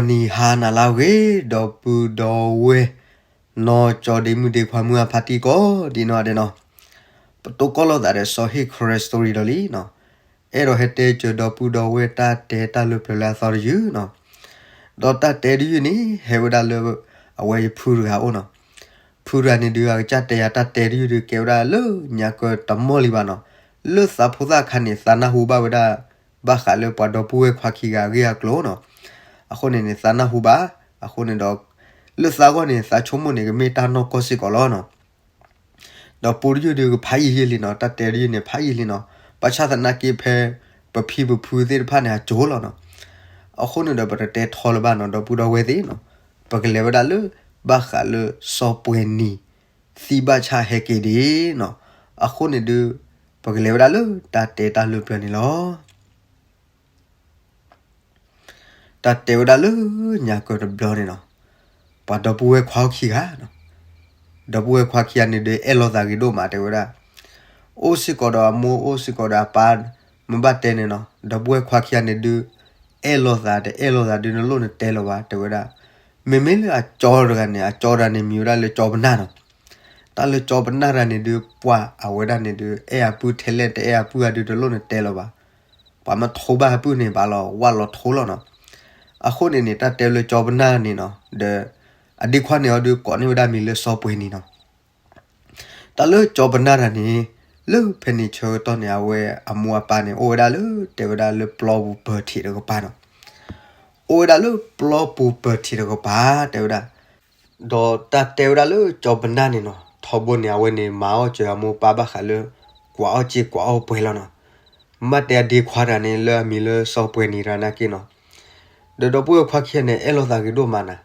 နံၤဟါနၤလၢအဂ့ၤ ဒီပုၢ်ဒီဝဲၢ် နီၢ်ကၠီဒ့မုၣ်ဒ့ခွါမုၢ်အဖါတံၢ်ကိးဒံးနီၢ်ဒဲးနီၢ်, ပတိၢ်ကီၢ်လိာ်သးဒီးစီၤဟ့ၣ် Karen Story ဒီးလံနီၢ်, အဲၣ်ဒိးဟဲတဲစၢၤဒီပုၢ်ဒီဝဲၢ်တၢ်တဲတၢ်လၢပျၢၤလၢအသီတယုၢ်နီၢ်, ဒီးတၢ်တဲတယုၢ်န့ၣ် ဟဲဝဲဒၣ်လၢ အဝဲယဖုတဂၤအိၣ်နီၢ်, ဖုတဂၤန့ၣ်ဒုး အကစၢ်တဲယၤတၢ်တဲတယုၢ်ဒုး ကဲဝဲဒၣ်လၢညါကၢတမီၢ်လံဘၣ်နီၢ်, လၢသးဖိသၣ်အခါန့ၣ် သးနၢ်ဟူဘၣ်ဝဲဒၣ် ဘၣ်ဃးလၢပှၤဒီပုၢ်ဝဲၢ်ခွါခံဂၤအဂ့ၢ်အကျိၤနီၢ်, အဃိန့ၣ်န့ၣ် သးနၢ်ဟူဘၣ်, အဃိန့ၣ်ဒီး လၢသးဂီၢ်န့ၣ် သးဆိကမိၣ်န့ၣ် ကမ့ၢ်တၢ်နီၢ်ကီၢ်စ့ၢ်ကီးလီၤနီၢ်, ဒီးပူတယုၢ်ဒုးကဖးယံာ်ယံာ်လံနီၢ်, တၢ်တဲတယုၢ်န့ၣ် ဖးယံာ်လံနီၢ်, ဘၣ်ဆၣ်သနာ်က့ဖဲ ပဖံပဖုသ့ၣ်တဖၣ်န့ၣ် အစိၤလီၤနီၢ်, အဃိန့ၣ်ဒီးပတတဲထီလၢၤဘၣ်နီၢ်, ဒီပုၢ်ဒီဝဲၢ်သ့ၣ်နီၢ်, ပကလဲၤဝဲဒၣ်လၢ ဘၣ်ဃးလၢစီၤပှဲၤနံၤ သံဘၣ်ဆၣ်ဟဲက့ၤဒံးနီၢ်, အဃိန့ၣ်ဒုး ပကလဲၤဝဲဒၣ်လၢတၢ်တဲတၢ်လၢပျၢၤန့ၣ်လီၤ. တၢ်တဲဝဲဒၣ်လၢညါကၢတဘျီန့ၣ်နီၢ်, ပှၤဒီပုၢ်ဝဲၢ်ခွါအိၣ်ခံဂၤနီၢ်, ဒီပုၢ်ဝဲၢ်ခွါခံဂၤန့ၣ်ဒုး အဲၣ်လိာ်သးဂ့ၤဒိၣ်မး တဲဝဲဒၣ်, အိၣ်စ့ၢ်ကီးဒီးအမိၢ် အိၣ်စ့ၢ်ကီးဒီးအပၢ်, မ့ၢ်ဘၣ်တဲန့ၣ်နီၢ်, ဒီပုၢ်ဝဲၢ်ခွါခံဂၤန့ၣ်ဒုး အဲၣ်လိာ်သး တအဲၣ်လိာ်သးဒုး နလိၣ်နတဲလၢၤဘၣ် တဲဝဲဒၣ်, မ့မ့ၢ်လၢအကၠီတဂၤန့ၣ် အကၠီတဂၤန့ၣ် မံၤဝဲဒၣ်လၢကၠီပနၢ်နီၢ်, တၢ်လၢကၠီပနၢ်တဂၤန့ၣ်ဒုး ပှၤအဝဲဒၣ်န့ၣ်ဒုး အဲၣ်အပုၢ်ထဲလဲၣ် တအဲၣ်အပုၢ်အဒုး တလိၣ်နတဲလၢၤဘၣ်, ပှၤမ့ၢ်ထိဘၣ်အပုၢ်န့ၣ် ဘၣ်လီၤဝၣ်လီၤထိလီၤနီၢ်, အဃိန့ၣ်န့ၣ် တၢ်တဲလၢကၠီပနၢ်န့ၣ်နီၢ်, ဒီး အဒ့ခွါန့ၣ်အီၤဒုး ကိးန့ၢ်ဝဲဒၣ်မံၤလၢစီၤပှဲၤနံၤနီၢ်, တၢ်လၢကၠီပနၢ်တဂၤန့ၣ် လၢဖဲန့ၣ်ဆၢကတီၢ်န့ၣ် အဝဲအမိၢ်အပၢ်န့ၣ် အိၣ်ဝဲဒၣ်လၢ တဲဝဲဒၣ်လၢပျီပူၤပၢၤထံးတကပၤနီၢ်, အိၣ်ဝဲဒၣ်လၢပျီပူၤပၢၤထံးတကပၤ တဲဝဲဒၣ်, ဒီးတၢ်တဲဝဲဒၣ်လၢကၠီပနၢ်န့ၣ်နီၢ်, ထီဘိန့ၣ် အဝဲန့ၣ် မၤအီၣ်စၢၤအမိၢ်အပၢ်ဘၣ်ဃးလၢ ကွၢ်အီၣ်စ့ကွၢ်အီၣ်ပှဲၤလီၤနီၢ်, မ့ၢ်ဘၣ်တဲအဒ့ခွါတဂၤန့ၣ် လၢအမံၤလၢစီၤပှဲၤနံၤတဂၤနာ်က့နီၢ်, ဒီးဒီပုၢ်ဝဲၢ်ခွါခံဂၤန့ၣ် အဲၣ်လိာ်သးဂ့ၤဒိၣ်မးနီၢ်,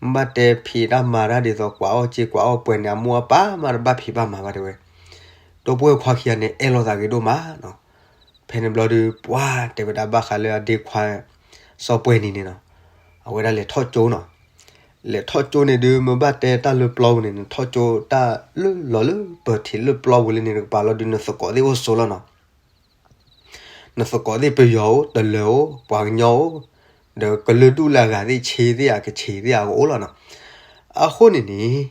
မ့ၢ်ဘၣ်တဲဖံးတၢ်မၤတၢ်ဒ်သိး ကွၢ်အီၣ်စ့ကွၢ်အီၣ်ပှဲၤန့ၣ် အမိၢ်အပၢ်မးတဘၣ်ဖံးဘၣ်မၤဘၣ်တဲဝဲ, ဒီပုၢ်ဝဲၢ်ခွါခံဂၤန့ၣ် အဲၣ်လိာ်သးဂ့ၤဒိၣ်မးနီၢ်, ဖဲန့ၣ်ဘျီဒုး ပှၤတဲဝဲဒၣ်ဘၣ်ဃးလၢအဒ့ခွါ စီၤပှဲၤနံၤန့ၣ်နီၢ်, အဝဲဒၣ်လဲၤထီၣ်ကၠိနီၢ်, လဲၤထီၣ်ကၠိန့ၣ်ဒုး မ့ၢ်ဘၣ်တဲတၢ်လၢပျီပူၤန့ၣ် နထီၣ်ကၠိတၢ်လၢလီၤလၢပၢၤထံးလၢပျီပူၤလၢန့ၣ်တကပၤလီၤဒုး နသကိးသ့ၣ်အိၣ်ဆိလီၤနီၢ်, နသကိးသ့ၣ်ပယီၤအိၣ် တလၢၤအိၣ် ပှၤကညီအိၣ်, ဒီးကလုာ်ဒူၣ်လၢအဂၤသ့ၣ်ဆ့သ့ၣ်အကဆ့သ့ၣ်အကအိၣ်လီၤနီၢ်, အဃိန့ၣ်န့ၣ်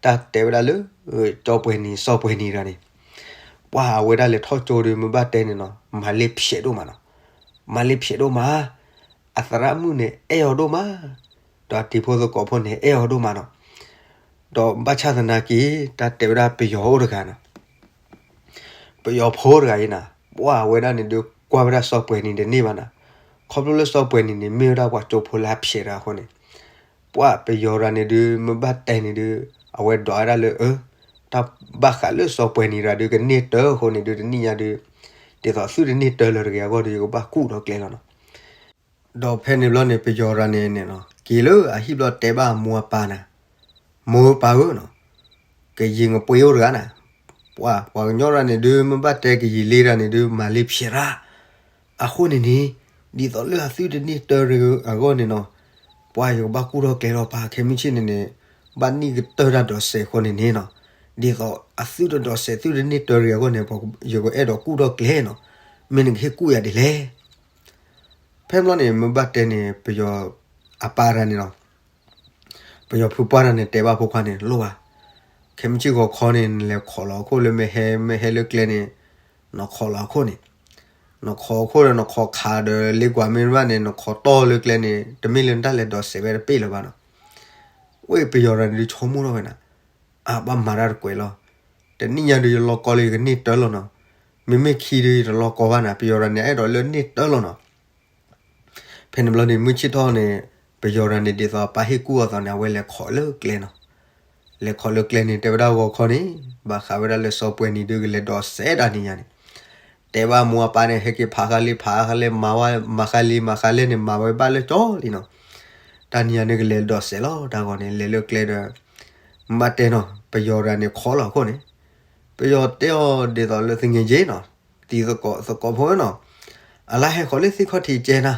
တၢ်တဲဝဲဒၣ်လၢ ကၠီပှဲၤနံၤ စီၤပှဲၤနံၤတဂၤန့ၣ် ပှၤအဝဲဒၣ်လဲၤထီၣ်ကၠိဒုး မ့ၢ်ဘၣ်တဲန့ၣ်နီၢ် မၤလ့ဖျဲးဒိၣ်မးနီၢ်, မၤလ့ဖျဲးဒိၣ်မး, အသရၣ်မုၣ်န့ၣ် အဲၣ်အီၤဒိၣ်မး, ဒီးတံၤဖိသကိးဖိန့ၣ် အဲၣ်အီၤဒိၣ်မးနီၢ်, ဒီးဘၣ်ဆၣ်သနာ်က့ တၢ်တဲဝဲဒၣ်ပယီၤအိၣ်တဂၤနီၢ် ပယီၤဖိတဂၤအံၤနီၢ် ပှၤအဝဲဒၣ်န့ၣ်ဒုးကွၢ်ဝဲဒၣ်စီၤပှဲၤနံၤတန့ၢ်ဘၣ်နီၢ်, ခီဖျိလၢစီၤပှဲၤနံၤန့ၣ် မ့ၢ်ဝဲဒၣ်ပှၤကၠိဖိလၢအဖျဲးတဂၤအဃိန့ၣ်, ပှၤပယီၤတဂၤန့ၣ်ဒုး မ့ၢ်ဘၣ်တဲန့ၣ်ဒုး အဝဲဒွးဝဲဒၣ်လၢ အၢ တၢ်ဘၣ်ဃးလၢစီၤပှဲၤနံၤတဂၤဒုးကန့ၢ်တၢ်အဃိန့ၣ်ဒုး တနံၣ်ညါဒုး ဒ်သိးသုတန့ၢ်တၢ်လၢၤတဂ့ၤအဂီၢ်ဒီး ယကဘၣ်ကူၣ်ထီၣ်ကျဲလီၤနီၢ် ဒီးဖဲန့ၣ်ဘျီန့ၣ် ပယီၤတဂၤန့ၣ်န့ၣ်နီၢ် က့ၤလၢအဟံၣ်ဘျီတဲဘၣ်အမိၢ်အပၢ်န့ၣ်, မိၢ်ပၢ်ဧၢနီၢ်, ကယံာ်ငပှ့ၤအိၣ်တဂၤန့ၣ်, ပှၤပှၤကညီတဂၤန့ၣ်ဒုး မ့ၢ်ဘၣ်တဲကယံာ်လ့တဂၤန့ၣ်ဒုး မၤလ့ဖျဲးရၣ်, အဃိန့ၣ်န့ၣ် ဒ်သိးလၢအသုတန့ၢ်တၢ်အဂီၢ်န့ၣ်နီၢ်, ပှၤယကဘၣ်ကူၣ်ထီၣ်ကျဲလီၤ ပၢ်ခဲမုၢ်ဆ့ၣ်န့ၣ်န့ၣ်, ဘၣ်နံၣ်ကတၢၢ်တၢ်ဒိးစဲးအဃိန့ၣ်န့ၣ်နီၢ်, ဒ်သိးအသုတဒိးစဲးသုတန့ၢ်တၢ်အဂီၢ်န့ၣ် ယကအဲၣ်ဒိးကူၣ်ထီၣ်ကျဲနီၢ်, မ့ၢ်နကဟ့ၣ်ကူၣ်ယၤဒ်လဲၣ် ဖဲဘျီန့ၣ် မ့ၢ်ဘၣ်တဲန့ၣ် ပယီၤအပၢ်တဂၤန့ၣ်နီၢ်, ပယီၤဖုပှၢ်တဂၤန့ၣ် တဲဘၣ်ဖိခွါန့ၣ် လိၣ်ဘၣ်, ခဲမုၢ်ဆ့ၣ်ဂီၤခီန့ၣ် နလဲၤခိးလီၤအခိၣ်လၢမ့ၢ်ဟဲ မ့ၢ်ဟဲလၢကျဲန့ၣ်, နခိးလီၤအခိၣ်န့ၣ်, နခိးအခိၣ်ဒီး နခိးခးဒီးလ့ကွၢ်မ့ၢ်ဘၣ်န့ၣ် နခိးတီၢ်လၢကျဲန့ၣ် တမ့ၢ်လၢနတၢ်လဲၤဒိးစဲးဝဲတပ့ၢ်လၢၤဘၣ်နီၢ်, ဝဲပယီၤတဂၤန့ၣ်ဒုးဆိကမိၣ်ထီၣ်ဝဲန့ၣ်, အါ ဘၣ်မၤတၢ်တကွဲးလီၤ, တနံၣ်ညါဒုးယလီၤကီလၢယကန့ၢ်တၢ်လီၤနီၢ်, မ့မ့ၢ်ခံဒုးယတလီၤကီဘၣ်န့ၣ် ပယီၤတဂၤန့ၣ် အဲၣ်ဒိးလၢန့ၢ်တၢ်လီၤနီၢ် ဖဲန့ၣ်ဘျီန့ၣ် မုၢ်ဆ့ၣ်ထီၣ်န့ၣ် ပယီၤတဂၤန့ၣ် ဒ်သိးအပၢ်ဟ့ၣ်ကူၣ်အီၤသိးန့ၣ် အဝဲလဲၤခိးလၢကျဲနီၢ်, လဲၤခိးလၢကျဲန့ၣ် တဲဝဲဒၣ်ဂီၤခီန့ၣ် ဘၣ်ဃးဝဲဒၣ်လၢစီၤပှဲၤနံၤဒုးကလဲၤဒိးစဲးတၢ်နံၤညါန့ၣ်, တဲဘၣ်မိၢ်အပၢ်န့ၣ် ဟဲက့ၤဖးဃာ်လံ ဖးဃာ်လံ မၤဝဲ မၤဃာ်လံ မၤဃာ်လဲၣ်န့ၣ် မၤဝဲဘၣ်လၢကၠီလံနီၢ်, တၢ်နံၤညါန့ၣ်ကလဲၤဒိးစဲးလီၤ တၢ်ဂီၤန့ၣ် လဲၤလၢကျဲဒီး မ့ၢ်ဘၣ်တဲနီၢ် ပယီၤတဂၤန့ၣ်ခိးလီၤအခိၣ်န့ၣ်, ပယီၤတဲအီၤဒ်သိးလၢသူငယ်ချင်းနီၢ်, တံၤသကိးသကိးဖိနီၢ်, အလါဟဲဃီၤလၢသ့ၣ်ခီၣ်ထံးကဲနၤ,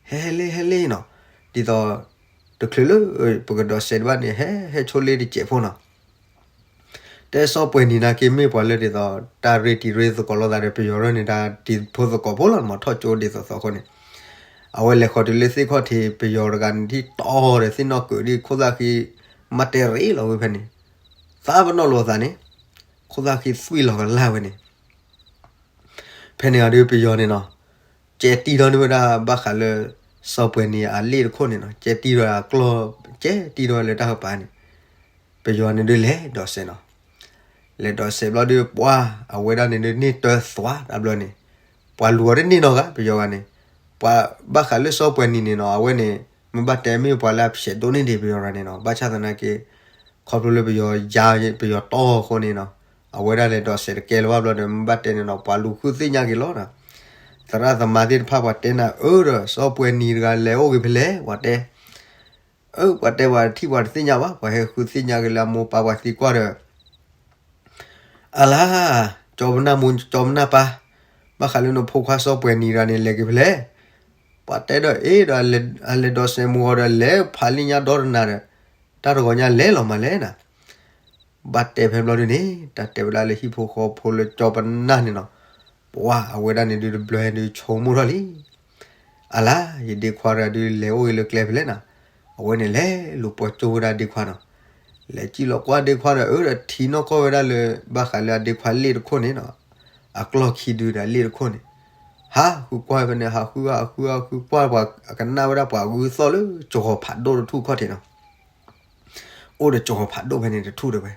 ဟဲဟဲလ့ဟဲလ့နီၢ်, ဒ်သိး တချုးလၢ ပကဒိးစဲးတဘၣ်န့ၣ် ဟဲဟဲဆိလ့တစဲးဖိနီၢ်, တဲစီၤပှဲၤနံၤနာ်က့မ့ၢ်ပှၤလၢဒ်သိး တၢ်ရ့တံၤရ့သကိးလိာ်သးဒီးပယီၤရၢၢ်န့ၣ် တၢ်တံၤဖိသကိးဖိလီၤ မ့ၢ်ထီၣ်ကၠိဒ်သိးသိးအဃိန့ၣ်, အဝဲလဲၤဃီၤတုၤလၢသ့ၣ်ခီၣ်ထံး ပယီၤတဂၤန့ၣ် ထံၣ်တီဒီးသ့ၣ်နီၣ်ကုးဒ်ခိၣ်သၣ်ဃံ မၤတဲရ့လီၤဝဲဖဲန့ၣ်, သးပနီၣ်လိာ်သးန့ၣ်, ခိၣ်သၣ်ဃံသွံၣ်လီၤကလၢ်ဝဲန့ၣ် ဖဲန့ၣ်အဒုးပယီၤန့ၣ်နီၤ, ကဲတံၢ်ထီၣ်န့ၢ်ဝဲဒၣ်ဘၣ်ဃးလၢ စီၤပှဲၤနံၤအလ့ၣ်တခိၣ်န့ၣ်နီၤ, ကဲတံၢ်ထီၣ်အကျီၢ်, ကဲတံၢ်ထီၣ်လၢတၢ်ကပၤန့ၣ်, ပယီၤန့ၣ်ဒုးလဲၤဒိးစဲးနီၤ, လဲၤဒိးစဲးဘျီဒုးပှၢ်အဝဲဒၣ်န့ၣ်ဒုးန့ၢ်တၢသးတဘျီန့ၣ်, ပှၤလူၤအီၤတန့ၢ်နီတဂၤ ပယီၤဂၤန့ၣ်, ပှၤဘၣ်ဃးလၢစီၤပှဲၤနံၤန့ၣ်နီၤ, အဝဲန့ၣ် မ့ၢ်ဘၣ်တဲမ့ၢ်ပှၤလၢအဖျဲးဒိၣ်န့ၢ်ဒံးပယီၤဂၤန့ၣ်နီၤ, ဘၣ်ဆၣ်သနာ်က့ ခီဖျိလၢပယီၤယါပယီၤတီၢ်အဃိန့ၣ်နီၤ, အဝဲဒၣ်လဲၤဒိးစဲးတကဲလၢၤဘၣ်ဘျီဒီး မ့ၢ်ဘၣ်တဲန့ၣ်နီၤ, ပှၤလူၤဃုသ့ၣ်ညါက့ၤလီၤနီၤ, သရၣ်သမါသ့ၣ်တဖၣ်ပှၤတဲနၤအၢဒီး စီၤပှဲၤနံၤတဂၤလဲၤအိၣ်ဂ့ၤဖဲလဲၣ် ပှၤတဲ, အၢ ပှၤတဲပှၤတထံၣ်ပှၤတသ့ၣ်ညါဘၣ်, ပှၤဟဲဃုသ့ၣ်ညါက့ၤလၢအမိၢ်ပၢ်ပှၤသံကွၢ်ဒီး အလါ, ကၠီပနၢ်မိၢ်ကၠီပနၢ်ပၢ်, ဘၣ်ဃးလၢနဖိခွါစီၤပှဲၤနံၤတဂၤန့ၣ် လဲၤက့ၤဖဲလဲၣ်, ပှၤတဲဒီးအ့ဒီး အလဲၤဒိးစဲးမူအီၤဒီး လဲၤဖးလံာ်ညါဒီတနၤဒီး တၢ်တဂီၤညါလဲၤလီၤမးလဲၣ်နၤ, ဘၣ်တဲဖဲဘျီဒုန့ၣ် တၢ်တဲဝဲဒၣ်လၢဟံၣ်ဖိဃီဖိလၢကၠီပနၢ်န့ၣ်နီၤ, ပှၤအဝဲဒၣ်န့ၣ်ဒုးတဘျီဒုးဆိကမိၣ်ထီၣ်လံ အလါ, ယဒ့ခွါတဂၤဒုးလဲၤအိၣ်ဂ့ၤလၢကျဲဖဲလဲၣ်နၤ, အဝဲန့ၣ်လဲၤလူၤပိာ်ကၠိဝဲဒၣ်ဒ့ခွါနီၤ, လဲၤစံၣ်လီၤကွၢ်ဒ့ခွါဒီး အၢဒီးထံၣ်နီၢ်ကီၢ်ဝဲဒၣ်လၢ ဘၣ်ဃးလၢအဒ့ခွါလ့ၣ်တခိၣ်န့ၣ်နီၤ, အကျီၢ်ခံဒုဒီးလ့ၣ်တခိၣ်န့ၣ်, ဟးဃုကွၢ်ဖဲန့ၣ် ဟးဃုဟးဃုကွၢ်ပှၤအကနၣ်ဝဲဒၣ်ပှၤဂုၢ်သီၣ်လၢကၠီၤဖးဒိၣ်တထူၣ်ခီၣ်ထံးနီၤ အိၣ်ဒီးကၠီၤဖးဒိၣ်ဖဲန့ၣ်တထူၣ်တဲဝဲ,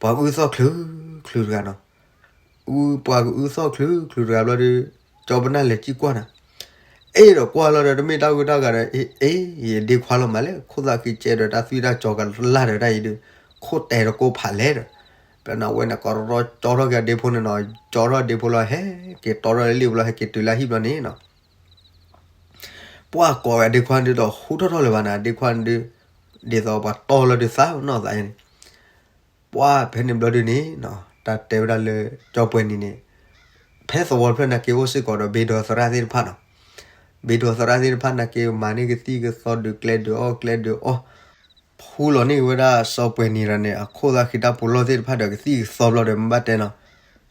ပှၤဂုၢ်သီၣ်ချုချုတဂၤနီၤ, ပှၤဂုၢ်သီၣ်ချုချုတဂၤဘျီဒီး ကၠီပနၢ်လဲၤစံၣ်ကွၢ်နၤ, အဲၣ်ဒီးကွၢ်လီၤဒီး တမ့ၢ်တၢ်ဂုၤတၢ်ဂၤဒီး အ့ အ့ ယဒ့ခွါလီၤမးလဲၣ်, ခိၣ်သၣ်ဃံကဲဒီးတၢ်သွံၣ်တၢ်ကၠီကလၢ်ဒီးတၢ်အံၤဒုး ခိၣ်တဲာ်တကိးဖးလဲၢ်ဒီး, ပနဝဲန့ၣ် ကရီကၠီထီၣ်က့ၤအဒ့ဖိန့ၣ်နီၤ, ကၠီထီၣ်အဒ့ဖိလီၤ ဟဲက့ၤတီထီၣ်လၢလ့ၣ်ပူၤလီၤ ဟဲက့ၤတုၤလၢဟံၣ်ဘျီန့ၣ်နီၤ ပှၤကိးဝဲအဒ့ခွါန့ၣ်ဒုးဒီး ဟူထီၣ်ထီၣ်လၢၤဘၣ်နၤ, အဒ့ခွါန့ၣ်ဒုး ဒ်သိးပှၤတီၢ်လီၤဒုးသးနီၢ်သးန့ၣ်, ပှၤဖဲန့ၣ်ဘျီဒုန့ၣ်နီၤ တၢ်တဲဝဲဒၣ်လၢကၠီပှဲၤနံၤန့ၣ်, ဖဲသဝီတဖျၢၣ်နာ်က့အိၣ်စ့ၢ်ကီးဒီးဘ့ဒီသရၣ်သ့ၣ်တဖၣ်နီၤ, ဘ့ဒီသရၣ်သ့ၣ်တဖၣ်နာ်က့မၤန့ၢ်ကသံၣ်ကသီဒုးကျဲဒုးအီၣ်ကျဲဒုးအီၣ်, ဖူလီၤန့ၢ်ဝဲဒၣ်စီၤပှဲၤနံၤတဂၤန့ၣ် အခိၣ်သၣ်ဃံတၢ်ပူၤလီၢ်သ့ၣ်တဖၣ်ဒီးကသံၣ်ကသီဘျီဒီး မ့ၢ်ဘၣ်တဲနီၤ,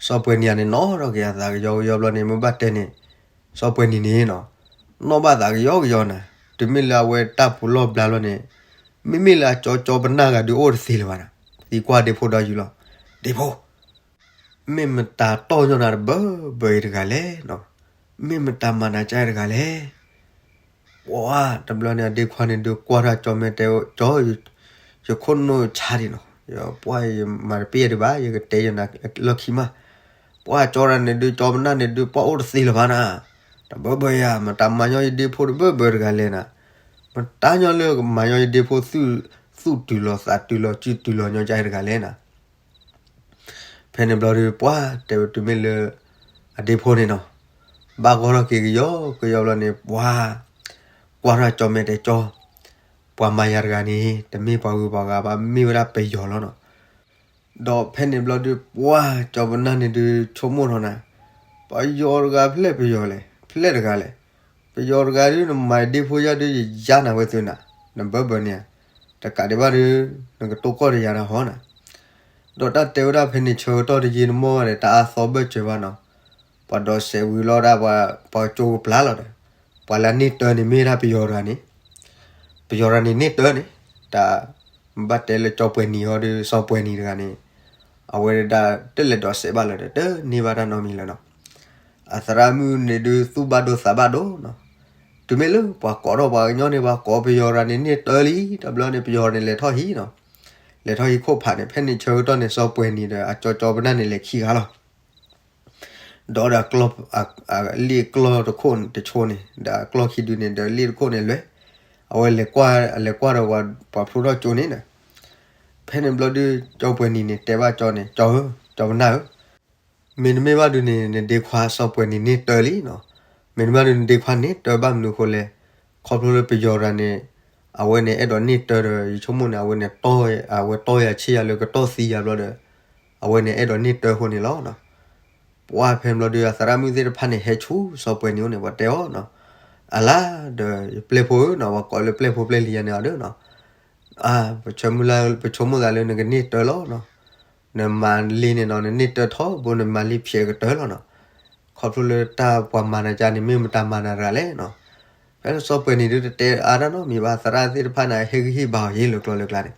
စီၤပှဲၤနံၤတဂၤန့ၣ် နီၣ်ထီၣ်က့ၤအသးကယီကယီဘျီန့ၣ် မ့ၢ်ဘၣ်တဲန့ၣ်, စီၤပှဲၤနံၤန့ၣ်နီၤ နီၣ်ဘၣ်သးကယီကယီနၤ, တုၤမ့ၢ်လၢအဝဲတၢ်ပူၤလီၢ်ဘျါလီၤန့ၣ်, မ့မ့ၢ်လၢအကၠီကၠီပနၢ်ဂၤဒုးအိၣ်တသ့လၢၤဘၣ်နၤ, သံကွၢ်ဒ့ဖိဒီးယုာ်လီၤ, ဒ့ဖိ မ့ၢ်မတၤတီၢ်ညီနၤတဘၢဘၢအံၤတဂၤလဲၣ်နီၤ, မ့ၢ်မတၤမၤနၤကါအံၤတဂၤလဲၣ် ပှၤတဘျီန့ၣ် အဒ့ခွါန့ၣ်ဒုးကွၢ်ထီၣ်ကၠီမဲာ်တဲ, ကၠီ, ယခိၣ်နူာ်ဆါဒံးနီၤ, ပှၤယမၤတပ့ၢ်ယဒံးဘၣ် ယကတဲယနၤလီၢ်ခံမး, ပှၤကၠီတဂၤန့ၣ်ဒုး ကၠီပနၢ်န့ၣ်ဒုး ပှၤအိၣ်တသ့လၢၤဘၣ်နၤ, တဘၢဘၢယၤ မတၤမၤညီယဒ့ဖိတဘၢဘၢတဂၤလဲၣ်နၤ, မတၤညီလၢကမၤညီယဒ့ဖိ သူၣ်တုၤလီၤသးတုၤလီၤစုတုၤလီၤညီကါအံၤတဂၤလဲၣ်နၤ ဖဲန့ၣ်ဘျီဒုး ပှၤတဲဝဲတုၤမ့ၢ်လၢ အဒ့ဖိန့ၣ်နီၤ, ဘၣ်ဂီၢ်ထီၣ်က့ၤကယီကယီဘျီန့ၣ် ပှၤကွၢ်ထီၣ်ကၠီမဲာ်တဲကၠီ, ပှၤမၤယၤတဂၤန့ၣ် တမ့ၢ်ပှၤဂုၤပှၤဂၤဘၣ် မ့ၢ်ဝဲဒၣ်ပယီၤလီၤနီၤ. ဒီးဖဲန့ၣ်ဘျီဒုး ပှၤကၠီပနၢ်န့ၣ်ဒုးဆိကမိၣ်ထီၣ်နၤ, ပယီၤတဂၤဖဲလဲၣ်ပယီၤလဲၣ် ဖဲလဲၣ်တဂၤလဲၣ်, ပယီၤတဂၤဒုး နမၤဒ့ဖိယါဒုး ယယါနၤဝဲသုနၤ, နဘၢဘၢန့ၣ်ဧါ, တကးဒံးဘၣ်ဒုး နကတိၢ်ကီၢ်တယၤတၢ်ဟီနၤ ဒီးတၢ်တဲဝဲဒၣ်ဖဲန့ၣ် ဆၢကတီၢ်တယံာ်တမီၢ်ဘၣ်ဒီး တၢ်အါသီဘၢၣ်စၢၤဘၣ်နီၤ, ပှၤဒိးစဲးဝံၤလီၤဒၣ် ပှၤကၠိကပျၢ်လီၤဒီး, ပှၤလၢန့ၢ်တၢန့ၣ်မ့ၢ်ဒၣ်ပယီၤတဂၤန့ၣ်, ပယီၤတဂၤန့ၣ်န့ၢ်တၢန့ၣ်, တၢ်ဘၣ်တဲလၢကၠီပှဲၤနံၤဟီဒုး စီၤပှဲၤနံၤတဂၤန့ၣ်, အဝဲဒၣ်တလဲၤဒိးစဲးဘၣ်လၢၤဒီး တန့ၢ်ဘၣ်တၢ်နီတမံၤလၢၤနီၤ. အသရၣ်မုၣ်န့ၣ်ဒုး သူၣ်ဘၣ်ဒိသးဘၣ်ဒိနီၤ. တုၤမ့ၢ်လၢပှၤကိးထီၣ်ပှၤကညီန့ၣ် ပှၤကိးပယီၤတဂၤန့ၣ်န့ၢ်တၢလံ, တဘျီန့ၣ် ပယီၤန့ၣ်လဲၤထီၣ်ဟံၣ်နီၤ, လဲၤထီၣ်ဟံၣ်ခိၣ်ဖးန့ၣ်, ဖဲန့ၣ်ဆၢကတီၢ်န့ၣ် စီၤပှဲၤနံၤဒီး အကၠီကၠီပနၢ်န့ၣ်လဲၤခံဂၤလီၤ. ဒီးဒီး လ့ၣ်ကျီၢ်တခိၣ်တဆိန့ၣ် ဒီးအကျီၢ်ခံဒုန့ၣ် ဒီးလ့ၣ်တခိၣ်န့ၣ်လဲၤ, အဝဲလဲၤကွၢ် လဲၤကွၢ်ဒီးပှၤဖျိထီၣ်ကၠိန့ၣ်ဒီး, ဖဲန့ၣ်ဘျီဒုး ကၠီပှဲၤနံၤန့ၣ် တဲဘၣ်ကၠီန့ၣ်, ကၠီဧၢ, ကၠီပနၢ်ဧၢ, မ့တမ့ၢ်ဘၣ်ဒုးန့ၣ် နဒ့ခွါစီၤပှဲၤနံၤန့ၢ်တၢလံနီၤ. မ့တမ့ၢ်ဘၣ်ဒုး နဒ့ခွါန့ၢ်တၢဘၣ်မနုၤအဃိလဲၣ်, ခီဖျိလၢပယီၤတဂၤန့ၣ် အဝဲန့ၣ်အဲၣ်ဒိးန့ၢ်တၢဒီး ယဆိကမိၣ်န့ၣ် အဝဲန့ၣ် အဝဲတီၢ်ယၤဆ့ယၤလၢကတီၢ်သံယၤဘျီဒီး အဝဲန့ၣ်အဲၣ်ဒိးန့ၢ်တၢအဃိန့ၣ်လီၤ. ပှၤဖဲန့ၣ်ဘျီဒုး အသရၣ်မုၣ်သ့ၣ်တဖၣ်န့ၣ် ဟဲဆူစီၤပှဲၤနံၤအိၣ်န့ၣ် ပှၤတဲအီၤနီၤ, အလါဒီး ယပျဲၢ်ဖိဧၢနီၤ, ပှၤကိးလၢပျဲၢ်ဖိပျဲၢ်လံၤယၤန့ၣ်အီၤဒီးနီၤ, ပဆိကမိၣ်သးလၢနကန့ၢ်တၢလီၤနီၤ. နမၤလံန့ၣ်နီၤ နန့ၢ်တၢထီဘိ နမၤလံဖျဲးကတၢၢ်လီၤနီၤ. ခီဖျိလၢတၢ်ပှၤမၤနၤကါန့ၣ် မ့ၢ်မတၤမၤနၤတဂၤလဲၣ်နီၤ. ဖဲလၢစီၤပှဲၤနံၤဒုးတတဲအါတၢ်နီတမံၤဘၣ်, သရၣ်သ့ၣ်တဖၣ်န့ၣ် ဟ့ၣ်ဂံၢ်ဟ့ၣ်ဘါအီၤယ့လၢကျိၤလၢကျါန့ၣ်.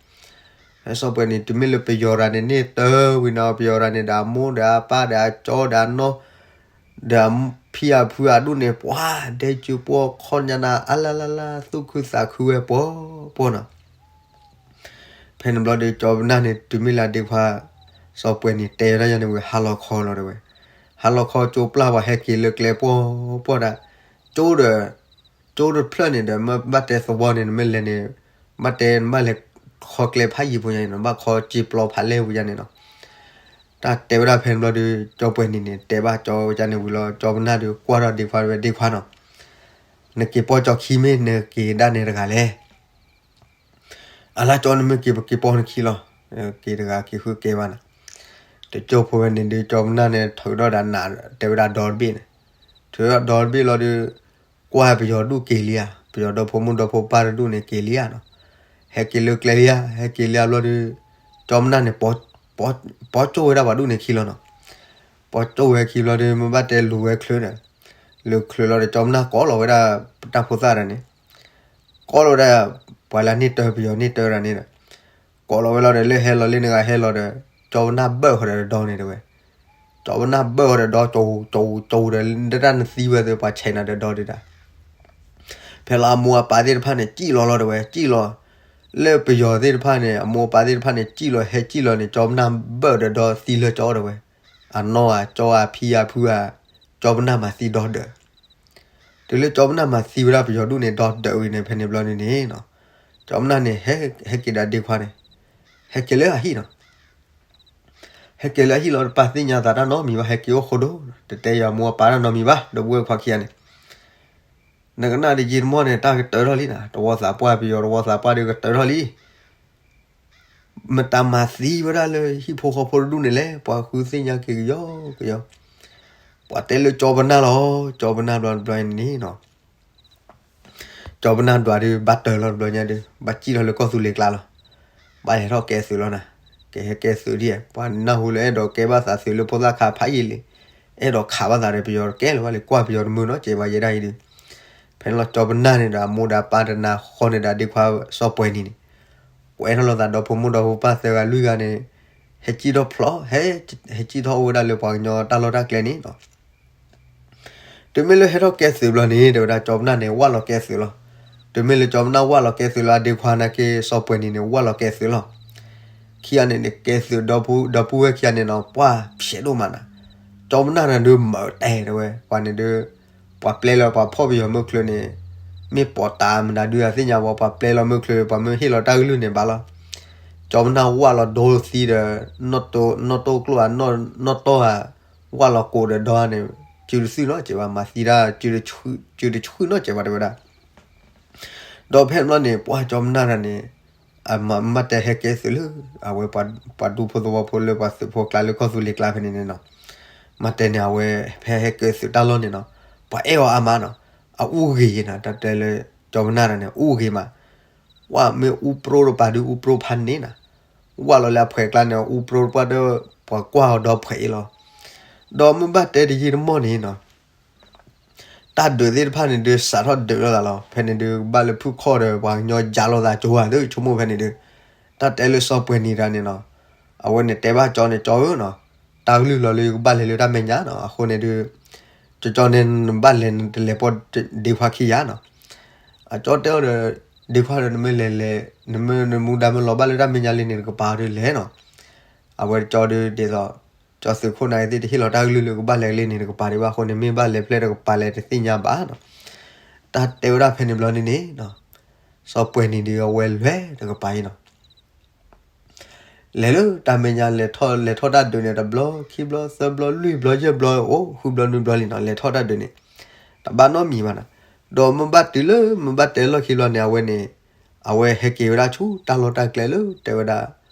ဖဲစီၤပှဲၤနံၤ တုၤမ့ၢ်လၢပယီၤတဂၤန့ၣ် န့ၢ်တၢ်ဝံၤန့ၣ် ပယီၤတဂၤန့ၣ်ဒီး အမိၢ်ဒီးအပၢ်ဒီးအကၠီဒီးအနီၢ် ဒီးအဖံအဖုအဒူၣ်န့ၣ် ပှၤဒဲကၠူပှီၢ်ခီၣ်ညါနၤ အလါလါလါ သူၣ်ခုသးခုဝဲပှီၢ်ပှီၢ်နီၤ. ဖဲန့ၣ်ဘျီဒီး ကၠီပနၢ်န့ၣ် တုၤမ့ၢ်လၢအဒ့ခွါ စီၤပှဲၤနံၤတဲဝဲဒၣ်ယၤန့ၣ်ဝံၤ ဟါလီၤခီလီၤတဲဝဲ, ဟါလီၤခီကၠိပျၢ်ပှၤဟဲက့ၤလၢကျဲပှီၢ်ပှီၢ်ဒၣ်, ကၠိဒီး ကၠိတဖျၢၣ်န့ၣ်ဒီး မ့ၢ်ဘၣ်တဲသဝီန့ၣ် နမ့ၢ်လဲၤန့ၣ် ဘၣ်တဲနဘၣ်လဲၤခီကျဲဖးယံၤဖိညါန့ၣ်နီၤ, ဘၣ်ခီစ့ပျီဖးလဲၢ်ဝံၤညါန့ၣ်နီၤ. တၢ်တဲဝဲဒၣ်ဖဲန့ၣ်ဘျီဒီး ကၠီပှဲၤနံၤန့ၣ် တဲဘၣ်ကၠီဝဲဒၣ်န့ၣ်ဝံၤလီၤ ကၠီပနၢ်ဒီးကွၢ်ထီၣ်ဒ့ခွါဝဲ ဒ့ခွါနီၤ, နက့ၤပိာ်ကၠီခံမ့ၢ်နက့ၤဒၣ်နဲတဂၤလဲၣ်. အလါကၠီ နမ့ၢ်က့ၤပက့ၤပိာ်နခံလီၤ, က့ၤတဂၤက့ၤဃုကဲဘၣ်နၤ. တကၠိဖိဝဲန့ၣ်ဒီး ကၠီပနၢ်န့ၣ် ထုးထီၣ်ဒီးနး တဲဝဲဒၣ်ဒီတဘ့ၣ်န့ၣ်, ထုးထီၣ်ဒီတဘ့ၣ်လီၤဒီး ကွၢ်ပယီၤဒူၣ်က့ၤလံဧါ, ပယီၤဒီဖိမိၢ်ဒီဖိပၢ်တဒူၣ်န့ၣ်က့ၤလံဧါနီၤ. ဟဲက့ၤလၢကျဲလံဧါ, ဟဲက့ၤလံဧါဘျီဒီး ကၠီပနၢ်န့ၣ် ပိာ်ကၠိဝဲဒၣ်ပှၤဒူၣ်န့ၣ်ခံလီၤနီၤ. ပိာ်ကၠိဝဲခံဘျီဒီး မ့ၢ်ဘၣ်တဲလူၤဝဲချုးဒီး လူၤချုးလီၤဒီး ကၠီပနၢ်ကိးလီၤဝဲဒၣ် တၢ်ဖိသၣ်တဂၤန့ၣ် ကိးလီၤဝဲဒၣ် ပှၤလၢန့ၢ်တၢ်ပယီၤန့ၢ်တၢ်တဂၤန့ၣ်ဒီး ကိးလီၤဝဲလီၤဒီး လၢဟဲလီၤလၢနဂၤဟဲလီၤဒီး ကၠီပနၢ်ဘၢၣ်ဃီဒီးဒီန့ၣ်တဲဝဲ, ကၠီပနၢ်ဘၢၣ်ဃီဒီးဒီ ကၠိကၠိကၠိဒီး လၢတၢ်နသံဝဲသ့ၣ် ပှၤဆဲးနၤဒီးဒီဒုးဒၣ်. ဖဲလီၤအမိၢ်အပၢ်သ့ၣ်တဖၣ်န့ၣ် စံၣ်လီၤလီၤတဲဝဲ စံၣ်လီၤ, လၢပယီၤသ့ၣ်တဖၣ်န့ၣ် အမိၢ်အပၢ်သ့ၣ်တဖၣ်န့ၣ် စံၣ်လီၤဟဲစံၣ်လီၤန့ၣ် ကၠီပနၢ်ဘၢၣ်ဒီးဒီသံလၢကၠီတဲဝဲ, အနီၢ်ဧါ ကၠီဧါ ဖံဧါဖုဧါ, ကၠီပနၢ်မၤသံဒီဒၢး တုၤလၢကၠီပနၢ်မၤသံဝဲဒၣ်ပယီၤဒူၣ်န့ၣ် ဒီဒၢးဝံၤန့ၣ် ဖဲန့ၣ်ဘျီန့ၣ်န့ၣ်နီၤ, ကၠီပနၢ်န့ၣ် ဟဲက့ၤဒီးဒ့ခွါန့ၣ် ဟဲက့ၤလၢအဟံၣ်နီၤ. ဟဲက့ၤလၢအဟံၣ်လီၤ တပာ်သ့ၣ်ညါသးတၢ်နီတမံၤဘၣ်, ဟဲက့ၤအိၣ်ဃိဒိၣ်, တတဲယၤမိၢ်အပၢ်တၢ်နီတမံၤဘၣ်, ဒီပုၢ်ဝဲၢ်ခွါခံဂၤန့ၣ် နကနၣ်တယံာ်တမီၢ်န့ၣ် တၢ်ကတၢၢ်ထီၣ်လံနီၤ, တဝီသးပှၢ်ပယီၤ တဝီသးပှၢ်ဒီးကတၢၢ်ထီၣ်လံ. မတၤမၤသံဝဲဒၣ်လၢဟံၣ်ဖိဃီဖိတဒူၣ်န့ၣ်လဲၣ်, ပှၤဃုသ့ၣ်ညါက့ၤကယီကယီ, ပှၤတဲလၢကၠီပနၢ်လီၤ, ကၠီပနၢ်ဘျီတဘျီန့ၣ်နီၤ. ကၠီပနၢ်ဒွးဒီး ဘၣ်တၢၢ်လီၤတဘျီညါဒီး ဘၣ်စံၣ်ထီၣ်လၢကီၢ်သူလ့ၤကျါလီၤ. ဘၣ်ဟဲထီၣ်ကဲသုးလီၤနၤ, ကဟဲကဲသုးဒ်, ပှၤနၢ်ဟူလၢအဲၣ်ဒိးကဲဘၣ်သးသုးလၢဖိသၣ်ခါဖးယံာ်လံ, အဲၣ်ဒိးခးဘၣ်သးဒီးပယီၤတကဲလၢၤဘၣ်လံ, ကွၢ်ပယီၤတမုာ်နီတစဲးဘၣ်ယဲဒၣ်အံၤဒီး. ဖဲန့ၣ်လီၤကၠီပနၢ်န့ၣ်ဒီး အမိၢ်ဒီးအပၢ်တနၤဃီန့ၣ်ဒီး ဒ့ခွါစီၤပှဲၤနံၤန့ၣ် ကွဲးထီၣ်လိာ်သးဒီဖိမိၢ်ဒီဖိပၢ်သၢဂၤလွံၢ်ဂၤန့ၣ်, ဟဲစံၣ်ထီၣ်ဖျိ, ဟဲစံၣ်ထီၣ်အိၣ်ဝဲဒၣ်လၢပှၤကညီတၢ်လီၢ်တၢ်ကျဲန့ၣ်နီၤ. တုၤမ့ၢ်လၢဟဲထီၣ်ကဲသုးဘျီန့ၣ် တဲဝဲဒၣ်ကၠီပနၢ်န့ၣ် ဝၢ်လီၤကဲသုးလီၤ. တုၤမ့ၢ်လၢကၠီပနၢ်ဝၢ်လီၤကဲသုးလီၤ အဒ့ခွါနာ်က့စီၤပှဲၤနံၤန့ၣ် ဝၢ်လီၤကဲသုးလီၤ. ခံဂၤန့ၣ်န့ၣ် ကဲသုးဒီပုၢ်ဝဲၢ်ခံဂၤန့ၣ်နီၤ ပှၢ်ဖျဲးဒိၣ်မးနၤ. ကၠီပနၢ်န့ၣ်ဒုးမၤတဲတဲဝဲ ပှၤန့ၣ်ဒုး ပှၤပျဲလၢပှၤဖီၣ်ပယီၤမုၢ်ချၢန့ၣ် မ့ၢ်ပိာ်တၢ်မနုၤဒုးအသ့ၣ်ညါဘၣ် ပှၤပျဲလီၤမုၢ်ချၢ ပှၤမ့ၢ်ဟ့ၣ်လီၤတၢ်ကလုၢ်န့ၣ်ဘၣ်လီၤ. ကၠီပနၢ်ဝၢ်လီၤဒိသံဒီး နီၣ်တိကျိၣ်ဧါ နီၣ်တီဧါ ဝၢ်လီၤကိးဒီးဒီန့ၣ် စုတသုၣ်နီတစဲးဘၣ် မၤသံတၢ် စုတဆှုၣ်နီတစဲးဘၣ်တဲဝဲဒၣ်. ဒီးဖဲန့ၣ်ဘျီန့ၣ် ပှၢ်ကၠီပနၢ်တဂၤန့ၣ် အမၤမၤတဲဟဲကဲသုးလၢ အဝဲပှၤဒူဖိသဝီဖိလၢပှၤသုးဖိကျါလၢကီၢ်သူလ့ၤကျါဖဲန့ၣ်န့ၣ်နီၤ. မၤတဲန့ၣ် အဝဲဖဲဟဲကဲသုးတၢ်လီၢ်န့ၣ်နီၤ ပှၤအဲၣ်အီၤအါမးနီၤ. အအူဂ့ၤနီၤ တၢ်တဲလၢ ကၠီပနၢ်တဂၤန့ၣ် အူဂ့ၤမး. ဝၢ်မ့ၢ်အူပြိတပၤဒုးအူပြိဖးန့ၣ်နီၤ. ဝၢ်လီၤလၢအဖှဲးကျါန့ၣ် အူပြိတပၤဒီး ပှၤကွၢ်အီၤဒီဖှဲးအံၤလီၤ. ဒီးမ့ၢ်ဘၣ်တဲတယံာ်တမီၢ်န့ၣ်နီၤ တၢ်ဒုးသ့ၣ်တဖၣ်န့ၣ်ဒုး စးထီၣ်ဒုးလိာ်သးလီၤ. ဖဲန့ၣ်ဒုး ကဘၣ်လၢဖုၣ်ခီၣ်ဒီး ပှၤကညီယါလိာ်သးကၠိဧါ သုဆိကမိၣ်ဖဲန့ၣ်ဒုး တၢ်တဲလၢစီၤပှဲၤနံၤတဂၤန့ၣ်နီၤ အဝဲန့ၣ်တဲဘၣ်ကၠီန့ၣ် ကၠီဧၢနီၤ တၢ်ကလုၢ်လီၤလၢယကဘၣ်လဲၤလၢတၢ်မဲာ်ညါနီၤ အဃိန့ၣ်ဒုး ကၠီကၠီန့ၣ် နဘၣ်လဲၤနတလဲၤပိာ် ဒ့ခွါခံယၤနီၤ. အကၠီတဲအီၤဒီး ဒ့ခွါဒီး နမ့ၢ်လဲၤလဲၤ နမ့ၢ်နမူဒါမ့ၢ်လီၤဘၣ်လၢတၢ်မဲာ်ညါလံန့ၣ် နကပၤအီၤဒုးလဲၤနီၤ. အဝဲကၠီဒုးဒ်သိး ကၠီသုးခိၣ်နာ်က့သ့ၣ်တဟ့ၣ်လီၤတၢ်ကလုၢ်လၢကဘၣ်လဲၤလံန့ၣ် နကပၤဒံးဘၣ်အဃိန့ၣ် မ့ၢ်ဘၣ်လဲၤဖျဲၣ်တကပၤလဲၤတသ့ၣ်ညါဘၣ်နီၤ. တၢ်တဲဝဲဒၣ်ဖဲန့ၣ်ဘျီန့ၣ်န့ၣ် စီၤပှဲၤနံၤဒုးအဝဲလဲၤတကပၤအံၤနီၤ လဲၤလၢတၢ်မဲာ်ညါ လဲၤထီၣ်လဲၤထီၣ်တၢ်ဒုးန့ၣ် တဘျီ ခံဘျီ သၢဘျီ လွံၢ်ဘျီ ယဲၢ်ဘျီ အိၣ် ဃုဘျီ နွံဘျီလံနီၤ လဲၤထီၣ်တၢ်ဒုးန့ၣ် တဘၣ်နီတမံၤဘၣ်နီၤ. ဒီးမ့ၢ်ဘၣ်တုၤလၢမ့ၢ်ဘၣ်တဲလီၢ်ခံဘျီန့ၣ် အဝဲန့ၣ် အဝဲဟဲက့ၤဝဲဒၣ်ဆူတၢ်လီၢ်တၢ်ကျဲလၢ တဲဝဲဒၣ်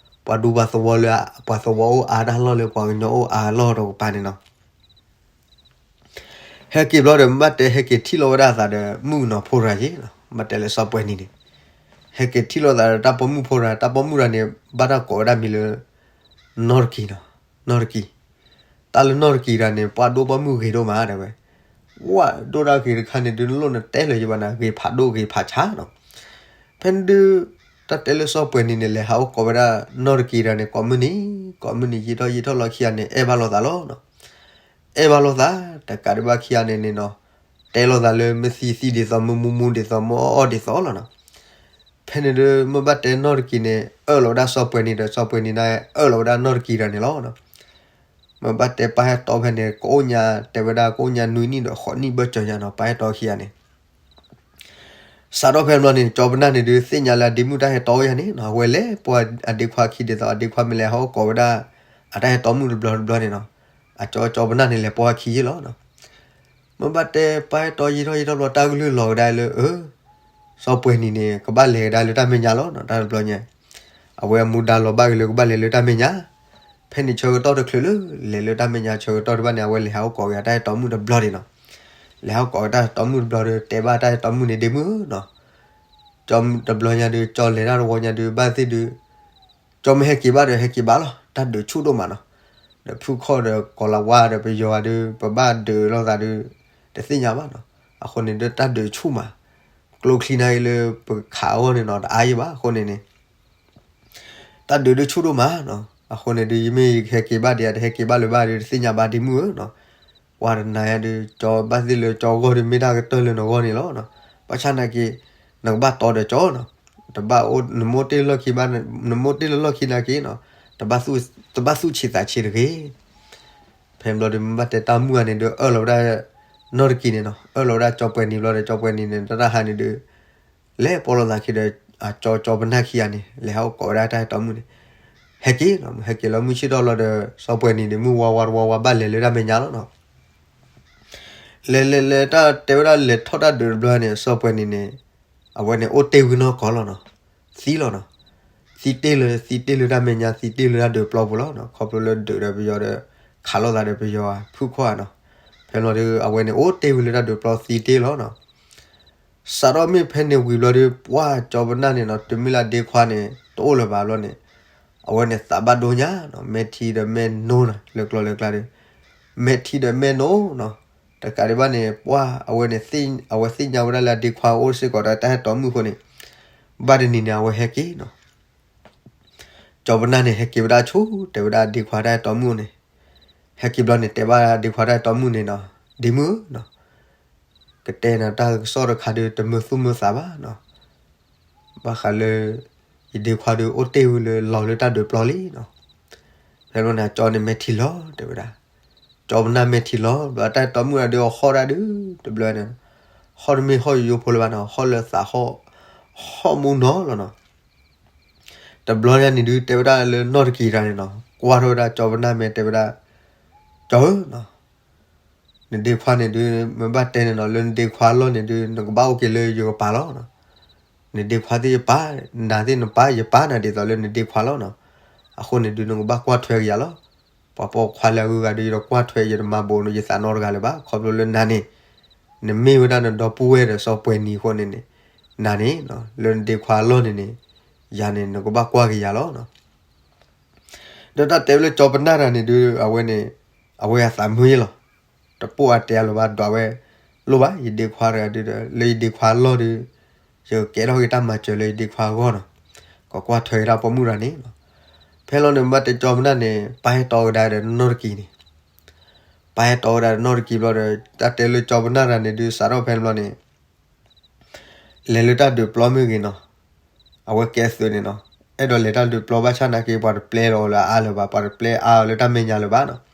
ပှၤဒူပှၤသဝီလၢ ပှၤသဝီအိၣ်အါတၢ်လီၢ်လၢပှၤကညီအိၣ်အါလီၢ်တကပၤန့ၣ်နီၤ. ဟဲက့ၤဘျီဒီး မ့ၢ်ဘၣ်တဲဟဲက့ၤထံၣ်လိာ်ဝဲဒၣ်အသးဒီး မုၣ်ကနီၤဖိတဂၤယ့ၣ်နီၤ မ့ၢ်ဘၣ်တဲလၢစီၤပှဲၤနံၤန့ၣ် ဟဲက့ၤထံၣ်လိာ်သးဒီးတၢ်ပိာ်မုၣ်ဖိတဂၤ တၢ်ပိာ်မုၣ်တဂၤန့ၣ် ဘၣ်တၢ်ကိးဝဲဒၣ်မံၤလၢ နီၢ်တကံၤနီၤ နီၢ်တကံၤ တၢ်လၢနီၢ်တကံၤတဂၤန့ၣ် ပှၤဒိၣ်ပိာ်မုၣ်ဂ့ၤဒိၣ်မးတဲဝဲ ဝဲဒိၣ်ဒၣ်ဂ့ၤတခါန့ၣ်ဒုး နလိၣ်နတဲလၢၤယဘၣ်နၤ ဂ့ၤဖးဒိၣ်ဂ့ၤဖးဆါနီၤ. ဖဲန့ၣ်ဒုး တၢ်တဲလၢစီၤပှဲၤနံၤန့ၣ် လဲၤဟးအိၣ်ကိးဝဲဒၣ်နီၢ်တကံၤတဂၤန့ၣ် ကိးမုၢ်နံၤ ကိးမုၢ်နံၤ ယံာ်ထီၣ်ယံာ်ထီၣ်လီၤခံဂၤန့ၣ် အဲၣ်ဘၣ်လိာ်သးလီၤနီၤ. အဲၣ်ဘၣ်လိာ်သး တကးဒံးဘၣ်ခံဂၤန့ၣ်န့ၣ်နီၤ တဲလိာ်သးလၢမ့ၢ်သံသံဒ်သိး မ့ၢ်မူမူဒ်သိး မ့ၢ်အီၣ်အီၣ်ဒ်သိးလီၤနီၤ. ဖဲန့ၣ်ဒုး မ့ၢ်ဘၣ်တဲနီၢ်တကံၤန့ၣ် အၢၣ်လီၤဝဲဒၣ်စီၤပှဲၤနံၤဒီး စီၤပှဲၤနံၤန့ၣ် အၢၣ်လီၤဝဲဒၣ်နီၢ်တကံၤတဂၤန့ၣ်လီၤနီၤ. မ့ၢ်ဘၣ်တဲပၢ်ဟဲတီဖဲန့ၣ် ကအိၣ်ညါ တဲဝဲဒၣ် ကအိၣ်ညါနွံနံၣ်ဒီးဃိးနံၣ်ဘၢၣ်စၢၤညါနီၤ ပၢ်ဟဲတီခံဂၤန့ၣ် စးထီၣ်ဖဲဘျီန့ၣ် ကၠီပနၢ်န့ၣ်ဒုး သ့ၣ်ညါလၢအဒ့မုၣ်တၢ်ဟဲတီအိၣ်ယါန့ၣ်နီၤ အဝဲလဲၤပိာ်အဒ့ခွါခံဒ်သိး အဒ့ခွါမ့ၢ်လဲၤဟးအိၣ်ကိးဝဲဒၣ် အတၢ်ဟဲတီမုၣ်တဘျီတဘျီန့ၣ်နီၤ အကၠီ ကၠီပနၢ်န့ၣ် လဲၤပိာ်အခံယ့ၢ်လီၤနီၤ. မ့ၢ်ဘၣ်တဲပၢ်ဟဲတီယံာ်ထီၣ်ယံာ်ထီၣ်ဘျီ တၢ်ကလုၢ်လီၤကဒါလၢ အၢ စီၤပှဲၤနံၤန့ၣ် ကဘၣ်လဲၤကဒါလၢတၢ်မဲာ်ညါလီၤနီၤ တၢ်တဘျီညါ အဝဲအမူဒါလီၤဘၣ်က့ၤလၢကဘၣ်လဲၤလၢတၢ်မဲာ်ညါ ဖဲန့ၣ်ဆၢကတီၢ်တချုးလၢ လဲၤလၢတၢ်မဲာ်ညါဆၢကတီၢ်တဘၣ်န့ၣ် အဝဲလဲၤဟးအိၣ်ကိးက့ၤအတၢ်ဟဲတီမုၣ်တဘျီန့ၣ်နီၤ. လဲၤဟးအိၣ်ကိးက့ၤတၢ်ဟဲတီမုၣ်တဘျီဒီး တဲဘၣ်တၢ်ဟဲတီမုၣ်န့ၣ် ဒ့မုၣ်ဧၢနီၤ ကၠီတဘျီညါဒုး ကၠီလဲၤတၢ်တဝီညါဒုး ဘၣ်သ့ၣ်ဒုး ကၠီမ့ၢ်ဟဲက့ၤဘၣ်ဒီး ဟဲက့ၤဘၣ်လီၤ တၢ်ဒုးဆူၣ်ဒိၣ်မးနီၤ. ဒီးဖုၣ်ခီၣ်ဒီးကီၤလၤဝါဒီးပယီၤဒုး ပဘၣ်ဒုးလိာ်သးဒုး တသ့ၣ်ညါဘၣ်နီၤ. အဃိန့ၣ်ဒီးတၢ်ဒုးဆူၣ်မး ကျိချံန့ၣ်လၢပခးအဂီၢ်န့ၣ်နီၤ တအါယံၤဘၣ် အဃိန့ၣ်န့ၣ် တၢ်ဒုးဒုးဆူၣ်ဒိၣ်မးနီၤ. အဃိန့ၣ်ဒုး ယမ့ၢ်ယကဟဲက့ၤဘၣ်ဒံး တဟဲက့ၤဘၣ်လၢၤဘၣ်ဒုး တသ့ၣ်ညါဘၣ်ဒ့မုၣ်ဧၢနီၤ. ပှၤတနၤညါဒုး ကၠီဘၣ်သ့ၣ်လၢကၠီဂီၢ်ဒုး မ့ၢ်တၢ်ကတၢၢ်လၢနဂီၢ်န့ၣ်လီၤနီၤ. ဘၣ်ဆၣ်နာ်က့ နကဘၣ်တီဒီးကၠီနီၤ. တဘၣ်အိၣ် နမိၢ်တ့ၢ်လၢလီၢ်ခံဘၣ် နမိၢ်တ့ၢ်လၢလီၢ်ခံနာ်က့နီၤ တဘၣ်သူၣ်ဆံးသးဆံးတဂ့ၤ. ဖဲဘျီဒုး မ့ၢ်ဘၣ်တဲတၢ်မုၣ်ဂၤန့ၣ်ဒုး အၢၣ်လီၤဝဲဒၣ် နီၢ်တကံၤန့ၣ်နီၤ အၢၣ်လီၤဝဲဒၣ်ကၠီပှဲၤနံၤဘျီဒီး ကၠီပှဲၤနံၤန့ၣ် တၢ်တဟါန့ၣ်ဒုး လဲၤပိာ်လိာ်သးခံဒီး အကၠီ ကၠီပနၢ်ခံဂၤန့ၣ် လဲၤဟးအိၣ်ကိးဝဲဒၣ်တၢ်ဟဲတီမုၣ်န့ၣ် ဟဲက့ၤနီၤ. ဟဲက့ၤလီၤမုၢ်ဆ့ၣ်ထီၣ်လီၤဒီး စီၤပှဲၤနံၤန့ၣ် မုၢ်ဝါဝါတဝါဝါဘၣ်လဲၤလၢတၢ်မဲာ်ညါလီၤနီၤ. လဲၤလဲၤလဲၤတၢ်တဲဝဲဒၣ်လဲၤထီၣ်တၢ်ဒုးတဘျီန့ၣ် စီၤပှဲၤနံၤန့ၣ် အဝဲန့ၣ်အိၣ်တ့ၢ်ဝံၤနီၢ်ကီၢ်လီၤနီၤ. သံလီၤနီၤ. သံတ့ၢ်လၢ သံတ့ၢ်လၢတၢ်မဲာ်ညါ သံတ့ၢ်လၢတၢ်ဒုးပျီပူၤလီၤနီၤ. ခီဖျိလၢဒုးဒီးပယီၤဒီး ခးလိာ်သးဒီးပယီၤဖုၣ်ခီၣ်ဧါနီၤ. ဖဲဘျီဒီး အဝဲန့ၣ်အိၣ်တ့ၢ်ဝံၤလၢတၢ်ဒုးပျီသံတ့ၢ်လီၤနီၤ. စးထီၣ်မ့ၢ်ဖဲန့ၣ်ဝံၤဘျီဒီး ပှၢ်ကၠီပနၢ်န့ၣ်နီၤ တုၤမ့ၢ်လၢဒ့ခွါန့ၣ် တအိၣ်လၢၤဘၣ်ဘျီန့ၣ် အဝဲန့ၣ်သးဘၣ်ဒိညါနီၤ မဲာ်ထံဒီးမဲာ်နိနီၤ လၢကျိၤလၢကျါဒီး မဲာ်ထံဒီးမဲာ်နိနီၤ. တကးဒံးဘၣ်န့ၣ် ပှၢ်အဝဲန့ၣ် အဝဲသ့ၣ်ညါဝဲဒၣ်လၢအဒ့ခွါအိၣ်စ့ၢ်ကီးဒီးတၢ်ဟဲတီမုၣ်အဃိန့ၣ် ဘၣ်တနံၤန့ၣ် အဝဲဟဲက့ၤနီၤ. ကၠီပနၢ်န့ၣ် ဟဲက့ၤဝဲဒၣ်ဆူ တဲဝဲဒၣ်ဒ့ခွါတၢ်ဟဲတီမုၣ်န့ၣ် ဟဲက့ၤဘျီန့ၣ် တဲဘၣ်ဒ့ခွါတၢ်ဟဲတီမုၣ်န့ၣ်နီၤ ဒ့မုၣ်ဧၢနီၤ ကတဲနၤတၢ်ကစီၣ်တခါဒီး တမုာ်သူၣ်မုာ်သးဘၣ်နီၤ. ဘၣ်ဃးလၢ ယဒ့ခွါဒီးအိၣ်တ့ၢ်ဝံၤလၢလီၤလၢတၢ်ဒုးပျီလံနီၤ. ဖဲဘျီန့ၣ် ကၠီန့ၣ်မဲာ်ထံလီၤ တဲဝဲဒၣ် ကၠီပနၢ်မဲာ်ထံလီၤ ဘျီတၢ်ဟဲတီမုၣ်ဒီးအဟီၣ်ဒၣ်ဒုး တဘျီန့ၣ် ဟီၣ်တမ့ၢ်ဟီၣ်ယိယိဖိလၢၤဘၣ်နီၤ ဟီၣ်လၢသးဟီၣ် ဟီၣ်မူနီၤလီၤနီၤ. တဘျီညါန့ၣ်ဒုး တဲဝဲဒၣ်လၢနီၢ်တကံၤတဂၤန့ၣ်နီၤ ကွၢ်ထီၣ်ဝဲဒၣ်ကၠီပနၢ်မဲာ်တဲဝဲဒၣ် ကၠီဧၢနီၤ နဒ့ခွါန့ၣ်ဒုး မ့ၢ်ဘၣ်တဲန့ၣ်နီၤ လၢနဒ့ခွါအလီၢ်န့ၣ်ဒုး နကဘၣ်အိၣ်က့ၤလၢယကပၤလီၤနီၤ. နဒ့ခွါသ့ၣ်ယပၢ် နၤသ့ၣ်နပၢ် ယပၢ်နၤဒ်သိးလၢနဒ့ခွါလီၤနီၤ. အဃိန့ၣ်ဒုး နကဘၣ်ကွၢ်ထွဲက့ၤယၤလီၤ. ပှၤပိာ်ခွါလၢအဂုၤအဂၤဒီး ယတကွၢ်ထွဲ ယတမၤဘိးနၤ ယသးနီတဂၤလၢၤဘၣ် ခီဖျိလၢနၤန့ၣ် နမ့ၢ်ဝဲဒၣ်နဒီပုၢ်ဝဲၢ်ဒီးစီၤပှဲၤနံၤအဃိန့ၣ်န့ၣ် နၤန့ၣ် လၢနဒ့ခွါအလီၢ်န့ၣ်န့ၣ် ယၤန့ၣ် နကဘၣ်ကွၢ်က့ၤယၤလီၤနီၤ. ဒီးတၢ်တဲဝဲလၢကၠီပနၢ်တဂၤန့ၣ်ဒုး အဝဲန့ၣ် အဝဲအသးမုာ်ယ့ၢ်လီၤ. တပိာ်အတဲအလၢၤဘၣ်ဒွးဝဲ လိၣ်ဘၣ် ယဒ့ခွါတဂၤဒုးဒီး လၢယဒ့ခွါအလီၢ်ဒုး ယကကဲထီၣ်က့ၤတၢ်မၤစၢၤလၢယဒ့ခွါအဂီၢ်နီၤ. ကကွၢ်ထွဲက့ၤတၢ်ပိာ်မုၣ်တဂၤန့ၣ်နီၤ. ဖဲလီၤန့ၣ် မ့ၢ်ဘၣ်တဲကၠီပနၢ်န့ၣ် ပၢ်ဟဲတီကဒါဒီးနီၢ်တကံၤန့ၣ် ပၢ်ဟဲတီကဒါဒီးနီၢ်တကံၤဘျီဒီး တၢ်တဲလၢကၠီပနၢ်တဂၤန့ၣ်ဒုး စးထီၣ်ဖဲန့ၣ်ဘျီန့ၣ် လဲၤလၢတၢ်ဒုးပျီမ့ၢ်ဂ့ၤနီၤ, အဝဲကဲသုးန့ၣ်နီၤ, အဲၣ်ဒိးလဲၤတၢ်ဒုးပျီဘၣ်ဆၣ်နာ်က့ ပှၤတပျဲဒီးအီၤလၢအါလၢၤဘၣ်, ပှၤတပျဲအါအီၤလၢတၢ်မဲာ်ညါလၢၤဘၣ်နီၤ.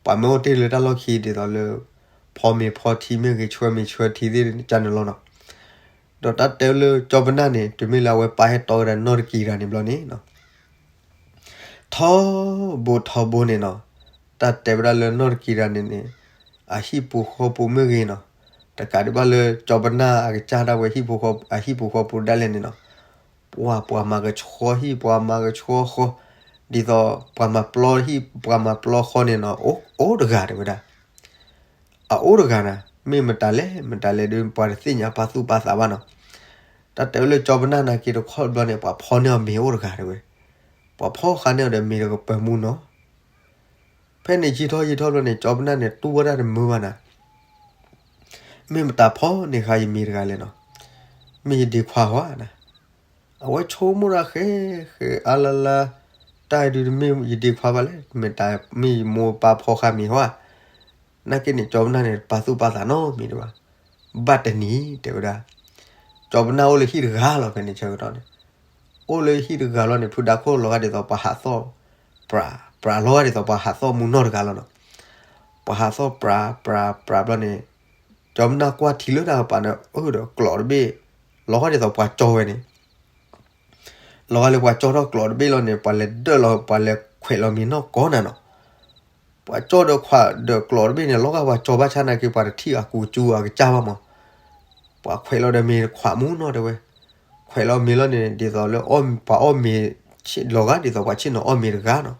ပှၤမ့ၢ်အိၣ်တ့ၢ်လၢတၢ်လီၢ်ခံဒ်သိးလၢ ဖီမ့ၤဖီထံမ့ၢ်ဂ့ၤ, ဆှၢမ့ၤဆှၢထံသ့ၣ်န့ၣ် ကန့ၣ်လီၤနီၤ. ဒီးတၢ်တဲလၢကၠီပနၢ်န့ၣ် တုၤမ့ၢ်လၢအဝဲပၢ်ဟဲတီဝဲဒၣ်နီၢ်တကံၤတဂၤန့ၣ်ဘျီန့ၣ်နီၤ ထီဘိထီဘိန့ၣ်နီၤ, တၢ်တဲဝဲဒၣ်လၢနီၢ်တကံၤတဂၤန့ၣ်န့ၣ် အဟံၣ်ပူၤဃီပူၤမ့ၢ်ဂ့ၤနီၤ, တကးဒံးဘၣ်လၢကၠီပနၢ်အကစၢ်ဒၣ်ဝဲ အဟံၣ်ပူၤဃီပူၤဒၣ်လဲာ်န့ၣ်နီၤ, ပှၤ ပှၤမၤကဆှီဟံၣ် ပှၤမၤကဆှီဃီ, ဒ်သိးပှၤမၤပျီဟံၣ် ပှၤမၤပျီဃီန့ၣ်နီၤ, အိၣ်တဂၤတဲဝဲဒၣ် အအိၣ်တဂၤနၤ, မ့ၢ်မတၤလဲၣ် မတၤလဲၣ်ဒီး ပှၤတသ့ၣ်ညါပာ်သူၣ်ပာ်သးဘၣ်နီၤ. တၢ်တဲဝဲလၢကၠီပနၢ်နာ်က့တခီဘျီန့ၣ် ပှၤဖီန့ၢ်အီၤမ့ၤအိၣ်တဂၤတဲဝဲ, ပှၤဖီဃာ်န့ၢ်အီၤဒီးမ့ၤတကပၢၤမူနီၤ. ဖဲန့ၣ်ယံာ်ထီၣ်ယံာ်ထီၣ်ဘျီန့ၣ် ကၠီပနၢ်န့ၣ် တူၢ်ဝဲဒၣ်တမုာ်ဘၣ်နၤ. မ့ၢ်မတၤဖီၣ်န့ၢ်ဃာ်ယမံၤတဂၤလဲၣ်နီၤ, မ့ၢ်ယဒ့ခွါဧါနၤ. အဝဲဆိကမိၣ်တၢ်ဃဲးဃဲးအါလါလါ, တၢ်အံၤဒုးတမ့ၢ်ယဒ့ခွါဘၣ်လဲၣ်, မ့ၢ်တၢ်မ့ၢ်ယမိၢ်ပၢ်ဖီၣ်ဃာ်မံၤဧါ. နာ်က့န့ၣ် ကၠီပနၢ်န့ၣ် ပာ်သူၣ်ပာ်သးနီတမံၤဒံးဘၣ်. ဘၣ်တနံၤတဲဝဲဒၣ်, ကၠီပနၢ်အိၣ်လၢဟံၣ်တဂၤလီၤ ဖဲန့ၣ်ဆၢကတီၢ်န့ၣ်, အိၣ်လၢဟံၣ်တဂၤလီၤန့ၣ် ဖုဒါခိၣ်လီၤဂာ်ဒ်သိးပှၤဟးသီၣ်ပြး, ပြးလီၤဂာ်ဒ်သိးပှၤဟးသီၣ်မူနီၢ်တဂၤလီၤနီၤ. ပှၤဟးသီၣ်ပြးပြးပြးဘျီန့ၣ်, ကၠီပနၢ်ကွၢ်ထံလၢတၢ်ကပၤန့ၣ် အၢဒီးကျိးတဘ့ၣ်, လီၤဂာ်ဒ်သိးပှၤကၠီဝဲန့ၣ် လီၤဂာ်လၢပှၤကၠီထီၣ်ကျိးတဘ့ၣ်လီၤန့ၣ် ပှၤလဲၤဒၢၣ်လီၤ ပှၤလဲၤခွဲးလီၤမ့ၤနီၢ်ကိးနၤနီၤ. ပှၤကၠီဒီးခွးဒီးကျိးတဘ့ၣ်န့ၣ် လီၤဂာ်ပှၤကၠီဘၣ်ဆၣ်နာ်က့ ပှၤတထံၣ်အကူကၠူအကစၢ်ဘၣ်မး. ပှၤခွဲးလီၤဒီးမ့ၤခွးမူနီၢ်တဲဝဲ, ခွဲးလီၤမ့ၤလီၤန့ၣ် ဒ်သိးလၢပှၤအီၣ်မ့ၤ, လီၤဂာ်ဒ်သိးပှၤဆ့ၣ်နီၤအီၣ်မ့ၤတဂၤနီၤ.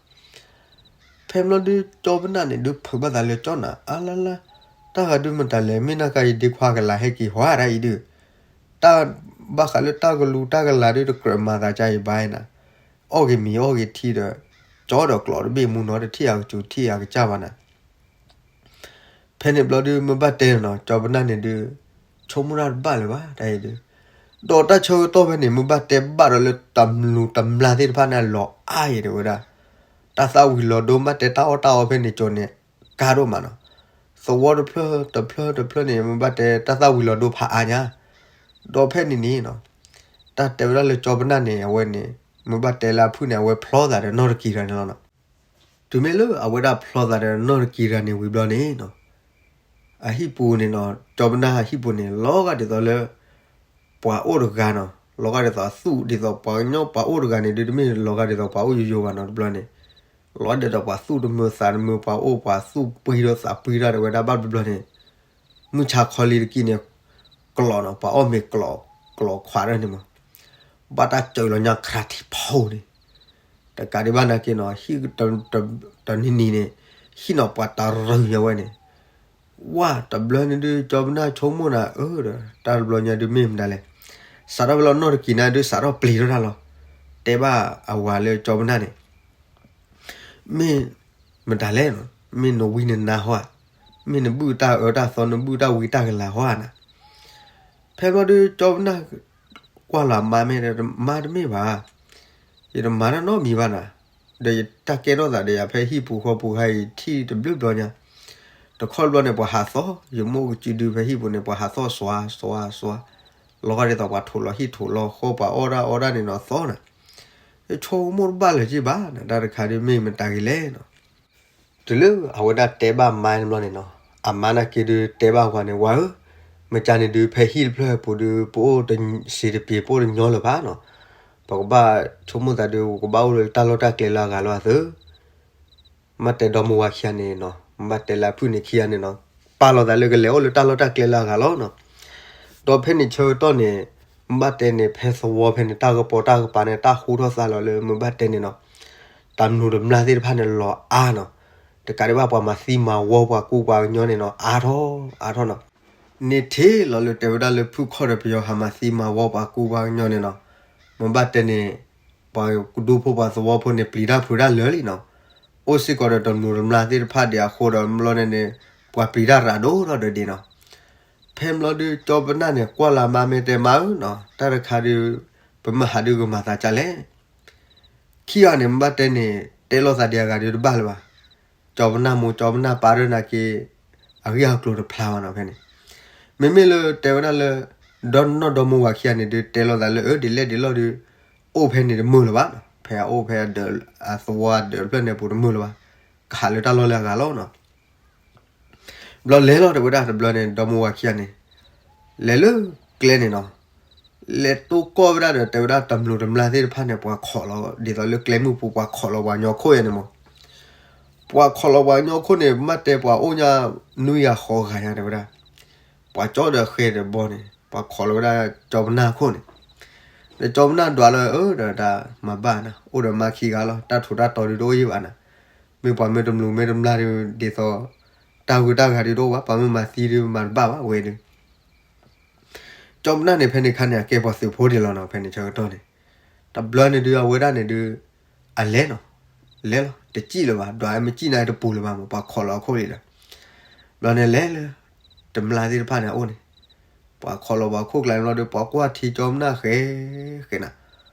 ဖဲဘျီဒုးကၠီပနၢ်န့ၣ် ဒုးဖုးဘၣ်သးလၢကၠီနၤ အါလါလါ, တၢ်ဂၤဒုးမတၤလဲၣ် မ့ၢ်နာ်က့ယဒ့ခွါကလၤဟဲက့ၤဟီဒၣ်အံၤဒုး, တၢ်ဘၣ်ဃးလၢတၢ်ကလူၤတၢ်ကလၤဒုးတကြၢးမၤသးကါအံၤဘၣ်နၤ, အီၣ်က့ၤမ့ၤအီၣ်က့ၤထံဒီး, ကၠီဒီးကျိးတဘ့ၣ်မူနီၢ်တထံၣ်အကစူၤထံၣ်အကစၢ်ဘၣ်နၤ. ဖဲန့ၣ်ဘျီဒုး မ့ၢ်ဘၣ်တဲနီၤ ကၠီပနၢ်န့ၣ်ဒုး, ဆိကမိၣ်တၢ်တဘၣ်လၢၤဘၣ်တၢ်အံၤဒုး, ဒီးတၢ်ဆၢကတီၢ်ဖဲန့ၣ် မ့ၢ်ဘၣ်တဲဘၣ်ဒီးလၢတမျူးတမျၢ်သ့ၣ်တဖၣ်န့ၣ် လီၤအါအံၤတဲဝဲဒၣ်, တၢ်သၣ်ဝံၤလီၤဒိ မ့ၢ်ဘၣ်တဲတၢ်အီၣ်တၢ်အီဖဲန့ၣ်ကၠီန့ၣ်, ကါဒိၣ်မးနီၤ, သဝီတဖျၢၣ်တဖျၢၣ်တဖျၢၣ်န့ၣ် မ့ၢ်ဘၣ်တဲတၢ်သၣ်ဝံၤလီၤဒိဖးအါညါ, ဒီးဖဲန့ၣ်န့ၣ်နီၤ, တၢ်တဲဝဲဒၣ်လၢကၠီပနၢ်န့ၣ် အဝဲန့ၣ်, မ့ၢ်ဘၣ်တဲလၢအဖုၣ်န့ၣ် အဝဲဖျီသးဒီးနီၢ်တကံၤတဂၤန့ၣ်လီၤနီၤ. တုၤမ့ၢ်လၢအဝဲဒၣ်ဖျီသးဒီးနီၢ်တကံၤတဂၤန့ၣ်ဝံၤဘျီန့ၣ်နီၤ, အဟံၣ်ပူၤန့ၣ်နီၤ ကၠီပနၢ်အဟံၣ်ပူၤန့ၣ် လီၤဂာ်ဒ်သိးလၢ ပှၤအိၣ်တဂၤနီၤ, လီၤဂာ်ဒ်သိးအသူၣ်ဒ်သိးပှၤကညီပှၤအိၣ်တဂၤန့ၣ်ဒုး တမ့ၢ်လီၤဂာ်ဒ်သိးပှၤအိၣ်ယိယိဘၣ်နီၤ တဘျီန့ၣ်, လီၤဒ်သိးပှၤသူၣ်တမုာ်သးတမုာ် ပှၤအိၣ်ပှၤသူၣ်ပှံၤဒီးသးပှံၤတၢ်တဲဝဲဒၣ်ဘၣ်တဘျီန့ၣ်, မုၢ်ဆါခီလံတကံၢ်န့ၣ်, ကျိးနီၤ ပှၤအီၣ်မ့ၤကျိး, ကျိးခွးဒၣ်န့ၣ်မး, ဘၣ်တၢ်စၢၤလီၤညါခရးထံးဖီန့ၣ်, တကးဒံးဘၣ်နာ်က့နီၤ ဟံၣ်, တနံၤနံၤန့ၣ်, ဟံၣ်နီၤပှၤတရၢညါဝဲန့ၣ်, ဝါတဘျီန့ၣ်ဒုး ကၠီပနၢ်ဆိကမိၣ်နၤအၢဒီး တၢ်တဘျီညါဒုးမ့ၢ်မတၤလဲၣ်, စးထီၣ်ဖဲလီၤနီၢ်တကံၤန့ၣ်ဒုး စးထီၣ်ပျံၤထီၣ်တၢ်လီၤ, တဲဘၣ်အဝၤလၢကၠီပနၢ်န့ၣ် မ့ၢ်မတၤလဲၣ်နီၤ, မ့ၢ်နဝံနနါဟီဧါ, မ့ၢ်နဘုၣ်တၢ်အၢတၢ်သီ နဘုၣ်တၢ်ဝံတၢ်ကလၤဟီဧါနၤ. ဖဲဘျီဒုး ကၠီပနၢ်ကွၢ်လီၤအမါမ့ၢ်ဒီး မါတမ့ၢ်ဘၣ်, ယတမၤတၢ်နီတမံၤဘၣ်နၤ, ဒီးယတၢ်ကဲထီၣ်သးဒီးယၤဖဲဟံၣ်ပူၤဃီပူၤခါအံၤ ထံၣ်တဘျုးဘျီညါ, တခီတဘျီန့ၣ် ပှၤဟးသီၣ်, ယမိၢ်ကစုဒုးဖဲဟံၣ်ပူၤန့ၣ် ပှၤဟးသီၣ်စွါစွါစွါ, လီၤဂာ်ဒ်သိးပှၤထိးလီၤဟံၣ်ထိးလီၤဃီ ပှၤအီၣ်တၢ်အီတၢ်န့ၣ်နီၤသီနၤ, ယဆိကမိၣ်တဘၣ်လၢၤက့ဘၣ်နၤ တၢ်တခါဒုးမ့ၢ်မတၤဂ့ၤလဲၣ်နီၤ. တုၤလၢအဝဲဒၣ်တဲဘၣ်မါန့ၣ်ဘျီန့ၣ်နီၤ, အမါနာ်က့ဒုးတဲဘၣ်ဝၤန့ၣ် ဝၤဧၢ, မ့ၢ်ကန့ၣ်ဒုး ဖဲဟံၣ်တဖျၢၣ်အပူၤဒုး ပအိၣ်တစ့တပ့ၤ ပအိၣ်တညီလၢၤဘၣ်နီၤ, ပကဘၣ်ဆိကမိၣ်သးဒုး ကဘၣ်အိၣ်လၢတၢ်လီၢ်တၢ်ကျဲလၢအဂၤလီၤအသး မ့ၢ်တဲဒီမါဝၤခံဂၤန့ၣ်နီၤ, မ့ၢ်တဲလၢအဖုၣ်န့ၣ်ခံဂၤန့ၣ်နီၤ, ပာ်လီၤသးလၢကလဲၤအိၣ်လၢတၢ်လီၢ်တၢ်ကျဲလၢအဂၤလီၤနီၤ. ဒီးဖဲန့ၣ်ဆၢကတီၢ်န့ၣ်, မ့ၢ်တဲန့ၣ် ဖဲသဝီဖဲန့ၣ် တၢ်ကပီၤတၢ်ကပၤန့ၣ် တၢ်ဃူထီၣ်သးလီၤလၢမ့ၢ်ဘၣ်တဲန့ၣ်နီၤ, တၢ်မနုၤတမျၢ်သ့ၣ်တဖၣ်န့ၣ်လီၤအါနီၤ, တကးဒံးဘၣ်ပှၤမၤသံမၤဝီပှၤကူပှၤကညီန့ၣ်နီၤ အါထီၣ်အါထီၣ်နီၤ. န့ၣ်ထံၣ်လီၤလၢတဲဝဲဒၣ်လၢဖုၣ်ခီၣ်ဒီးပယီၤဟးမၤသံမၤဝီပှၤကူပှၤကညီန့ၣ်နီၤ, မ့ၢ်ဘၣ်တဲန့ၣ်, ပှၤကဒူဖိပှၤသဝီဖိန့ၣ် ပျံၤတၢ်ဖုးတၢ်လၢာ်လံနီၤ, အိၣ်စ့ၢ်ကီးဒီးတၢ်မနုၤတမျၢ်သ့ၣ်တဖၣ်ဒံးအဃိဒီး ဘျီန့ၣ်န့ၣ်, ပှၤပျံၤတၢ်ရးဒိၣ်ထီၣ်ဒီးဒ်နီၤ. ဖဲဘျီဒုး ကၠီပနၢ်န့ၣ် ကွၢ်လၢမါမ့ၢ်တဲမါဧၢနီၤ, တၢ်တခါဒုး, ပမ့ၢ်ဟးဒုးကမၤသးဒ်လဲၣ် ခံဂၤန့ၣ် မ့ၢ်ဘၣ်တဲန့ၣ် တဲလိာ်သးဒံးအဂၤဒုးတဘၣ်လၢၤဘၣ်. ကၠီပနၢ်မိၢ်ကၠီပနၢ်ပၢ်ဒၣ်နာ်က့, အဂ့ၢ်အကျိၤတဖျါဘၣ်နီၤဖဲန့ၣ်. မ့မ့ၢ်လၢတဲဝဲဒၣ်လၢ, ဒီနီၢ်ဒီမါဝၤခံဂၤန့ၣ်ဒုး တဲလိာ်သးလၢအၢဒ်လဲၣ်ဒ်လဲၣ်ဒုး, အိၣ်ဖဲန့ၣ်တမုာ်လၢၤဘၣ်နီၤ, ဖဲအအိၣ်ဖဲအဒၢး, အသဝီအဒၢးတဖျၢၣ်န့ၣ်ပူၤတမုာ်လၢၤဘၣ်, ကဟးလၢတၢ်လီၢ်လၢအဂၤလီၤနီၤ. ဘျီလဲၤလီၤတဲဝဲဒၣ်တဘျီန့ၣ် ဒီမါဝၤခံဂၤန့ၣ်, လဲၤလၢကျဲန့ၣ်နီၤ, လဲၤတိၢ်ကီၢ်ဝဲဒၣ်ဒီး တဲဝဲဒၣ်တၢ်မနုၤတမျၢ်သ့ၣ်တဖၣ်န့ၣ် ပှၤခိးလီၤ, ဒ်သိးလၢကျဲမုၢ်ပူၤ ပှၤခိးလီၤပှၤကညီခိၣ်ယဲန့ၣ်မး. ပှၤခိးလီၤပှၤကညီခိၣ်န့ၣ် မ့ၢ်တဲပှၤအိၣ်ညါနွံဂၤဃိးဂၤညါတဲဝဲဒၣ်, ပှၤကၠီဒီးဃဲဒီးဘီန့ၣ် ပှၤခိးလီၤဝဲဒၣ်ကၠီပနၢ်ခိၣ်န့ၣ်. ဒီးကၠီပနၢ်ဒွးလၢအၢဒီးတၢ်မၤဘၣ်နၤ, အိၣ်ဒီးမါခံဂၤလီၤ, တၢ်ထူးတၢ်တီၤဒုးတအိၣ်ယံၤဘၣ်နၤ, မ့ၢ်ပှၤမ့ၢ်တမျုးမ့ၢ်တမျၢ်ဒုး ဒ်သိး, တၢ်ဂုၤတၢ်ဂၤဒုးတအိၣ်ဘၣ်, ပှၤမ့ၢ်မၤသံဒုးမၤတဘၣ်ဘၣ်ဝဲဒုး ကၠီပနၢ်န့ၣ် ဖဲန့ၣ်ခါန့ၣ် အကဲပှၤသုးဖိဒံးလီၤနီၤ, ဖဲန့ၣ်ဆၢကတီၢ်န့ၣ်, တဘျီန့ၣ်ဒုး အဝဲဒၣ်န့ၣ်ဒုး, အလဲၤနီၤ, လဲၤလီၤ, တစံၣ်လၢၤဘၣ်, ဒွးမ့ၢ်စံၣ်န့ၣ်တပူၤလၢၤဘၣ်မး, ပှၤခိးလီၤအခိၣ်လံဒီး, ဘျီန့ၣ်လဲၤလၢ, တမျၢ်သ့ၣ်တဖၣ်န့ၣ်အအိၣ်န့ၣ်, ပှၤခီလီၤပှၤခိၣ်ကျါန့ၣ်လီၤဒီး ပှၤကွၢ်ထံကၠီပနၢ်ဃဲဃဲနၤ,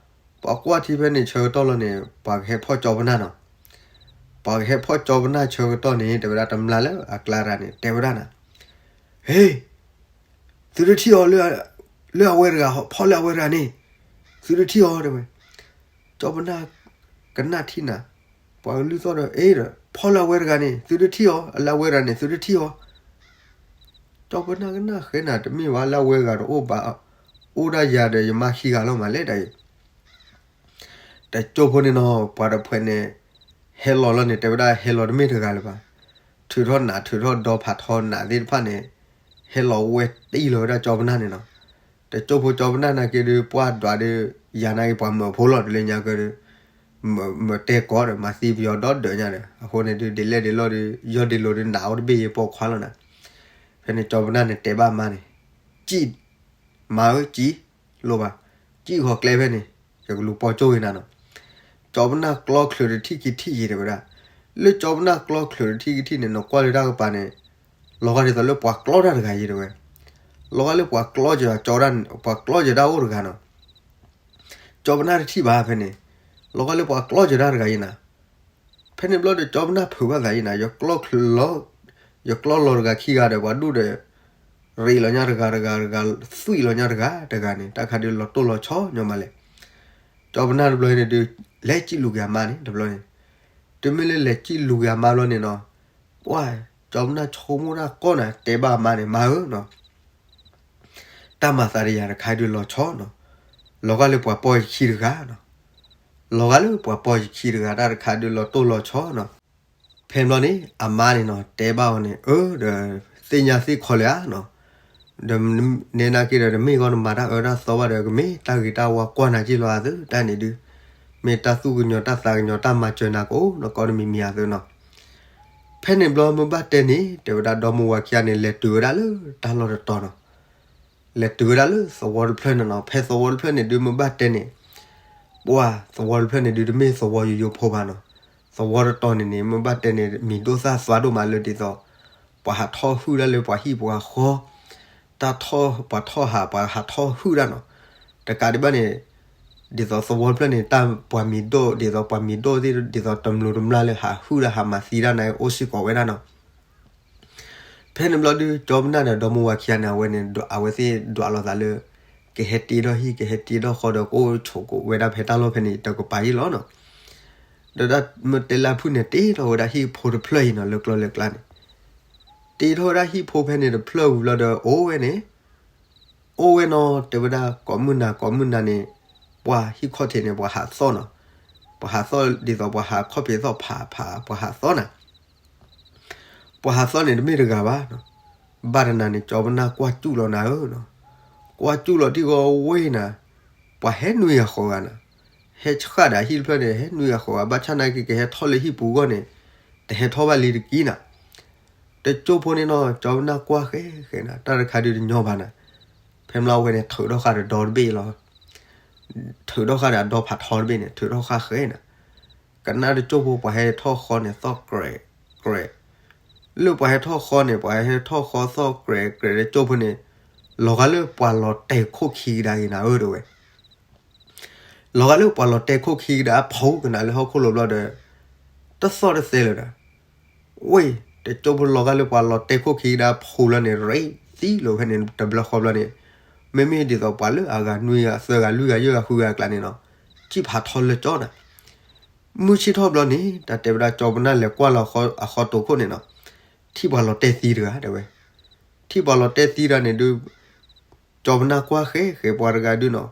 ပှၤကွၢ်ထံဖဲန့ၣ်ဆၢကတီၢ်လီၤန့ၣ် ပှၤကဟဲဖီၣ်ကၠီပနၢ်နီၤ, ပှၤကဟဲဖီၣ်ကၠီပနၢ်ဆၢကတီၢ်န့ၣ် တဲဝဲဒၣ်တမျၢ်လၢအကျါတဂၤန့ၣ် တဲဝဲဒၣ်နၤ, ဟ့, သုတထံၣ်အီၤ, လၢအဝဲတဂၤ, ဖီၣ်လၢအဝဲတဂၤန့ၣ်, သုတထံၣ်အီၤ တဲဝဲ, ကၠီပနၢ်ကနၣ်ထံၣ်နၤ, ပှၤကလုၢ်သီၣ်ဒီး အ့ဒီး ဖီၣ်လၢအဝဲတဂၤန့ၣ် သုတထံၣ်အီၤ, လၢအဝဲတဂၤန့ၣ် သုတထံၣ်အီၤ, ကၠီပနၢ်ကနၣ်ဃဲနၤ တမ့ၢ်ဘၣ်လၢအဝဲတဂၤတအိၣ်ဘၣ်, အိၣ်ဒၣ်ယၤဒီးယမါခံဂၤလီၤမးလဲၣ်တၢ်အံၤ တကၠိဖိန့ၣ်နီၤ ပှၤတဖုန့ၣ် ဟဲလီၤလီၤန့ၣ် တဲဝဲဒၣ်ဟဲလီၤတမ့ၢ်တဂၤလၢၤဘၣ်, ထုးထီၣ်နးထုးထီၣ်ဒီဖးထီနးသ့ၣ်တဖၣ်န့ၣ် ဟဲလီၤဝဲတံၢ်လီၤဝဲဒၣ်ကၠီပနၢ်န့ၣ်နီၤ, တကၠိဖိကၠီပနၢ်နာ်က့ဒီး ပှၢ်ဒွးဒီး ယၤနာ်က့ပှၤမၢဖိလီၤတလၢညါကဒီး မၢတဲကီးဒီး မၤသံပယီၤဒီဒၢးညါဒီး အဃိန့ၣ်ဒုး ဒ်လဲၣ်ဒ်လဲၣ်ဒီး ယီၢ်ဒ်လိာ်ဒီး နးအိၣ်တဘ့ၣ်ယပိာ်ခွါလီၤနၤ, ဖဲန့ၣ်ကၠီပနၢ်န့ၣ်တဲဘၣ်မါန့ၣ်, ကံၣ်, မါဧၢကံၣ်, လိၣ်ဘၣ်, ကံၣ်ဃီကျဲဖဲန့ၣ် ယကလူၤပိာ်ကၠိဝံၤနၤနီၤ, ကၠီပနၢ်ကျီချုးတထံၣ်ခံထံၣ်ယံၤတဲဝဲဒၣ်, လၢကၠီပနၢ်ကျီချုးတထံၣ်ခံထံၣ်န့ၣ် နကွၢ်လၢတၢ်ကပၤန့ၣ် လီၤဂာ်ဒ်သိးလၢပှၤကျီတၢ်တဂၤယံၤတဲဝဲ, လီၤဂာ်လၢပှၤကျီကၠီ, ပှၤကျီကၠီတၢ်အိၣ်တဂၤနီၤ, ကၠီပနၢ်တထံၣ်ဘၣ်ဖဲန့ၣ်, လီၤဂာ်လၢပှၤကျီကၠီတၢ်တဂၤယံၤနၤ, ဖဲန့ၣ်ဘျီဒီးကၠီပနၢ်ဖုးဘၣ်သးယံၤနၤ, ယကျီချုးလီၤ, ယကျီလီၤတဂၤခံဂၤဒီး ပှၤဒူၣ်ဒီး ရ့းလီၤညါတဂၤတဂၤတဂၤ, သွံၣ်လီၤညါတဂၤတဂၤန့ၣ် တၢ်ခါဒုးလီၤတိၢ်လီၤဆီညီမးလဲၣ်, ကၠီပနၢ်တဘျီန့ၣ်ဒုး လဲၤကံၣ်လူၤက့ၤအမါန့ၣ် တဘျီန့ၣ်, တုၤမ့ၢ်လၢလဲၤကံၣ်လူၤက့ၤအမါဘျီန့ၣ်နီၤ, ပှၢ်, ကၠီပနၢ်ဆိကမိၣ်တၢ်ကီနၤ တဲဘၣ်အမါန့ၣ် မါဧၢနီၤ တၢ်မၤသးတယၤတခါဒုးလီၤဆီနီၤ, လီၤဂာ်လၢပှၤပိာ်ယခံတဂၤနီၤ, လီၤဂာ်လၢပှၤပိာ်ယခံတဂၤ တၢ်တခါဒုးလီၤတိၢ်လီၤဆီနီၤ, ဖဲဘျီန့ၣ် အမါန့ၣ်နီၤ တဲဘၣ်အီၤန့ၣ် အၢ ဒီး သ့ၣ်ညါသ့ၣ်ခီလၢာ်ဧါနီၤ, ဒီးနဲနာ်က့ဒီး တမ့ၢ်ဂီၢ်နမၤတၢ်အၢတၢ်သီဘၣ်ဒီး ကမ့ၢ်တၢ်ဂ့ၤတၢ်ဝါကွၢ်နၤက့လီၤအသး တၢ်န့ၣ်ဒုး မ့ၢ်တၢ်သူၣ်ကညီၤတၢ်သးကညီၤ တၢ်မၤစၢၤနၤကအိၣ်နီၢ်ကီၢ်တမံၤမံၤအသိးနီၤ, ဖဲန့ၣ်ဘျီမ့ၢ်ဘၣ်တဲန့ၣ် တဲဝဲဒၣ်ဒီမါဝၤခံဂၤန့ၣ် လဲၤတုၤဝဲဒၣ်လၢတၢ်လီၢ်တတီၤနီၤ, လဲၤတုၤဝဲဒၣ်လၢသဝီတဖျၢၣ်န့ၣ်နီၤ, ဖဲသဝီတဖျၢၣ်န့ၣ်ဒုးမ့ၢ်ဘၣ်တဲန့ၣ်, ပှၢ် သဝီတဖျၢၣ်န့ၣ်ဒုး တမ့ၢ်သဝီယိယိဖိဘၣ်နီၤ, သဝီတတီၤန့ၣ်န့ၣ် မ့ၢ်ဘၣ်တဲန့ၣ် မံၤဒိၣ်သၣ်သွါဒိၣ်မးလၢဒ်သိး ပှၤဟးထီၣ်ဟုၣ်ဒၣ်လၢပှၤဟံၣ်ပှၤဃီ, တၢ်ထီၣ် ပှၤထီၣ်ဟး ပှၤဟးထီၣ်ဟုၣ်ဒၣ်နီၤ, တကးဒံးဘၣ်န့ၣ် ဒ်သိးသဝီတဖျၢၣ်န့ၣ် တၢ်ပှၤမံၤဒိၣ် ဒ်သိးပှၤမံၤဒိၣ်သ့ၣ် ဒ်သိးတမျိးတမျာ်လၢဟးဟုၣ်ဒၣ်ဟးမၤသံဒၣ်န့ၣ် အိၣ်စ့ၢ်ကီးဝဲဒၣ်နီၤ, ဖဲန့ၣ်ဘျီဒုး ကၠီပနၢ်ဒီးဒီမါဝၤခံဂၤန့ၣ် အဝဲန့ၣ် အဝဲသ့ၣ်ဒွးလိာ်သးလၢ ကဟဲတ့ထီၣ်ဟံၣ် ကဟဲတ့ထီၣ်ဃီဒီး ကအိၣ်ဆိးကဝဲဒၣ်ဖဲတၢ်လီၢ်ဖဲန့ၣ် တကပၤအံၤလီၤနီၤ, ဒီးတၢ်မ့ၢ်တဲလၢအဖုၣ်န့ၣ် တ့ထီၣ်ဝဲဒၣ်ဟံၣ်ဖိတဖျၢၣ်အံၤနီၤ လၢကျီလၢကျါန့ၣ်, တ့ထီၣ်ဝဲဒၣ်ဟံၣ်ဖိဖဲန့ၣ်တဖျၢၣ်ဝံၤဘျီဒီး အိၣ်ဝဲန့ၣ် အိၣ်ဝဲနီၤ တဲဝဲဒၣ်ကိးမုၢ်နၤကိးမုၢ်နၤန့ၣ် ပှၤဟံၣ်ခီၣ်ထံးန့ၣ် ပှၤဟးသီၣ်နီၤ, ပှၤဟးသီၣ်ဒ်သိးပှၤဟးခီၣ်ဖံးသီၣ်ဖးဖး ပှၤဟးသီၣ်နၤ, ပှၤဟးသီၣ်န့ၣ်တမ့ၢ်တဂၤဘၣ်နီၤ, ဘၣ်တနၤန့ၣ် ကၠီပနၢ်ကွၢ်စူၣ်လီၤနၤဧၢနီၤ, ကွၢ်စူၣ်လီၤထံၣ်ဂီၤဝဲနၤ, ပှၤဟဲနွံဂၤဃိးဂၤနၤ, ဟဲဆှၣ်ဒီးဟံၣ်တဖျၢၣ်န့ၣ် ဟဲနွံဂၤဃိးဂၤ ဘၣ်ဆၣ်နာ်က့ ကဟဲထီၣ်လၢဟံၣ်ပူၤအဂီၢ်န့ၣ် တဟဲထီၣ်ဘၣ်လံတက့ၢ်နၤ တကၠိဖိန့ၣ်နီၤ ကၠီပနၢ်ကွၢ်ဃဲဃဲနၤ တၢ်တခါဒုးတညီဘၣ်နၤ, ဖဲမျီဝဲန့ၣ် ထုးထီၣ်ဃာ်ဒီးဒီတဘ့ၣ်လီၤ, ထုးထီၣ်ဃာ်ဒီးအဒီဖးထီတဘ့ၣ်န့ၣ် ထုးထီၣ်ဃာ်ဃဲနၤ, ကနၣ်တကၠိဖိပှၤဟဲထီၣ်ဃီန့ၣ် သီၣ်ကြဲးကြဲး, လၢပှၤဟဲထီၣ်ဃီန့ၣ် ပှၤဟဲထီၣ်ဃီသီၣ်ကြဲးကြဲးတကၠိဖိန့ၣ်, လီၤဂာ်လၢပှၤလီၤတဲာ်ခိၣ်ခံကဒါက့ၤနၤဧၢတဲဝဲ လီၤဂာ်လၢပှၤလီၤတဲာ်ခိၣ်ခံကဒါဖှူကနၤလၢဟီၣ်ခိၣ်လိၤဘျီဒီး, တသီၣ်တသဲလၢၤဒီး, ဝဲ, တကၠိဖိလီၤဂာ်လၢပှၤလီၤတဲာ်ခိၣ်ခံကဒါဖှူလီၤန့ၣ် ရ့သံလီၤဖဲန့ၣ်တဘျီဃီဘျီန့ၣ်, မ့မ့ၢ်ဒ်သိးပှၤလၢအဂၤနွံဂၤသၢဂၤလွံၢ်ဂၤယဲၢ်ဂၤဃုဂၤအကျါန့ၣ်နီၤ, စံၣ်ဖးထီလၢကၠီနၤ မုၢ်ဆ့ၣ်ထီၣ်ဘျီန့ၣ် တၢ်တဲဝဲဒၣ်ကၠီပနၢ်လဲၤကွၢ်လီၤအဃီတိာ်ခိၣ်န့ၣ်နီၤ, ထံၣ်ပှၤလီၤတဲာ်သံတဂၤတဲဝဲ, ထံၣ်ပှၤလီၤတဲာ်သံတဂၤန့ၣ်ဒုး, ကၠီပနၢ်ကွၢ်ဃဲဃဲပှၤတဂၤဒုးနီၤ,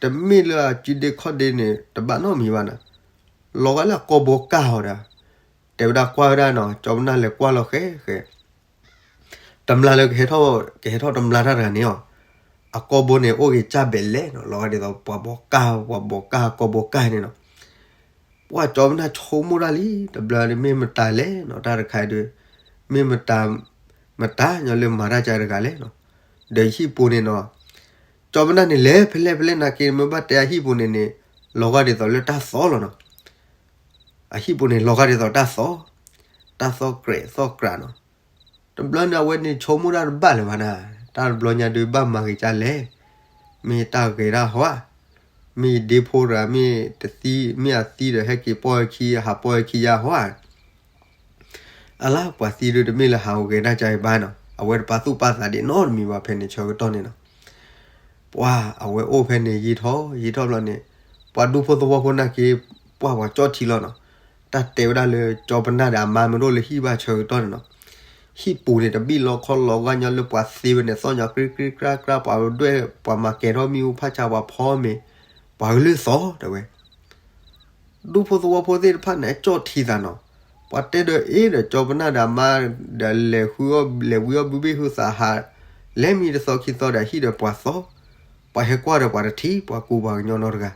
တမ့ၢ်လၢအစုဒ့ခီၣ်ဒ့န့ၣ် တဘၣ်နီတမံၤဘၣ်နၤ, လီၤဂာ်လၢအကိာ်ဘိကၢ်အီၤဒီး, တဲဝဲဒၣ်ကွၢ်ဝဲဒၣ်နီၤ ကၠီပနၢ်လဲၤကွၢ်လီၤဃဲဃဲ တမျာ်လၢကဟဲထီၣ်, ကဟဲထီၣ်တမျာ်တၢ်တဂၤန့ၣ်အီၤ, အကိာ်ဘိန့ၣ် အိၣ်ဂ့ၤကၢ်ဘဲးလဲၣ်နီၤ, လီၤဂာ်ဒ်သိးပှၤဘိးကၢ်, ပှၤဘိးကၢ် ကိာ်ဘိကၢ်န့ၣ်နီၤ, ပှၤကၠီပနၢ်ဆိကမိၣ်တၢ်လံ, တဘျီဒီးမ့ၢ်မတၤလဲၣ်နီၤ, တၢ်တခါအံၤဒုး, မ့ၢ်မတၤ, မတၤညီလၢမၤတၢ်ကါတဂၤလဲၣ်နီၤ, ဒီးယဟံၣ်ပူၤန့ၣ်နီၤ, ကၠီပနၢ်န့ၣ်လဲၤဖဲလဲၣ်ဖဲလဲၣ်နာ်က့ မ့ၢ်ဘၣ်တဲအဟံၣ်ပူၤန့ၣ်န့ၣ်, လီၤဂာ်ဒ်သိးလၢတၢ်သီလီၤနီၤ အဟံၣ်ပူၤန့ၣ် လီၤဂာ်ဒ်သိးတၢ်သီ, တၢ်သီကြဲးသီကြးနီၤ, တ တဘျီန့ၣ်အဝဲန့ၣ်ဆိကမိၣ်တၢ်တဘၣ်လၢၤဘၣ်နၤ, တၢ်တဘျီညါဒုးဘၣ်မၤဂ့ၤကလဲၣ်, မ့ၢ်တၢ်ဂဲၤတၢ်ဟီဧါ, မ့ၢ်ဒ့ဖိတဂၤ မ့ၢ်တသံ မ့ၢ်အသံဒီးဟဲက့ၤပီၢ်ဝဲခံ ဟးပီၢ်ဝဲခံယါဟီဧါ. အလါပှၤသံဒုးတမ့ၢ်လၢဟးဂဲၤတၢ်ကါအံၤဘၣ်နီၤ, အဝဲတပာ်သူၣ်ပာ်သးဒံးနီတမံၤဘၣ် ဖဲန့ၣ်ဆၢကတီၢ်န့ၣ်နီၤ. ပှၤအဝဲအိၣ်ဖဲန့ၣ်ယံာ်ထီၣ်ယံာ်ထီၣ်ဘျီန့ၣ်, ပှၤဒူဖိသဝီဖိနာ်က့ ပှၤပှၤကၠီၣ်ထံလီၤနီၤ. တၢ်တဲဝဲဒၣ်လၢ ကၠီပနၢ်ဒီးအမါမ့ၢ်တအိၣ်လၢဟံၣ်ဘၣ်ဆၢကတီၢ်န့ၣ်နီၤ, ဟံၣ်ပူၤန့ၣ်တဘံၣ်လီခီလီၤဂာ်ညီလၢပှၤသ့ဝဲန့ၣ် သီၣ်ညီကြံကြံကြါကြါ ပှၤဒွဲၣ် ပှၤမၤကဲၤထီၣ်မ့ၣ်အူဖးဆါ ပှၤဖီမ့ၤ ပှၤကလုၢ်သီတဲဝဲ ဒူဖိသဝီဖိသ့ၣ်တဖၣ်န့ၣ် အကၠီၣ်ထံသးနီၤ. ပှၤတဲဒီးအ့ဒီး ကၠီပနၢ်ဒီးအမါဒီး လဲၤဃုအီၣ် လဲၤဝံအီၣ်ဘုဘ့ၣ်ဟုသးဟး, လဲၤမံတသီခံသီဒီးဟံၣ်ဒီးပှၤသီ, ပှၤဟဲကွၢ်ဒီးပှၤတထံၣ် ပှၤကူပှၤကညီနီတဂၤ.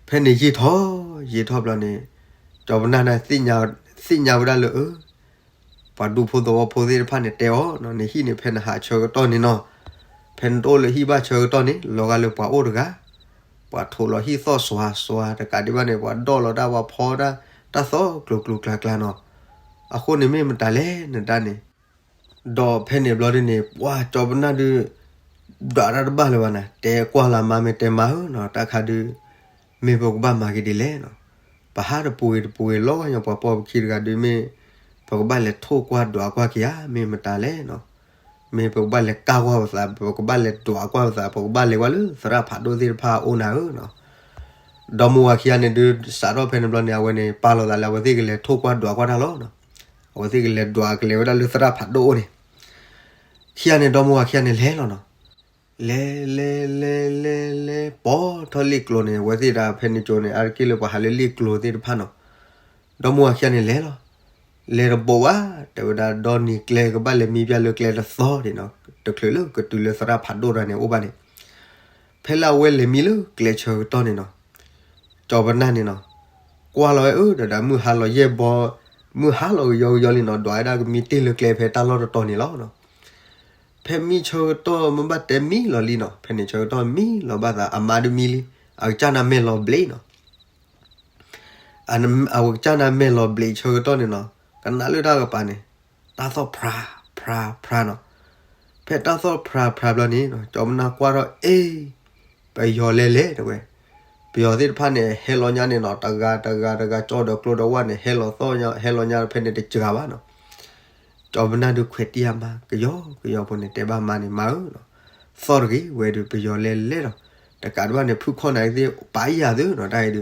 ဖဲန့ၣ်ယံာ်ထီၣ်ယံာ်ထီၣ်ဘျီန့ၣ်, ကၠီပနၢ်န့ၣ် သ့ၣ်ညါဝဲဒၣ်လၢအ ပှၤဒူဖိသဝီဖိသ့ၣ်တဖၣ်န့ၣ်တဲအီၤနီၤ, နဟံၣ်န့ၣ်ဖဲနဟးဆၢကတီၢ်န့ၣ်နီၤ, ဖဲနတအိၣ်လၢဟံၣ်ဘၣ်ဆၢကတီၢ်န့ၣ် လီၤဂာ်လၢပှၤအိၣ်တဂၤ, ပှၤထိးလီၤဟံၣ်သီၣ်စွၤစွၤတကးဒံးဘၣ်န့ၣ် ပှၤဒီၣ်လီၤတၢ် ပှၤဖီတၢ် တၢ်သီကျိၤကျိၤကျါကျါနီၤ. အဃိန့ၣ်မ့ၢ်မတၤလဲၣ်နတၢ်န့ၣ်, ဒီးဖဲန့ၣ်ဘျီဒ်န့ၣ် ပှၤကၠီပနၢ်ဒုး ဒွးတၢ်တဘၣ်လၢၤဘၣ်နၤ, တဲကွၢ်လၢမါမ့ၢ်တဲမါဧၢနီၤ, တၢ်ခါဒုး မ့ၢ်ပကဘၣ်မၤက့ၤဒ်လဲၣ်နီၤ. ပဟးတပူၤဂ့ၤတပူၤဂ့ၤ လီၤဂာ်ညီပှၤပိာ်ပခံတဂၤဒုးမ့ၢ် ပကဘၣ်လဲၤထိၣ်ကွၢ်ဒွးကွၢ်က့ၤဧါ မ့ၢ်မတၤလဲၣ်နီၤ. မ့ၢ်ပကဘၣ်လဲၤကၢ်ကွၢ်ပသး ပကဘၣ်လဲၤဒွးကွၢ်ပသး ပကဘၣ်လဲၤကွၢ်လၢသရၣ်ဖးဒိၣ်သ့ၣ်တဖၣ်အအိၣ်နၤဧၢနီၤ. ဒီမါဝၤခံဂၤန့ၣ်ဒုး စးထီၣ်ဖဲန့ၣ်ဘျီန့ၣ် အဝဲန့ၣ် ပာ်လီၤသးလၢအဝဲသ့ၣ်ကလဲၤထိၣ်ကွၢ်ဒွးကွၢ်တၢ်လီၤနီၤ. အဝဲသ့ၣ်ကလဲၤဒွးကလဲၤဝဲဒၣ်လၢသရၣ်ဖးဒိၣ်အအိၣ်န့ၣ်, ခံဂၤန့ၣ် ဒီမါဝၤခံဂၤန့ၣ်လဲၤလီၤနီၤ. လဲၤလဲၤလဲၤလဲၤလဲၤ ပိာ်ထီၣ်လ့ၣ်ကျိၤန့ၣ် အဝဲသ့ၣ်ဒၣ်ဖဲန့ၣ်ကၠိန့ၣ် အါတက့ၢ်လၢပှၤဟးလၢလ့ၣ်ကျိၤသ့ၣ်တဖၣ်နီၤ. ဒီမါဝၤခံဂၤန့ၣ်လဲၤလီၤ. လဲၤတဘိးဘၣ် တဲဝဲဒၣ် ဒီနံၤကျဲကဘၣ်လဲၤမံပျၢ်လၢကျဲတသီဒံးနီၤ, တချုးလၢကတုၤလၢသရၣ်ဖးဒိၣ်တဂၤန့ၣ်အိၣ်ဘၣ်န့ၣ်, ဖဲလၢအဝဲလဲၤမံလၢကျဲဆၢကတီၢ်န့ၣ်နီၤ, ကၠီပနၢ်န့ၣ်နီၤ, ကွၢ်လီၤဝဲအၢ ဒီးဒၣ်မုၢ်ဟါလီၤယဲၢ်ဘီ, မုၢ်ဟါလီၤကယီကယီလံနီၤ, ဒွးဝဲဒၣ်ကမံတ့ၢ်လၢကျဲဖဲတၢ်လီၢ်တတီၤန့ၣ်လီၤနီၤ. ဖဲမံဆၢကတီၢ်မ့ၢ်ဘၣ်တဲမံလီၤလံနီၤ, ဖဲန့ၣ်ဆၢကတီၢ်မံလီၤဘၣ်သး အမါဒုးမံလံ, အကစၢ်နၤမဲာ်လီၤဘျံးနီၤ. အဝဲကစၢ်နၤမဲာ်လီၤဘျံးဆၢကတီၢ်န့ၣ်နီၤ, ကနၣ်လၢတၢ်ကပၤန့ၣ်, တၢ်သီၣ်ဖြါဖြါဖြါနီၤ. ဖဲတၢ်သီၣ်ဖြါဖြါဘျီန့ၣ်နီၤ, ကၠီပနၢ်ကွၢ်ထီၣ်အ့ ပယီၤလဲၤလဲၤတဲဝဲ, ပယီၤသ့ၣ်တဖၣ်န့ၣ်ဟဲလီၤညါန့ၣ်နီၤ, တဂၤတဂၤတဂၤ ကၠီဒီးကျိဒီးဝၣ်န့ၣ် ဟဲလီၤသီၣ်ညါ ဟဲလီၤညါဖဲန့ၣ်တစှၤဘၣ်နီၤ. ကၠီပနၢ်ဒုးခွဲးတံၢ်အမါ ကယီကယီဖိန့ၣ် တဲဘၣ်မါန့ၣ် မါဧၢနီၤ, သီၣ်တဂ့ၤဝဲဒုး ပယီၤလဲၤလဲၤလီၤ, တကးဒံးဘၣ်န့ၣ် ဖုၣ်ခီၣ်နၤသ့ၣ်ပာ်ယၤသုနီၤ တၢ်အံၤဒုး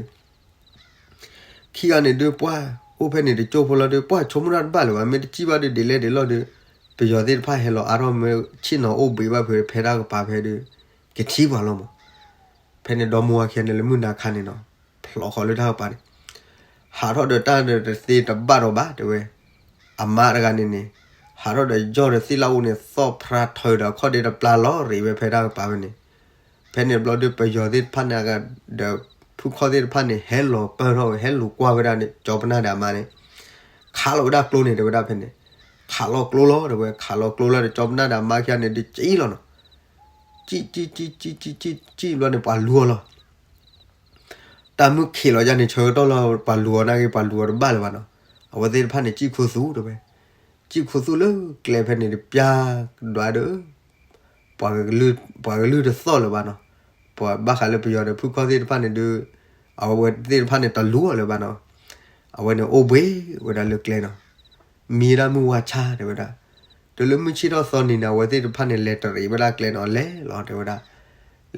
ခံဂၤန့ၣ်ဒုး ပှၢ်အိၣ်ဖဲန့ၣ်တကၠိဖိလီၤဒုး ပှၢ်ဆိကမိၣ်တၢ်တဘၣ်လၢၤဘၣ်, မ့ၢ်တစံၣ်ဘၣ်ဒုးဒ်လဲၣ်ဒ်လဲၣ်ဒုး ပယီၤသ့ၣ်တဖၣ်ဟဲလီၤအါထီၣ်မ့ၢ်ဆ့ၣ်နီၤအိၣ်ဘှံးဘၣ်ဖဲ ဖဲတၢ်ကပၤဖဲဒုး ကထံၣ်ပှၤလီၤမး. ဖဲန့ၣ်ဒီမါဝၤခံဂၤန့ၣ်လၢမုၢ်နၤခါန့ၣ်နီၤ, ဖျိးဃီၤလၢတၢ်ကပၤန့ၣ် ဟးထီၣ်ဒီးတၢ်ဒီးတသ့တဘၣ်ဒီးဘၣ်တဲဝဲ, အမါတဂၤန့ၣ်န့ၣ် ဟးထီၣ်ဒီးယီၢ်ဒီးသ့ၣ်လၣ်အူန့ၣ် သီၣ်ဖြါထၢဒီးအခီၣ်ဒ့တပျၢ်လီၤရံးဝဲဖဲတၢ်ကပၤဝဲန့ၣ်. ဖဲန့ၣ်ဘျီဒုး ပယီၤသ့ၣ်တဖၣ်န့ၣ်ဒီး ဖုၣ်ခီၣ်သ့ၣ်တဖၣ်န့ၣ် ဟဲလီၤပၢၢ်ထီၣ်ဝဲ ဟဲလူၤကွၢ်ဝဲဒၣ်န့ၣ် ကၠီပနၢ်ဒီးအမါန့ၣ် ခးလီၤဝဲဒၣ်ကျိန့ၣ် တဲဝဲဒၣ်ဖဲန့ၣ်, ခးလီၤကျိလီၤတဲဝဲ, ခးလီၤကျိလီၤဒီး ကၠီပနၢ်ဒီးအမါခံဂၤန့ၣ်ဒုးစံၣ်လီၤနီၤ. စံၣ်စံၣ်စံၣ်စံၣ်စံၣ်စံၣ်စံၣ်ဘျီန့ၣ် ပှၤလူၤအီၤလီၤ. တၢ်မုၢ်ခံးလီၤယါန့ၣ် ဆၢကတီၢ်လီၤ ပှၤလူၤအီၤနာ်က့ ပှၤလူၤအီၤတဘၣ်လၢၤဘၣ်နီၤ. အဝဲသ့ၣ်တဖၣ်န့ၣ် စံၣ်ခူသူၣ်တဲဝဲ, စံၣ်ခူသူၣ်လၢကျဲဖဲန့ၣ်တပျၢ်ဒွးဒီး ပှၤကလုၢ်တသီၣ်လၢၤဘၣ်နီၤ. ပှၤဘၣ်ဃးလၢပယီၤဒီးဖုၣ်ခီၣ်သ့ၣ်တဖၣ်န့ၣ်ဒုး အဝဲသ့ၣ်တဖၣ်န့ၣ်တလူၤအီၤလၢၤဘၣ်နီၤ. အဝဲန့ၣ်အိၣ်ဘှံးဝဲဒၣ်လၢကျဲနီၤ. မံဝဲဒၣ်မုၢ်ဝါဆါတဲဝဲဒၣ်. တုၤလၢမုၢ်ဆ့ၣ်ထီၣ်သီနံၤန့ၣ် အဝဲသ့ၣ်တဖၣ်န့ၣ် လဲၤတရံးဝဲဒၣ်ကျဲနီၤ လဲၤလီၤတဲဝဲဒၣ်.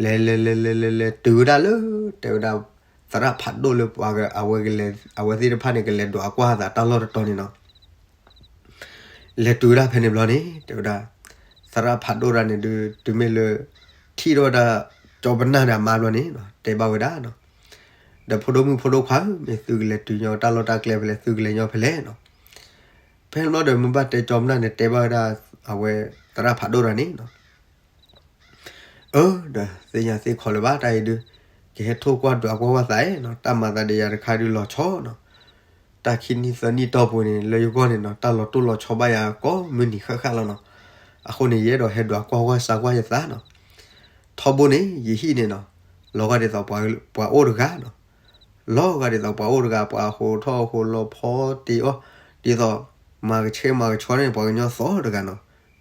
လဲၤလဲၤလဲၤလဲၤလဲၤလဲၤတုၤဝဲဒၣ်လၢ တဲဝဲဒၣ် သရၣ်ဖးဒိၣ်လၢ အဝဲကလဲၤ အဝဲသ့ၣ်တဖၣ်န့ၣ် ကလဲၤဒွးကွၢ်သးတၢ်လီၢ်တတီၤန့ၣ်နီၤ. လဲၤတုၤဝဲဒၣ်ဖဲန့ၣ်ဘျီန့ၣ် တဲဝဲဒၣ် သရၣ်ဖးဒိၣ်တဂၤန့ၣ်ဒုး တုၤမ့ၢ်လၢ ထံၣ်ထီၣ်ဝဲဒၣ် ကၠီပနၢ်ဒီးအမါဘျီန့ၣ်နီၤ တဲဘၣ်ဝဲဒၣ်နီၤ. ဒီးဖိဒိၣ်မုၣ်ဖိဒိၣ်ခွါဧၢ, မ့ၢ်သုကလဲၤတုၤညီတၢ်လီၢ်တၢ်ကျဲဖဲလဲၣ် သုကလဲၤညီဖဲလဲၣ်နီၤ. ဖဲန့ၣ်ဘျီဒီးမ့ၢ်ဘၣ်တဲကၠီပနၢ်န့ၣ် တဲဘၣ်ဝဲဒၣ် အဝဲသရၣ်ဖးဒိၣ်တဂၤန့ၣ်နီၤ. အၢ ဒီးသ့ၣ်ညါသ့ၣ်ခီလၢၤဘၣ် တၢ်အံၤဒုး ကဟဲထိၣ်ကွၢ်ဒွးကွၢ်ဝဲသးနီၤ, တၢ်မၤသးဒီးယၤတခါဒုးလီၤဆီနီၤ. တၢ်ခံနံၣ်သၢနံၣ်တီၢ်ပူၤန့ၣ် လၢယဂီၢ်န့ၣ်နီၤ တၢ်လီၤတိၢ်လီၤဆီဘၣ်ယၤကိးမုၢ်နံၤဃၣ်ဃၣ်လီၤနီၤ. အဃိန့ၣ် ယအဲၣ်ဒိးဟဲဒွးကွၢ်ဝဲစၢ်ကွၢ်ယသးနီၤ. ထီဘိန့ၣ် ယဟံၣ်န့ၣ်နီၤ လီၤဂာ်ဒ်သိးပှၤအိၣ်တဂၤနီၤ. လီၤဂာ်ဒ်သိးပှၤအိၣ်တဂၤ ပှၤဟးထီၣ်ဟးလီၤဖီတ့ၢ်အီၣ် ဒ်သိး မၤကဆှဲမၤကဆှီန့ၣ် ပှၤကညီသီတဂၤနီၤ,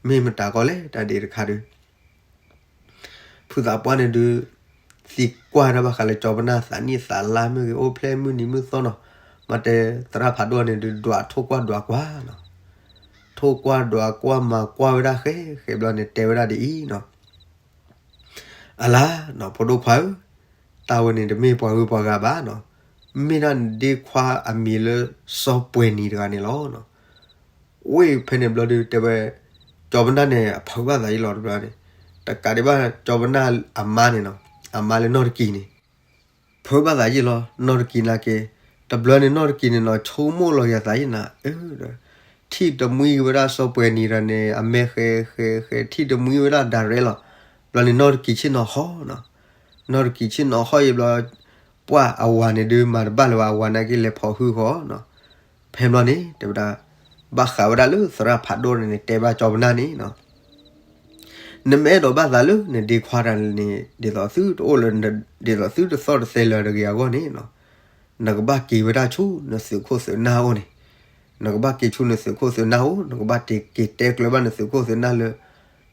မ့ၢ်မတၤကီလဲၣ် တၢ်ဒ်တခါဒုး ဖုသးပှၢ်န့ၣ်ဒုး သံကွၢ်တၢ်ဘၣ်ဃးလၢကၠီပနၢ်သးနံၣ်သးလါမ့ၢ်ဂ့ၤ အိၣ်ဖျဲၣ်မုၢ်နံၤမုၢ်သီနီၤ, မၤတဲသရၣ်ဖးဒိၣ်န့ၣ်ဒုး ဒွးထိၣ်ကွၢ်ဒွးကွၢ်နီၤ, ထိၣ်ကွၢ်ဒွးကွၢ်မၤကွၢ်ဝဲဒၣ်ဃဲဃဲဘျီန့ၣ် တဲဝဲဒၣ်ဒ်အံၤနီၤ, အလါနီၤ ဖိဒိၣ်ခွါဧၢ, တၢ်ဝဲန့ၣ်တမ့ၢ်ပှၤဂုၤပှၤဂၤဘၣ်နီၤ, မ့ၢ်ဒၣ်နဒ့ခွါအမံၤလၢစီၤပှဲၤနံၤတဂၤန့ၣ်လီၤ. ဝ့ၢ်ဖဲန့ၣ်ဘျီဒုးတဲဝဲ, ကၠီပနၢ်န့ၣ် အဖုးဘၣ်သးယံာ်လီၤတဘျီန့ၣ်, တကးဒံးဘၣ်ကၠီပနၢ်အမါန့ၣ်နီၤ, အမါလၢနီၢ်တကံၤန့ၣ် ဖုးဘၣ်သးယံာ်လီၤ နီၢ်တကံၤနာ်က့, တဘျီန့ၣ်နီၢ်တကံၤန့ၣ်နီၤ ဆိကမိၣ်လီၤယၤသးယံာ်နၤ, အၢ ဒီး ထံၣ်တမှံဝဲဒၣ်စီၤပှဲၤနံၤတဂၤန့ၣ် အမဲာ်ဃဲဃဲဃဲ ထံၣ်တမှံဝဲဒၣ် direct လီၤ. ဘျီန့ၣ်နီၢ်တကံၤဆ့ၣ်နီၤဟီနီၤ, နီၢ်တကံၤဆ့ၣ်နီၤဟီယံာ်ဘျီ, ပှၢ်အဝၤန့ၣ်ဒုးမၤတဘၣ်လၢၤဘၣ် အဝၤနာ်က့လဲၤဖီၣ်ဟုဃီနီၤ, ဖဲဘျီန့ၣ် တဲဝဲဒၣ်, ဘၣ်ဃးဝဲဒၣ်လၢသရၣ်ဖးဒိၣ်န့ၣ် တဲဘၣ်ကၠီပနၢ်န့ၣ်နီၤ နမ့ၢ်အဲၣ်ဒိးဘၣ်သးလၢနဒ့ခွါတဂၤန့ၣ် ဒ်သိးသုတအိၣ်လၢ ဒ်သိးသုတသီၣ်တသဲလၢၤတဂ့ၤအဂီၢ်န့ၣ်နီၤ, နကဘၣ်က့ၤဝဲဒၣ်ဆူနသုးခိၣ်သုးနၢ်အအိၣ်န့ၣ်, နကဘၣ်က့ၤဆူနသုးခိၣ်သုးနၢ်အအိၣ် နကဘၣ်က့ၤတဲကျၢၤဘၣ်နသုးခိၣ်သုးနၢ်လၢ, ဒ်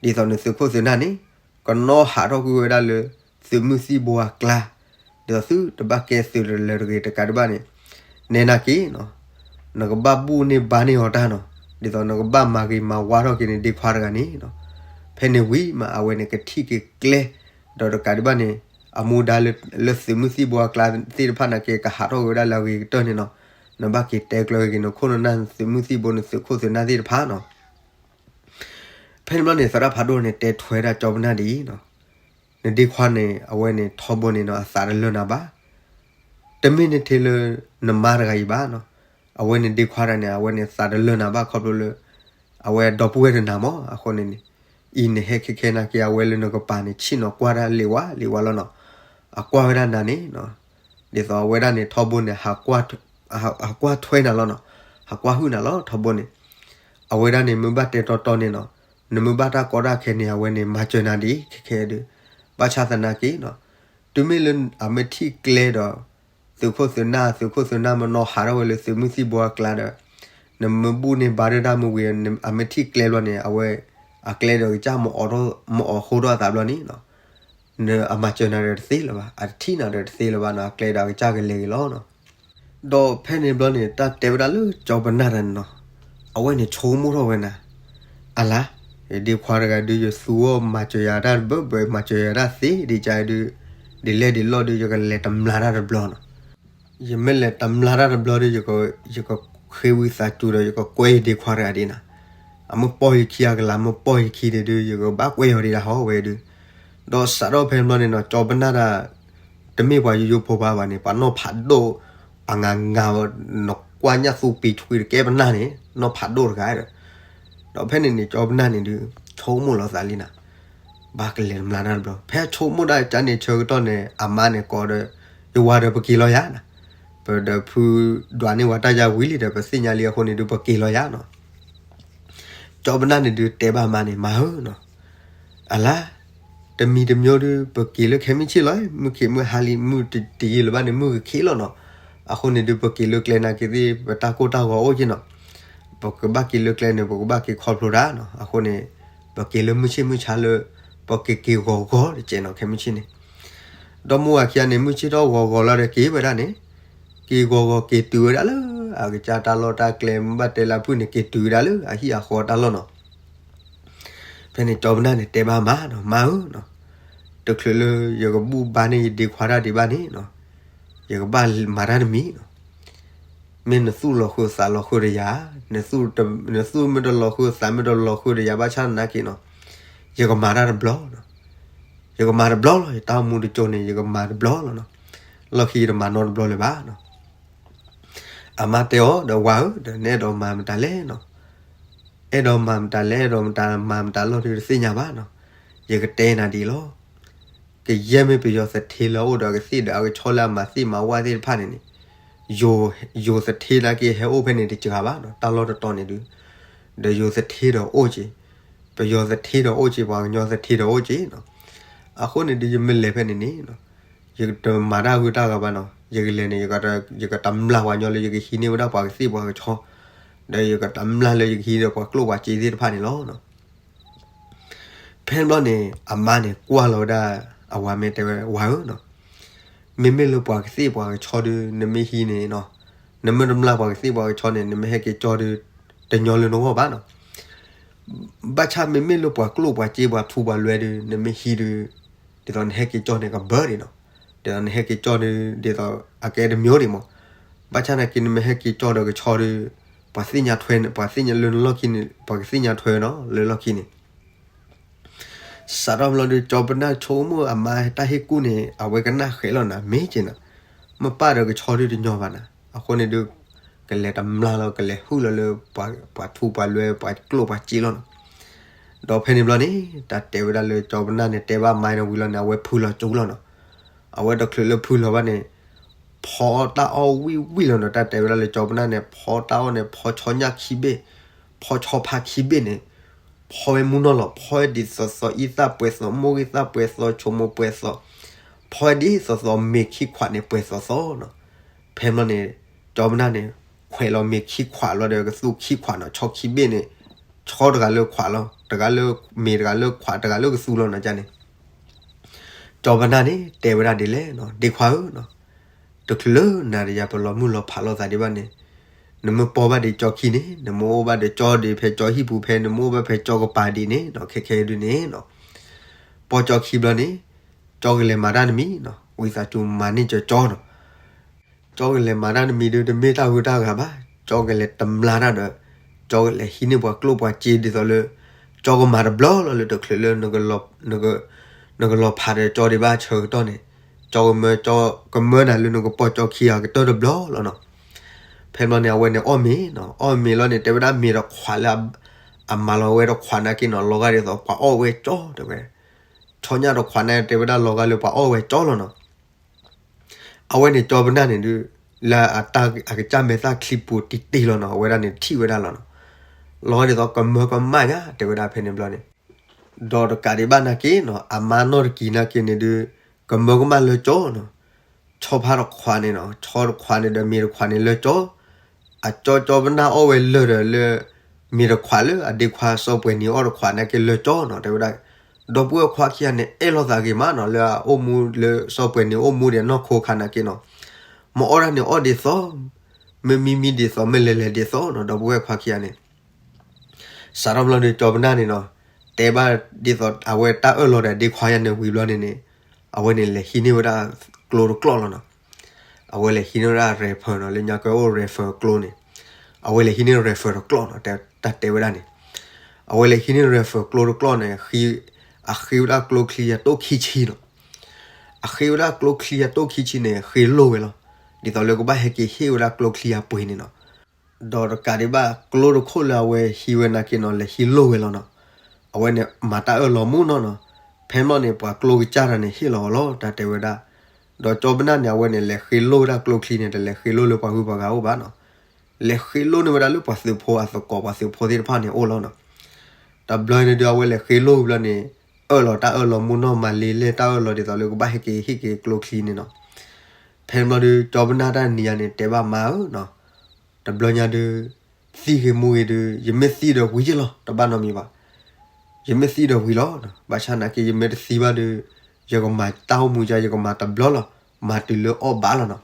သိးနသုးခိၣ်သုးနၢ်န့ၣ် ကနီၣ်ဟးထီၣ်ကွံာ်ဝဲဒၣ်လၢ သုးမုၢ်သံၣ်ဘိအကျါ, ဒ်သိးသုတဘၣ်ကဲသုးလၢၤတဂ့ၤတကးဒံးဘၣ်န့ၣ်, နဲနာ်က့နီၤ နကဘၣ်ဘူၣ်န့ၢ်ဘါန့ၢ်အီၤတၢ်နီၤ, ဒ်သိးနကဘၣ်မၤဂ့ၤမၤဝါထီၣ်က့ၤနဒ့ခွါတဂၤန့ၣ်နီၤ, ဖဲန့ၣ်ဝံၤမး အဝဲန့ၣ်ကထံၣ်က့ၤကျဲ, ဒီးတကးဒံးဘၣ်န့ၣ်, အမူဒါလၢ လၢသုးမုၢ်သံၣ်ဘိအကျါသ့ၣ်တဖၣ်နာ်က့ ကဟးထီၣ်ကွံာ်ဝဲဒၣ်လၢအဂ့ၤကတၢၢ်န့ၣ်နီၤ, နဘၣ်က့ၤတဲကျၢၤက့ၤနခိၣ်နနၢ် သုးမုၢ်သံၣ်ဘိ နသုးခိၣ်သုးနၢ်သ့ၣ်တဖၣ်နီၤ ဖဲန့ၣ်ဘျီန့ၣ် သရၣ်ဖးဒိၣ်န့ၣ် တဲထွဲဒၣ်ကၠီပနၢ်ဒ်အံၤနီၤ, နဒ့ခွါန့ၣ် အဝဲန့ၣ်ထီဘိန့ၣ်နီၤ အသးတလၢာ်နၤဘၣ်, တမ့ၢ်နထဲလၢ နမါတဂၤအံၤဘၣ်နီၤ, အဝဲန့ၣ်ဒ့ခွါတဂၤန့ၣ် အဝဲန့ၣ်သးတလၢာ်နၤဘၣ်ခီဖျိလၢ အဝဲဒီပုၢ်ဝဲၢ်တနၤမး အဃိန့ၣ်န့ၣ်, အံၤနဟဲခဲခဲနာ်က့ အဝဲလၢနကပၤန့ၣ် ဆ့ၣ်နီၤကွၢ်တၢ်လံဝါလံဝါလီၤနီၤ, အကွၢ်ဝဲဒၣ်နၤန့ၣ်နီၤ, ဒ်သိးအဝဲဒၣ်န့ၣ် ထီဘိန့ၣ် ဟးကွၢ်ထွဲနၤလီၤနီၤ, ဟးကွၢ်ဟုၣ်နၤလီၤထီဘိန့ၣ်, အဝဲဒၣ်န့ၣ် မ့ၢ်ဘၣ်တဲတီတီန့ၣ်နီၤ, နမ့ၢ်ဘၣ်တၢ်ကီတၢ်ခဲန့ၣ် အဝဲန့ၣ်မၤစၢၤနၤဒ်ခဲခဲဒုး, ဘၣ်ဆၣ်သနာ်က့နီၤ, တုၤမ့ၢ်လၢအမ့ၢ်ထံၣ်ကျဲဒီး သုးခိၣ်သုးနၢ် သုးခိၣ်သုးနၢ်မ့ၢ်နီၤဟးထီၣ်ဝဲလၢသုးမုၢ်သံၣ်ဘိအကျါဒီး, နမ့ၢ်ဘူၣ်န့ၢ်ဘါဒၣ်တၢ်မ့ၢ်ဝံၤ အမ့ၢ်ထံၣ်ကျဲဘျီန့ၣ် အဝဲ အကျဲဒီးကစၢ်မ့ၢ်အိးထီၣ် မ့ၢ်အိးဃိထီၣ်အသးဘျီန့ၣ်နီၤ, နအမၤစၢၤနၤဒီးတသ့လၢၤဘၣ် အတထံၣ်နၤဒီးတသ့လၢၤဘၣ်နီၤ အကျဲဒီးအကစၢ်ကလဲၤဂ့ၤလီၤနီၤ. ဒီးဖဲန့ၣ်ဘျီန့ၣ် တၢ်တဲဝဲဒၣ်လၢကၠီပနၢ်တဂၤန့ၣ်နီၤ, အဝဲန့ၣ်ဆိကမိၣ်ထီၣ်ဝဲနၤ, အလါ, ယဒ့ခွါတဂၤဒုး ယသူအီၣ်မၤစၢၤယၤတၢ်တဘၢဘၢ မၤစၢၤယၤတၢ်သ့ဒ်ကၢဒုး, ဒ်လဲၣ်ဒ်လဲၣ်ဒုး ယကလဲၤတမျါတၢ်တဘျီနီၤ, ယမ့ၢ်လဲၤတမျါတၢ်တဘျီဒုး ယကဃ့ဝံသးစူၤဒီး ယကကွဲယဒ့ခွါတဂၤဒ်နၤ, အမ့ၢ်ပိာ်ယခံအကလၤ မ့ၢ်ပိာ်ယခံန့ၣ်ဒုး ယကဘၣ်ကွဲအီၤဒ်တၢ်ဟီဝဲဒုး, ဒီးစးထီၣ်ဖဲန့ၣ်ဘျီန့ၣ်နီၤ ကၠီပနၢ်တၢ် တမ့ၢ်ပှၤယိယိဖိဘၣ်ဘၣ်န့ၣ် ပှၤနီၢ်ဖးဒိၣ်, အငါငါ, နကွၢ်ညၣ်သူပံၤထွံတကဲပနၢ်န့ၣ် နီၢ်ဖးဒိၣ်တဂၤဒီး, ဒီးဖဲန့ၣ်န့ၣ် ကၠီပနၢ်န့ၣ်ဒုး ဆိကမိၣ်လီၤသးလံနၤ, ဘၣ်ကလဲၤတမျါတၢ်တဘျီ ဖဲဆိကမိၣ်ဒၣ်ကၢန့ၣ်ဆၢကတီၢ်န့ၣ် အမါန့ၣ်ကိးဒီး, ယဝၤဒီးပက့ၤလီၤယၤနၤ, ပဒီးဖုဒွးန့ၢ်ဝဲတၢ်ယါဝံၤလံဒီး ပသ့ၣ်ညါလံအဃိန့ၣ်ဒုး ပက့ၤလီၤယၤနီၤ ကၠီပနၢ်န့ၣ်ဒုးတဲဘၣ်မါန့ၣ် မါဧၢနီၤ, အလါ, တမံၤတမံၤဒုး ပက့ၤလၢခဲမုၢ်ဆ့ၣ်လီၤ, မုၢ်ခံးမုၢ်ဟါလံ မုၢ်တယံာ်လၢၤဘၣ်န့ၣ် မုၢ်ကခံးလီၤနီၤ, အဃိန့ၣ်ဒုး ပက့ၤလၢကျဲနာ်က့သ့ၣ် ပတၢ်ကိၢ်တၢ်ဂီၤအိၣ်က့နီၤ, ပကဘၣ်က့ၤလၢကျဲန့ၣ် ပကဘၣ်က့ၤခီဖျိတၢ်နီၤ, အဃိန့ၣ် ပက့ၤလၢမုၢ်ဆ့ၣ်မုၢ်ဆါလၢ ပက့ၤက့ၤဂီၤဂီၤတကဲးနီၤ ခဲမုၢ်ဆ့ၣ်န့ၣ် ဒီးမိၢ်ဝၤခံဂၤန့ၣ် မုၢ်ဆ့ၣ်ထီၣ်ဂီၤဂီၤလီၤဒီးက့ၤဝဲဒၣ်န့ၣ်, က့ၤဂီၤဂီၤက့ၤတုၤဝဲဒၣ်လၢ အကစၢ်တၢ်လီၢ်တၢ်ကျဲ မ့ၢ်ဘၣ်တဲလၢအဖုၣ်န့ၣ် က့ၤတုၤဝဲဒၣ်လၢအဟံၣ်အဃီတၢ်လီၢ်နီၤ. ဖဲန့ၣ်ကၠီပနၢ်န့ၣ်တဲဘၣ်မါနီၤ, မါဧၢနီၤ, တချုးလၢယကဘူၣ်ဘါန့ၢ်ယဒ့ခွါတၢ်ဒံးဘၣ်န့ၣ်နီၤ, ယကဘၣ်မၤတၢ်တမံၤနီၤ. မ့ၢ်နသူၣ်လီၤဃုာ်သးလီၤဃုာ်ဒီးယၤ, နသူၣ်မ့ၢ်တလီၤဃုာ်သးမ့ၢ်တလီၤဃုာ်ဒီးယၤဘၣ်ဆၣ်သနာ်က့နီၤ, ယကမၤတၢ်တဘျီနီၤ. ယကမၤတဘျီလီၤ, ယတၢ်အိၣ်မူတကၠိန့ၣ် ယကမၤတဘျီလီၤနီၤ. လီၢ်ခံယတမၤနီတဘျီလၢၤဘၣ်နီၤ. အမါတဲအီၤဒီး ဝၤဧၢ, ဒီးနအဲၣ်ဒိးမၤမတၤလဲၣ်နီၤ. အဲၣ်ဒိးမၤမတၤလဲၣ်, အဲၣ်ဒိးမတၤမၤမတၤလီၢ်ဒုးတသ့ၣ်ညါဘၣ်နီၤ. ယကတဲနၤဒ်အံၤလီၤ. ကယဲၢ်မ့ၢ်ပယီၤသထ့လၢအအိၣ်ဒီးအကသ့ၣ်ဒီး အကဆီလၢအမၤသ့ၣ်မၤဝၣ်သ့ၣ်တဖၣ်န့ၣ်န့ၣ်, ယိၤသထ့နာ်က့ဟဲအိၣ်ဖဲန့ၣ်တစှၤဘၣ်နီၤ, တၢ်လီၢ်တတီၤန့ၣ်ဒုး, ဒီးယိၤသထ့ဒီးအိၣ်က့ၤ, ပယီၤသထ့ဒီးအိၣ်က့ၤ, ပှၤကညီသထ့ဒီးအိၣ်က့ၤနီၤ. အဃိန့ၣ်ဒုး ယမ့ၢ်လဲၤဖဲန့ၣ်န့ၣ် ယတမၤတၢ်ဂုၤတၢ်ဂၤဘၣ်နီၤ. ယကလဲၤန့ၣ် ယကတမျၢ်ပှၤကညီလၢယကဟံးန့ၢ်ဝဲဒၣ်ပှၤကသ့ၣ်ပှၤကဆီ, ဒီးယကတမျၢ်လၢယကဟံးဒီးပှၤကျိၣ်ပှၤစ့သ့ၣ်တဖၣ်န့ၣ်လီၤ. ဖဲန့ၣ်ဘျီန့ၣ် အမါန့ၣ်ကွၢ်လီၤဝဲဒၣ်အဝၤမ့ၢ်တဲဝဲ ဝၤဧၢနီၤ, မ့မ့ၢ်လၢပှၤကသ့ၣ်ပှၤကဆီဒုး နမ့ၢ်ဟံးန့ၣ်နီၤ, နမ့ၢ်တမျၢ်ပှၤကသ့ၣ်ပှၤကဆီန့ၣ် နမ့ၢ်ဟဲက့ၤကၠီဒုး တညီလၢနဂီၢ်ဘၣ်နီၤ. ဘၣ်ဆၣ်မ့မ့ၢ်လၢပှၤကျိၣ်ပှၤစ့ပှၤထူပှၤလွဲဒုး နမ့ၢ်ဟံးဒုး ဒ်သိးနဟဲက့ၤကၠီန့ၣ်ကဘၢဒံးနီၤ, ဒ်သိးနဟဲက့ၤကၠီဒုး ဒ်သိးအကဲတမံၤဒံးမး, ဘၣ်ဆၣ်နာ်က့နမ့ၢ်ဟဲက့ၤကၠီဒီးကဆီဒုး ပှၤသ့ၣ်ညါထွဲ ပှၤသ့ၣ်ညါလၢနလီၢ်ခံန့ၣ် ပှၤကသ့ၣ်ညါထွဲနီၤ လၢလီၢ်ခံန့ၣ် စးထီၣ်ဘျီဒီး ကၠီပနၢ်ဆိကမိၣ်အမါတၢ်ဟ့ၣ်ကူၣ်န့ၣ် အဝဲကနၣ်ဃဲးလီၤနၤ မ့ၢ်က့ၤနၤ, မ့ၢ်ပၢ်ဒီးကဆီဒုးတညီဘၣ်နၤ, အဃိန့ၣ်ဒုး ကလဲၤတမျၢ်လီၤ ကလဲၤဟုၣ်လီၤလၢ ပှၤထူပှၤလွဲ ပှၤကျိၣ်ပှၤစ့လီၤနီၤ. ဒီးဖဲန့ၣ်ဘျီန့ၣ် တၢ်တဲဝဲဒၣ်လၢကၠီပနၢ်န့ၣ် တဲဘၣ်မါန့ၣ်ဝံၤလီၤန့ၣ် အဝဲဖုလီၤကၠိလီၤနီၤ. အဝဲတချုးလၢဖုလီၤဘၣ်န့ၣ် ဖီတၢ်အီၣ်ဝံၣ်ဝံၣ်လီၤနီၤ. တၢ်တဲဝဲဒၣ်လၢကၠီပနၢ်န့ၣ် ဖီတၢ်အီၣ်န့ၣ် ဖီဆီညၣ်ခံဘ့ၣ်, ဖီဆီဖါခံဘ့ၣ်န့ၣ် ဖီဝဲမူနီၢ်လီၤ. ဖီဝဲဒ်သိးသိးအံသၣ်ပှဲၤသိး မိၢ်ဂံၢ်သၣ်ပှဲၤသိး ဆိမိၣ်ပှဲၤသိး, ဖီဝဲဒ်သိးသိးမ့ၤခံခွးန့ၣ် ပှဲၤသိးသိးနီၤ. ဖဲမ့ၢ်န့ၣ် ကၠီပနၢ်န့ၣ် ခွဲးလီၤမ့ၤခံခွးလီၤဒီး ကသူၣ်ခံခွးနီၤ, ဆီခံဘ့ၣ်န့ၣ် ဆီတဂၤလၢခွးလီၤ, တဂၤလၢ မ့ၤတဂၤလၢခွး တဂၤလၢကသူလီၤနီၤန့ၣ် ကၠီပနၢ်န့ၣ် တဲဝဲဒၣ်ဒ်လဲၣ်နီၤ, ဒ့ခွါဧၢနီၤ, တချုးလၢနၤဒီးယၤပလီၤမုၢ်လီၤဖးလိာ်သးဒံးဘၣ်န့ၣ်, နမ့ၢ်ပီၢ်ဘၣ်ဒံးကၠီခံန့ၣ် နမ့ၢ်အိၣ်ဘၣ်ဒီးကၠီဒံး ဖဲကၠီဟံၣ်ပူၤ ဖဲနမ့ၢ်အိၣ်ဘၣ်ဖဲကၠီကပၤဒံးန့ၣ်နီၤ, ခဲခဲဒုးန့ၣ်နီၤ, ပီၢ်ကၠီခံဘျီန့ၣ် ကၠီကလဲၤမၤတၢ်တမံၤနီၤ, ဝံသးစူၤမၤန့ၢ်ကၠီကၠီနီၤ. ကၠီကလဲၤမၤတၢ်တမံၤဒုး တမ့ၢ်တၢ်ဂုၤတၢ်ဂၤဘၣ်, ကၠီကလဲၤတမျၢ်တၢ်ဒီး ကၠီကလဲၤဟံးန့ၢ်ပှၤကျိၣ်ပှၤစ့ဒ်သိးလၢ ကၠီကမၤတဘျီလီၤလၢတချုးလၢ နကလီၤဖးဒီးကၠီဒံးဘၣ်ဆၢကတီၢ်န့ၣ်, ကၠီကမၢ ကၠီကမၢနၤလၢနကပီၢ်ကၠီခံအကတၢၢ်တဘျီလီၤနီၤ. ဖဲဘျီန့ၣ် အဝဲန့ၣ်အီၣ်မ့ၤနီၤ, အီၣ်မ့ၤလီၤန့ၣ် တဲဝဲဒၣ်မ့ၤတခွးလၢ အမၤလီၤဝဲတခွးနာ်က့နီၤ လီၤဂာ်ဒ်သိးပှၤအီၣ်ဝဲကၠီတဲဝဲ, ဆီညၣ်တခွးန့ၣ် တဲဝဲဒၣ်လီၤဂာ်လၢပှၤအီၣ်ဝဲကၠီလီၤနီၤ. အဝဲန့ၣ်ကၠီပနၢ်န့ၣ်ဒုး လၢအတၢ်အကစၢ်မဲာ်သၣ်ချံပူၤတံၢ်တံၢ်လီၤနီၤ, အဝဲဒၣ်န့ၣ်ထံၣ်ဝဲဒၣ်လီၤနီၤ, လီၤဂာ်ဒ်သိးကမၢကမၣ်ညါ တဲဝဲဒၣ်ဖဲန့ၣ်ဘျီန့ၣ်, ဒီးတကးဒံးဘၣ်နာ်က့နီၤ အမါနီၢ်တကံၤနာ်က့န့ၣ်ဒုး ကမၢကမၣ်လၢကၠီနီၤ, ဆီဖါတခွးန့ၣ်နီၤ ဆီတခွးန့ၣ်ဒီးမ့ၤတခွးန့ၣ်လၢကၠီ, အကၠီကၠီပနၢ်အီၣ်ဝဲလၢာ်ဒီးလၢ မ့ၤတခွးလၢအဒ့ခွါစီၤပှဲၤနံၤအီၣ်တခွးနာ်က့လၢကၠီနီၤ တဲဝဲဒၣ်, ဒီပုၢ်ဝဲၢ်ခွါခံဂၤန့ၣ် အဲၣ်လိာ်သးဂ့ၤမးနီၤ လၢအအိၣ်မူလၢစီၤပှဲၤနံၤအိၣ်မူဒံးနီၢ်ခိအခါနာ်က့နီၤ, မ့ၢ်အီၣ်ဒၣ်န့ၣ်အီၣ်ဒ်သိး, မ့ၢ်မံမံဒ်သိး မ့ၢ်လဲၤလဲၤဒ်သိးနီၤ ဒီပုၢ်ဝဲၢ်ခွါခံဂၤန့ၣ် စးထီၣ်ဘျီဒီးကၠီပနၢ်န့ၣ်နီၤ, တဲဘၣ်ဒ်သိးအဝဲတၢ်အၢၣ်လီၤဒီးဒ့ခွါယၤန့ၣ်ဝံၤဘျီန့ၣ်န့ၣ်, အဝဲန့ၣ်လဲၤဟံးန့ၢ်ဝဲဒၣ်ကျိတကျီၢ်လီၤနီၤ, အဝဲလဲၤဟံးန့ၢ်ဝဲဒၣ် rifle နီၤ လၢညါကဲအိၣ် rifle ကျိန့ၣ်, အဝဲလဲၤဟံးန့ၢ် rifle တကျီၢ်နီၤ တၢ်တဲဝဲဒၣ်န့ၣ်, အဝဲလဲၤဟံးန့ၢ် rifle ကျိတကျီၢ်န့ၣ် အဃ့ဝဲဒၣ်ကျိချံယၤတိၢ်ခံဆံနီၤ, အဃ့ဝဲဒၣ်ကျိချံယၤတိၢ်ခံဆံန့ၣ် ဃ့လိၢ်ဝဲလီၤ, ဒ်သိးလၢကဘၣ်ဟဲက့ၤဟ့ၣ်ဝဲဒၣ်ကျိချံယၤပှ့ၤန့ၣ်နီၤ ဒီးတကးဒံးဘၣ်ကျိတခိၣ်လၢအဝဲဟံးဝဲနာ်က့နီၤ လဲၤဟံးလိၢ်ဝဲလီၤနီၤ, အဝဲန့ၣ်မၤတၢ်အၢၣ်လီၤမူနီၤနီၤ, ဖဲမ့ၢ်န့ၣ် ပှၤကျိကစၢ်တၢ်န့ၣ်ဟ့ၣ်လီၤအီၤလီၤ တၢ်တဲဝဲဒၣ်, ဒီးကၠီပနၢ်န့ၣ် အဝဲန့ၣ်လဲၤဃ့လိၢ်ဝဲဒၣ်ကျိချံန့ၣ် တလဲၤဃ့လိၢ်လၢပှၤဂုၤပှၤဂၤအိၣ်ဘၣ်နီၤ, လဲၤဃ့လိၢ်န့ၢ်ဝဲဒၣ်လၢပှၤသုးဖိအသကိးပှၤသုးဖိသ့ၣ်တဖၣ်န့ၣ်အိၣ်လီၤနီၤ, တဘျီန့ၣ်ဒုးအဝဲလဲၤဃ့လိၢ်ဘျီန့ၣ်, အၢၣ်လီၤတၢ်အၢၣ်လီၤမူနီၢ်မၤလ့လဲၢ်တၢ်အၢၣ်လီၤဒ်သိးလၢကဘၣ်ဟဲက့ၤဟ့ၣ်က့ၤကျိချံန့ၣ်နီၤ, ဖဲန့ၣ်ဘျီဒုး ကၠီပနၢ်တၢ်နံၤယၤန့ၣ် တဲဘၣ်မါဧၢနီၤ, တဘျီညါဒုး, သံဂ့ၤမူဂ့ၤဒုး ယမ့ၢ်သံဒီးဝံၤယ့ၢ်လီၤ တဘၣ်နီတမံၤဘၣ်, ယမ့ၢ်သံဒီးဝံၤလီၤ, ဘၣ်ဆၣ်နာ်က့ယမ့ၢ်တသံဘၣ်ဒုး, ယကမၤတၢ်အိၣ်မူယၤ ယကမၤတဘျီလီၤ, မၤတုၤလၢအီၣ်ဘၣ်လီၤနီၤ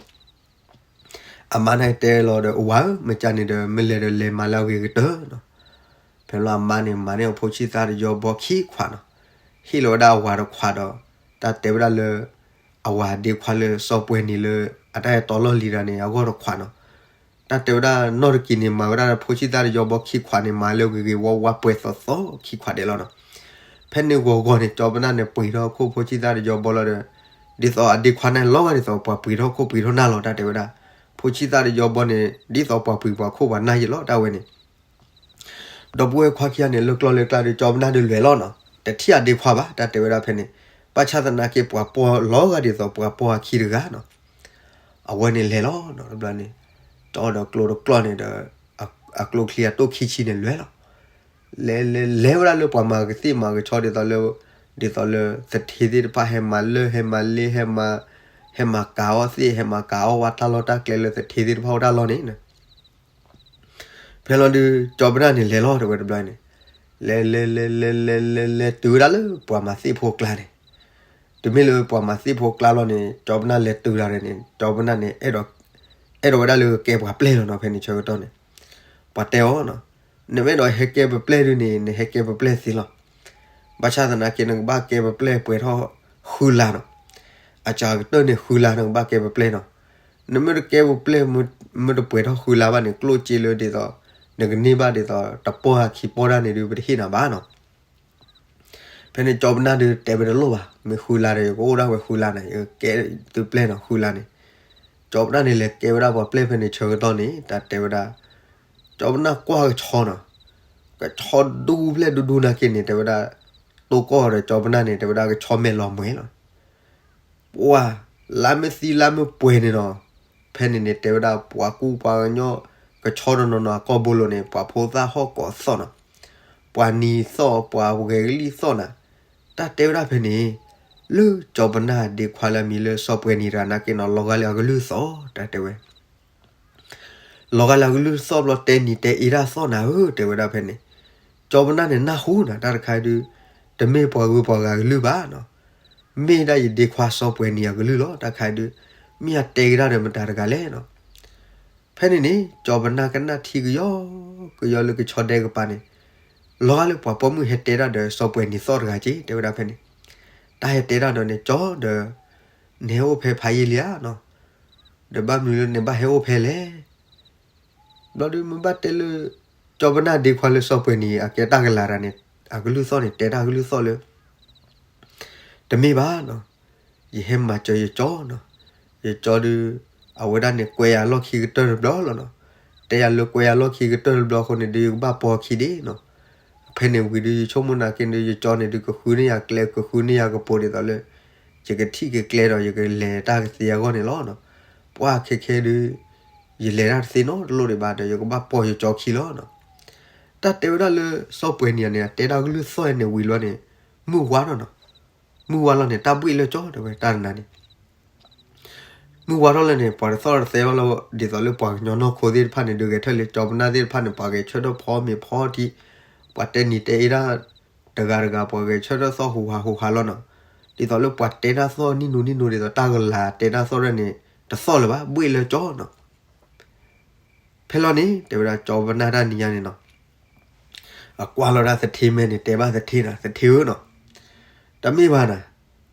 အမါန့ၣ်တဲလီၤဒီး ဝၤဧၢ, မ့ၢ်ကန့ၣ်ဒီး မ့ၢ်လဲၤဒီးလဲၤမၤလၢအဂ့ၤကတၢၢ်နီၤ, ဖဲလီၤအမါန့ၣ် မၤန့ၢ်အဖိဆံၣ်သၣ်တယီဘီခံခွးနီၤ, ဟ့ၣ်လီၤဝဲဒၣ်အဝၤတခွးဒီး, တၢ်တဲဝဲဒၣ်လၢ အဝၤဒ့ခွါလၢစီၤပှဲၤနံၤလၢ အတၢ်အဲၣ်တီလီၢ်လံၤတၢ်န့ၣ် အဂီၢ်တခွးနီၤ, တၢ်တဲဝဲဒၣ်နီၢ်တကံၤန့ၣ် မၤဝဲဒၣ်ဖိဆံၣ်သၣ်တယီဘီခံခွးန့ၣ် မၤလၢဂ့ၤဂ့ၤဝါဝါပှဲၤသိးသိးခံခွးဒဲးလီၤနီၤ, ဖဲန့ၣ်ဂီၤဂီၤန့ၣ် ကၠီပနၢ်န့ၣ် ပှ့ၤထီၣ်ခိၣ်ဖိဆံၣ်သၣ်တယီဘီလီၤဒီး, ဒ်သိးအဒ့ခွါန့ၣ်လီၤဂာ်ဒ်သိးပှၤပှ့ၤထီၣ်ခိၣ်ပှ့ၤထီၣ်နၢ်လီၤ တၢ်တဲဝဲဒၣ်, ဖိဆံၣ်သၣ်တယီဘီန့ၣ် ဒ်သိးပှၤပှ့ၤပှၤခိၣ်ပှၤနၢ်ယ့ၢ်လီၤ တၢ်ဝဲန့ၣ် ဒီပုၢ်ဝဲၢ်ခွါခံဂၤန့ၣ် လၢကျီၢ်လၢကျါဒီး ကၠီပနၢ်ဒုးလဲၤလီၤနီၤ, တထံၣ်အဒ့ခွါဘၣ် တၢ်တဲဝဲဒၣ်ဖဲန့ၣ်, ဘၣ်ဆၣ်သနာ်က့ပှၤပီၢ်လီၤဂာ်ဒ်သိးပှၤပီၢ်အခံတဂၤနီၤ, အဝဲန့ၣ်လဲၤလီၤနီၤ တဘျီန့ၣ်, ကၠီဒီးကျိတကျီၢ်န့ၣ်ဒီး, အကျိချံအတိၢ်ခံဆံန့ၣ်လဲၤလီၤ, လဲၤလဲၤလဲၤဝဲဒၣ်လၢပှၤမၤကသ့ၣ်မၤကဆီဒ်သိး, ဒ်သိးလၢသထ့သ့ၣ်တဖၣ်ဟဲမၤလၢၢ်ဟဲမၤလ့ဟဲမၤ, ဟဲမၤကၤအီၣ်သ့ၣ် ဟဲမၤကၤအီၣ်ဝဲတၢ်လီၢ်တၢ်ကျဲလၢသထ့သ့ၣ်တဖၣ်အိၣ်တၢ်လီၢ်န့ၣ် ဖဲလီၤဒုး ကၠီပနၢ်န့ၣ်လဲၤလီၤ တဲဝဲတဘျီန့ၣ်, လဲၤလဲၤလဲၤလဲၤလဲၤလဲၤလဲၤတုၤဝဲဒၣ်လၢပှၤမၤသ့ၣ်ဖိကျါန့ၣ်, တုၤမ့ၢ်လၢပှၤမၤသ့ၣ်ဖိကျါလီၤန့ၣ် ကၠီပနၢ်လဲၤတုၤတၢ်န့ၣ် ကၠီပနၢ်န့ၣ် အဲၣ်ဒိးဝဲဒၣ်လၢကကဲပှၤပျဲၢ်လီၤနီၤ. ဖဲန့ၣ်ဆၢကတီၢ်န့ၣ် ပှၤတဲအီၤနီၤ, နမ့ၢ်အဲၣ်ဒိးဟဲကဲပပျဲၢ်ဒုန့ၣ် နဟဲကဲပပျဲၢ်သ့လီၤ. ဘၣ်ဆၣ်သနာ်က့ နကဘၣ်ကဲပပျဲၢ်ပှဲၤထီၣ်ဃုလါနီၤ. အစှၤကတၢၢ်န့ၣ်ဃုလါ နကဘၣ်ကဲပပျဲၢ်နီၤ. နမ့ၢ်တကဲပပျဲၢ် မ့ၢ်တပှဲၤထီၣ်ဃုလါဘၣ်န့ၣ် ကျိၣ်စ့လၢဒ်သိး နကန့ၢ်ဘၣ်ဒ်သိး တပီၢ်အခံပီၢ်တၢ်န့ၣ်ဒုး ပတဟ့ၣ်နၤဘၣ်နီၤ. ဖဲန့ၣ်ကၠီပနၢ်ဒုးတဲဝဲတလိၣ်ဘၣ်, မ့ၢ်ဃုလါဒီး ယကအိၣ်ဒၣ်ဝဲဃုလါန့ၣ် ယကဲသုပျဲၢ်နီၤ ဃုလါန့ၣ်. ကၠီပနၢ်န့ၣ်လဲၤကဲဝဲဒၣ်ပှၤပျဲၢ်ဖဲန့ၣ်ဆၢကတီၢ်န့ၣ် တၢ်တဲဝဲဒၣ် ကၠီပနၢ်ကွၢ်ကဆီနီၤ, ကဆီဒူဖျဲၣ်ဒူဒူနာ်က့န့ၣ် တဲဝဲဒၣ် တိၢ်ကီၢ်ဒီးကၠီပနၢ်န့ၣ် တဲဝဲဒၣ်ကဆီမဲာ်လီၤမှဲၤလီၤ. ပှၤ လါမ့ၢ်သံလါမ့ၢ်ပှဲၤန့ၣ်နီၤ, ဖဲန့ၣ်န့ၣ် တဲဝဲဒၣ်ပှၤကူပှၤကညီ ကဆီတနီၤနီၤအကီၢ်ဘိလိၤန့ၣ် ပှၤဖိသၣ်ဟီၣ်ကိးသီၣ်နီၤ, ပှၤနံၤသီၣ် ပှၤဂဲၤကလံၣ်သီၣ်နၤ, တၢ်တဲဝဲဒၣ်ဖဲန့ၣ် လၢကၠီပနၢ်ဒ့ခွါလၢအမံၤလၢစီၤပှဲၤနံၤတဂၤနာ်က့နီၤ လီၤဂာ်လၢအကလုၢ်သီၣ် တၢ်တဲဝဲ လီၤဂာ်လၢအကလုၢ်သီၣ်ဘျီ တဲနံၤတဲအ့ဒၣ်သီၣ်နၤဧၢ တဲဝဲဒၣ်ဖဲန့ၣ်. ကၠီပနၢ်န့ၣ်နၢ်ဟူနၤ တၢ်တခါဒုး တမ့ၢ်ပှၤဂုၤပှၤဂၤကလုၢ်ဘၣ်နီၤ, မ့ၢ်ဒၣ်ယဒ့ခွါစီၤပှဲၤနံၤအကလုၢ်လီၤ. တၢ်တခါဒုး မ့ၢ်အတဲကဒါဒီးမတၤတဂၤလဲၣ်နီၤ. ဖဲန့ၣ်န့ၣ် ကၠီပနၢ်ကနၣ်ထံကယီကယီလၢကဆီဒဲကပၤန့ၣ် လီၤဂာ်လၢပှၤပိာ်မုၣ်ဟဲတဲတၢ်ဒီးစီၤပှဲၤနံၤသီၣ်တဂၤက့ တဲဝဲဒၣ်ဖဲန့ၣ်, တၢ်ဟဲတဲတၢ်ဒီးန့ၣ် ကၠီဒီး နဟဲအိၣ်ဖဲဖးယံာ်လံဧါနီၤ, ဒီးဘၣ်မနုၤလၢနဘၣ်ဟဲအိၣ်ဖဲလဲၣ်. ဘျီဒုးမ့ၢ်ဘၣ်တဲလၢ ကၠီပနၢ်ဒ့ခွါလၢစီၤပှဲၤနံၤ အကဲတၢ်ကလၤတၢ်န့ၣ် အကလုၢ်သီၣ်န့ၣ် တဲတၢ်ကလုၢ်သီၣ်လၢ တမ့ၢ်ဘၣ်နီၤ, ယဟဲမၤစၢၤယကၠီနီၤ, ယကၠီဒုး အဝဲဒၣ်န့ၣ် ကွဲယၤလီၢ်ခံကတၢၢ်တဘျီလီၤနီၤ, တဲယၤလၢကွဲယၤလီၢ်ခံကတၢၢ်တဘျီအဃိန့ၣ်ဒုး ယကဘၣ်ပိာ်ခံဒ့နီၤ. ဖဲန့ၣ်ဝံၤဒုး ယဆိကမိၣ်နာ်က့ဒုး ယကၠီန့ၣ်ဒုး ကဃုန့ၢ်ယၤကျဲ ကဃုန့ၢ်ယၤကပိၤဒ်သိးလၢ ယကထံၣ်ကကျဲဒီး ယကလဲၤတၢ်ကသ့အဂီၢ်န့ၣ်လီၤနီၤ. ပှၢ်ခဲခဲဒုး ယလဲၤတၢ်တသ့နီတလိၣ်ဒံးဘၣ်ဒီး ယကဘၣ်ပိာ်ယကၠီခံလီၤနီၤ. တၢ်တဲဝဲဒၣ်လၢစီၤပှဲၤနံၤန့ၣ် အတဲတၢ်ကလုၢ်သီၣ်န့ၣ်ဝံၤလီၤန့ၣ် မုၢ်ဝါထီၣ်နီၤ, မုၢ်ဝါလီၤန့ၣ် တၢ်ဘှ့ၣ်လၢကၠီတဲဝဲတၢ်တနၤန့ၣ် မုၢ်ဝါထီၣ်လၢန့ၣ် ပှၤတသီၣ်တသဲဘၣ်လၢ ဒ်သိးလၢပှၤကညီနီၢ်ခိသ့ၣ်တဖၣ်န့ၣ်ဒုး ဂဲၤထၢၣ်လၢ ကၠီပနၢ်သ့ၣ်တဖၣ်န့ၣ် ပှၤဂဲၤဆၢထၢၣ်ဖီမ့ၤဖီထံ, ပှၤတဲနံၤတဲအ့ဒၣ် တဂၤတဂၤ ပှၤဂဲၤဆၢထၢၣ်သီၣ်ဟူးဟးဟူးဟးလီၤနီၤ. ဒ်သိးလၢပှၤတဲတၢ်သီၣ်နံၣ်နူနံၣ်နူ ဒ်သိးတၢ်ကလၤတဲတၢ်သီၣ်ဒၣ်န့ၣ် တသီၣ်လၢၤဘၣ် ဘှ့ၣ်လၢကၠီနီၤ. ဖဲလီၤန့ၣ် တဲဝဲဒၣ်ကၠီပနၢ်တၢ်နံၤညါန့ၣ်နီၤ အကွၢ်လီၤဒၣ်သထ့မဲာ်န့ၣ် တဲဘၣ်သထ့နီၤ, သထ့ဧၢနီၤ, တမ့ၢ်ဘၣ်နၤ,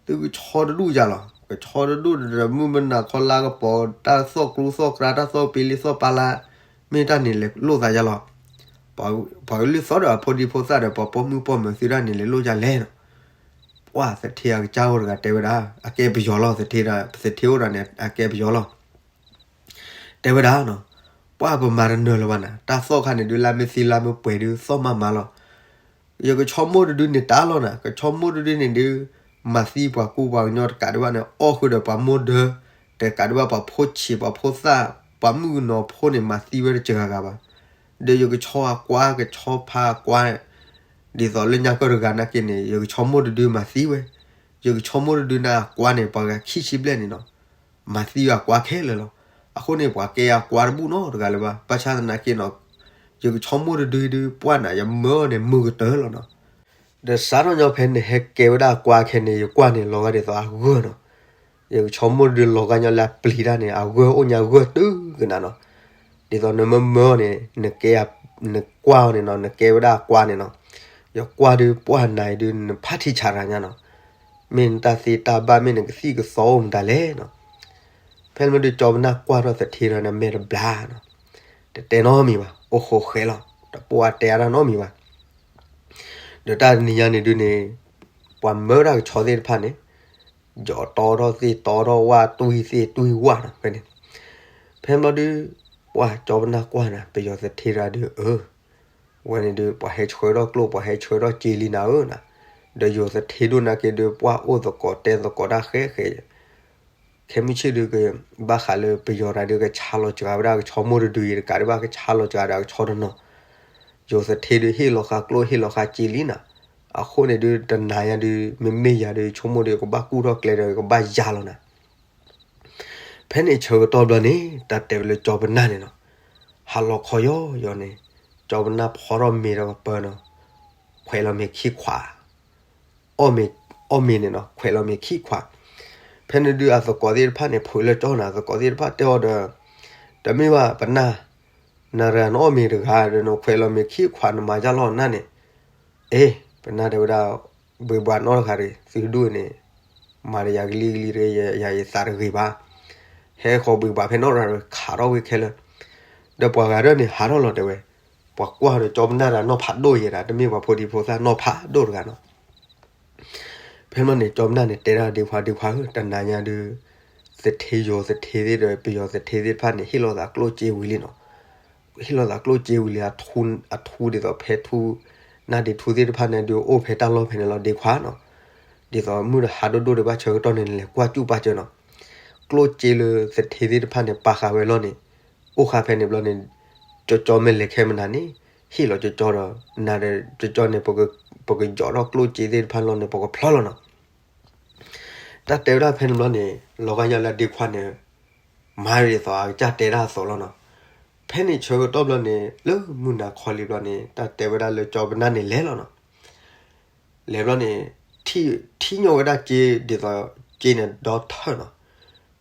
သုကဆီတဒူၣ်ယၤလီၤ. ကဆီတဒူၣ်ဒီး မုၢ်မနၤခီလါကပီၤ တၢ်သီၣ်ကျူသီၣ်ကြါ တၢ်သီၣ်ပ့လ့သီၣ်ပာ်လါ, မ့ၢ်တၢ်န့ၣ်လဲၤလိၣ်သးယၤလီၤ. ပှၤကလုၢ်သီၣ်ဒီးအဖိဒံဖိသၣ်ဒီး ပှၤပိာ်မုၣ်ပိာ်မၢၤသုဒၣ်န့ၣ် လဲၤလိၣ်ယၤလဲၣ်နီၤ. ပှၢ်သထ့အကစၢ်အိၣ်တဂၤတဲဝဲဒၣ် အကဲပယီၤလီၤ သထ့ဒၣ် သထ့အိၣ်ဒၣ်န့ၣ် အကဲပယီၤလီၤ တဲဝဲဒၣ်နီၤ, ပှၢ်ပမၤတနၢၤလၢၤဘၣ်နၤ, တၢ်သီၣ်ခါန့ၣ်ဒုး လါမ့ၢ်သံလါမ့ၢ်ပှဲၤဒုး သီၣ်မးမးလီၤ. ယကဆီမိၢ်တဒုန့ၣ်တၢ်လီၤနၤ, ကဆီမိၢ်တဒုန့ၣ်ဒုး မၤသံပှၤကူပှၤကညီတကးဒံးဘၣ်န့ၣ် အီၣ်ဃုာ်ဒီးပှၤမိၢ်ဒၢ တကးဒံးဘၣ်ပှၤဖိဆံးပှၤဖိသၣ် ပှၤမုၣ်ကနီၤဖိန့ၣ် မၤသံဝဲတစှၤဂၤဘၣ်. ဒီးယကဆီအကွါ ကဆီဖါအကွါ ဒ်သိးလၢညါကၢၢ်တဂၤနာ်က့န့ၣ် ယကဆီမိၢ်တဒုမၤသံဝဲ, ယကဆီမိၢ်တဒုန့ၣ်အကွါန့ၣ် ပှၤဂၤခံဆံဘျဲၣ်န့ၣ်နီၤ မၤသံအကွါခဲလၢာ်လီၤ. အဃိန့ၣ် ပှၤကဲအကွါတဘူၣ်နီတဂၤလၢၤဘၣ်. ဘၣ်ဆၣ်သနာ်က့နီၤ ယကဆီမိၢ်တဒုဒုး ပှၢ်နၤ ယမၢန့ၣ် မုာ်ကတၢၢ်လီၤနီၤ. ဒီးစးထီၣ်ညီဖဲန့ၣ် ဟဲကဲဝဲဒၣ်အကွါခဲန့ၣ် ယကွၢ်န့ၣ် လီၤဂာ်ဒ်သိးအဂၢၢ်နီၤ. ယကဆီမိၢ်တဒုလီၤဂာ်ညီလၢအပျံၤတၢ်န့ၣ် အဂၢၢ်အိၣ်ညါဂၢၢ်တုၤကနၤနီၤ. ဒ်သိးနမၢမၢန့ၣ် နကဲ နကွၢ်အီၤန့ၣ်နီၤ နကဲဝဲဒၣ်အကွါန့ၣ်နီၤ. ယကွၢ်ဒုး ပှၢ်နၤအံၤဒုး နဖးထံဆးတၢ်ညါနီၤ. မ့ၢ်နတၢ်သ့တၢ်ဘၣ် မ့ၢ်နကသံၣ်ကသီအိၣ်မတၤလဲၣ်နီၤ. ဖဲလၢမ့ၢ်ဒုး ကၠီပနၢ်ကွၢ်ထီၣ်သထ့ဒီး နမဲာ်တဘျါနီၤ. တတဲနီတမံၤဘၣ်, အိၣ်ဃိးဃဲလီၤ, တပိာ်အတဲအါတၢ်နီတမံၤဘၣ်. ဒီးတၢ်တနံၤညါန့ၣ်ဒုးန့ၣ် ပှၤမၢတၢ်ကဆီသ့ၣ်တဖၣ်န့ၣ် ယီၤတီထီၣ်သ့ၣ်တီထီၣ်ဝၣ် တွံၢ်သ့ၣ်တွံၢ်ဝၣ်နီၤ ဖဲန့ၣ်. ဖဲဘျီဒုး ပှၢ်ကၠီပနၢ်ကွၢ်နၤ ပယီၤသထ့တဂၤဒုး အၢ ဝဲန့ၣ်ဒုး ပှၤဟဲဆှၢထီၣ်ကျိၣ် ပှၤဟဲဆှၢထီၣ်စ့လံနၤဧၢနၤ. ဒီးယိၤသထ့ဒိၣ်နာ်က့ဒုး ပှၢ်အိၣ်သကိးတဲသကိးတၢ်ဃဲဃဲ ခဲမုၢ်ဆ့ၣ်ဒုးက ဘၣ်ဃးလၢပယီၤတၢ်ဒုး ကဆါလီၤစှၤဝဲဒၣ်ကဆီမိၢ်တဒုအံၤ တကးဒံးဘၣ် ကဆါလီၤစှၤဒီးအကဆီတနီၤ. ယိၤသထ့ဒုး ဟ့ၣ်လီၤဃာ်ကျိၣ် ဟ့ၣ်လီၤဃာ်စ့လံနၤ. အဃိန့ၣ်ဒုး တနၤညါဒုး မ့မ့ၢ်ယၤဒုး ဆိကမိၣ်ဒုး ကဘၣ်ကူၣ်ထီၣ်ကျဲဒီး ကဘၣ်ယၤလီၤနၤ. ဖဲန့ၣ်ဆၢကတီၢ်ဘျီန့ၣ် တၢ်တဲဝဲလၢကၠီပနၢ်န့ၣ်နီၤ ဟးလီၤခီယီၤယီၤန့ၣ် ကၠီပနၢ်ဖီထီၣ်မ့ၤဒီးကပၢၤနီၤ, ခွဲးလီၤမ့ၤခံခွး, အီၣ်မ့ၤ, အီၣ်မ့ၤန့ၣ်နီၤ ခွဲးလီၤမ့ၤခံခွး. ဖဲန့ၣ်ဒုးအသကိးသ့ၣ်တဖၣ်န့ၣ် ဖုးလၢကၠီနၤ သကိးသ့ၣ်တဖၣ်တဲအီၤဒီး, တမ့ၢ်ဘၣ်ပနၢ်, နရၤနအီၣ်မ့ၤတဂၤဒီး နခွဲးလီၤမ့ၤခံခွး နမၤယၢ်လီၤနၢ်န့ၣ်, အ့ ပနၢ်တဲဝဲဒၣ်, ဘှ့းဘှးနီတဂၤတဂ့ၤ သုဒူၣ်န့ၣ်, မၤတယၤကလံကလံတဂ့ၤ ယၤယသးတဂ့ၤဘၣ်. ဟဲဃီၤဘှ့းဘှးဖဲနီတဂၤတဂ့ၤ ခးထီၣ်ဝဲခဲလၢာ်, ဒီးပှၤဂၤဒၢန့ၣ် ဟးထီၣ်လီၤတဲဝဲ, ပှၤကွၢ်ဒီးကၠီပနၢ်တဂၤနီၢ်ဖးဒိၣ်ယဲဒၣ် တမ့ၢ်ပှၤဖိဒံဖိသၣ်နီၢ်ဖးဒိၣ်တဂၤနီၤ. ဖဲန့ၣ်ဘျီန့ၣ် ကၠီပနၢ်န့ၣ် တဲဒၣ်ဒ့ခွါ ဒ့ခွါဧၢ တနၤညါဒုး, သထ့ယီၤသထ့သ့ၣ်ဒီး ပယီၤသထ့သ့ၣ်တဖၣ်န့ၣ် ဟ့ၣ်လိာ်သးကျိၣ်စ့ဝံၤလံနီၤ. ဟ့ၣ်လိာ်သးကျိၣ်စ့ဝံၤလံ အထူ, အထူဒ်သိးဖဲထူ, နၢ်ဒ့ထူသ့ၣ်တဖၣ်န့ၣ်ဒုး အိၣ်ဖဲတၢ်လီၢ်ဖဲန့ၣ်လီၤဒ့ခွါနီၤ. ဒ်သိးမုၢ်တဟါဒိၣ်ဒိၣ်ဒံးဘၣ်ဆၢကတီၢ်န့ၣ် လဲၤကွၢ်စူၣ်ပာ်စၢၤနီၤ. ကျိၣ်စ့လၢသထ့သ့ၣ်တဖၣ်န့ၣ် ပာ်ဃာ်ဝဲလီၤန့ၣ်, အိၣ်ဃာ်ဖဲန့ၣ်ဘျီန့ၣ်, ကၠီကၠီမ့ၢ်လဲၤခဲမနၤန့ၣ်, ဟ့ၣ်လီၤကၠီကၠီဒီး, နၤဒီးကၠီကၠီန့ၣ်, ပကယီၤထီၣ်ကျိၣ်စ့သ့ၣ်တဖၣ်လီၤန့ၣ် ပကဖျီလီၤနီၤ. တၢ်တဲဝဲဒၣ်ဖဲန့ၣ်ဘျီန့ၣ်, လီၤဂာ်ညါလၢအဒ့ခွါန့ၣ်, မၤဒ်သိးအကစၢ်တဲဒၣ်အသိးလီၤနီၤ. ဖဲန့ၣ်ဆၢကတီၢ်ဘျီန့ၣ် လၢမုၢ်နၤခီလံဘျီန့ၣ် တၢ်တဲဝဲဒၣ်လၢကၠီပနၢ်န့ၣ်လဲၤလီၤနီၤ. လဲၤဘျီန့ၣ်, ထံၣ်, ထံၣ်ညီဝဲဒၣ်စ့ဒ်သိး, စ့န့ၣ်ဒီထၢၣ်နီၤ.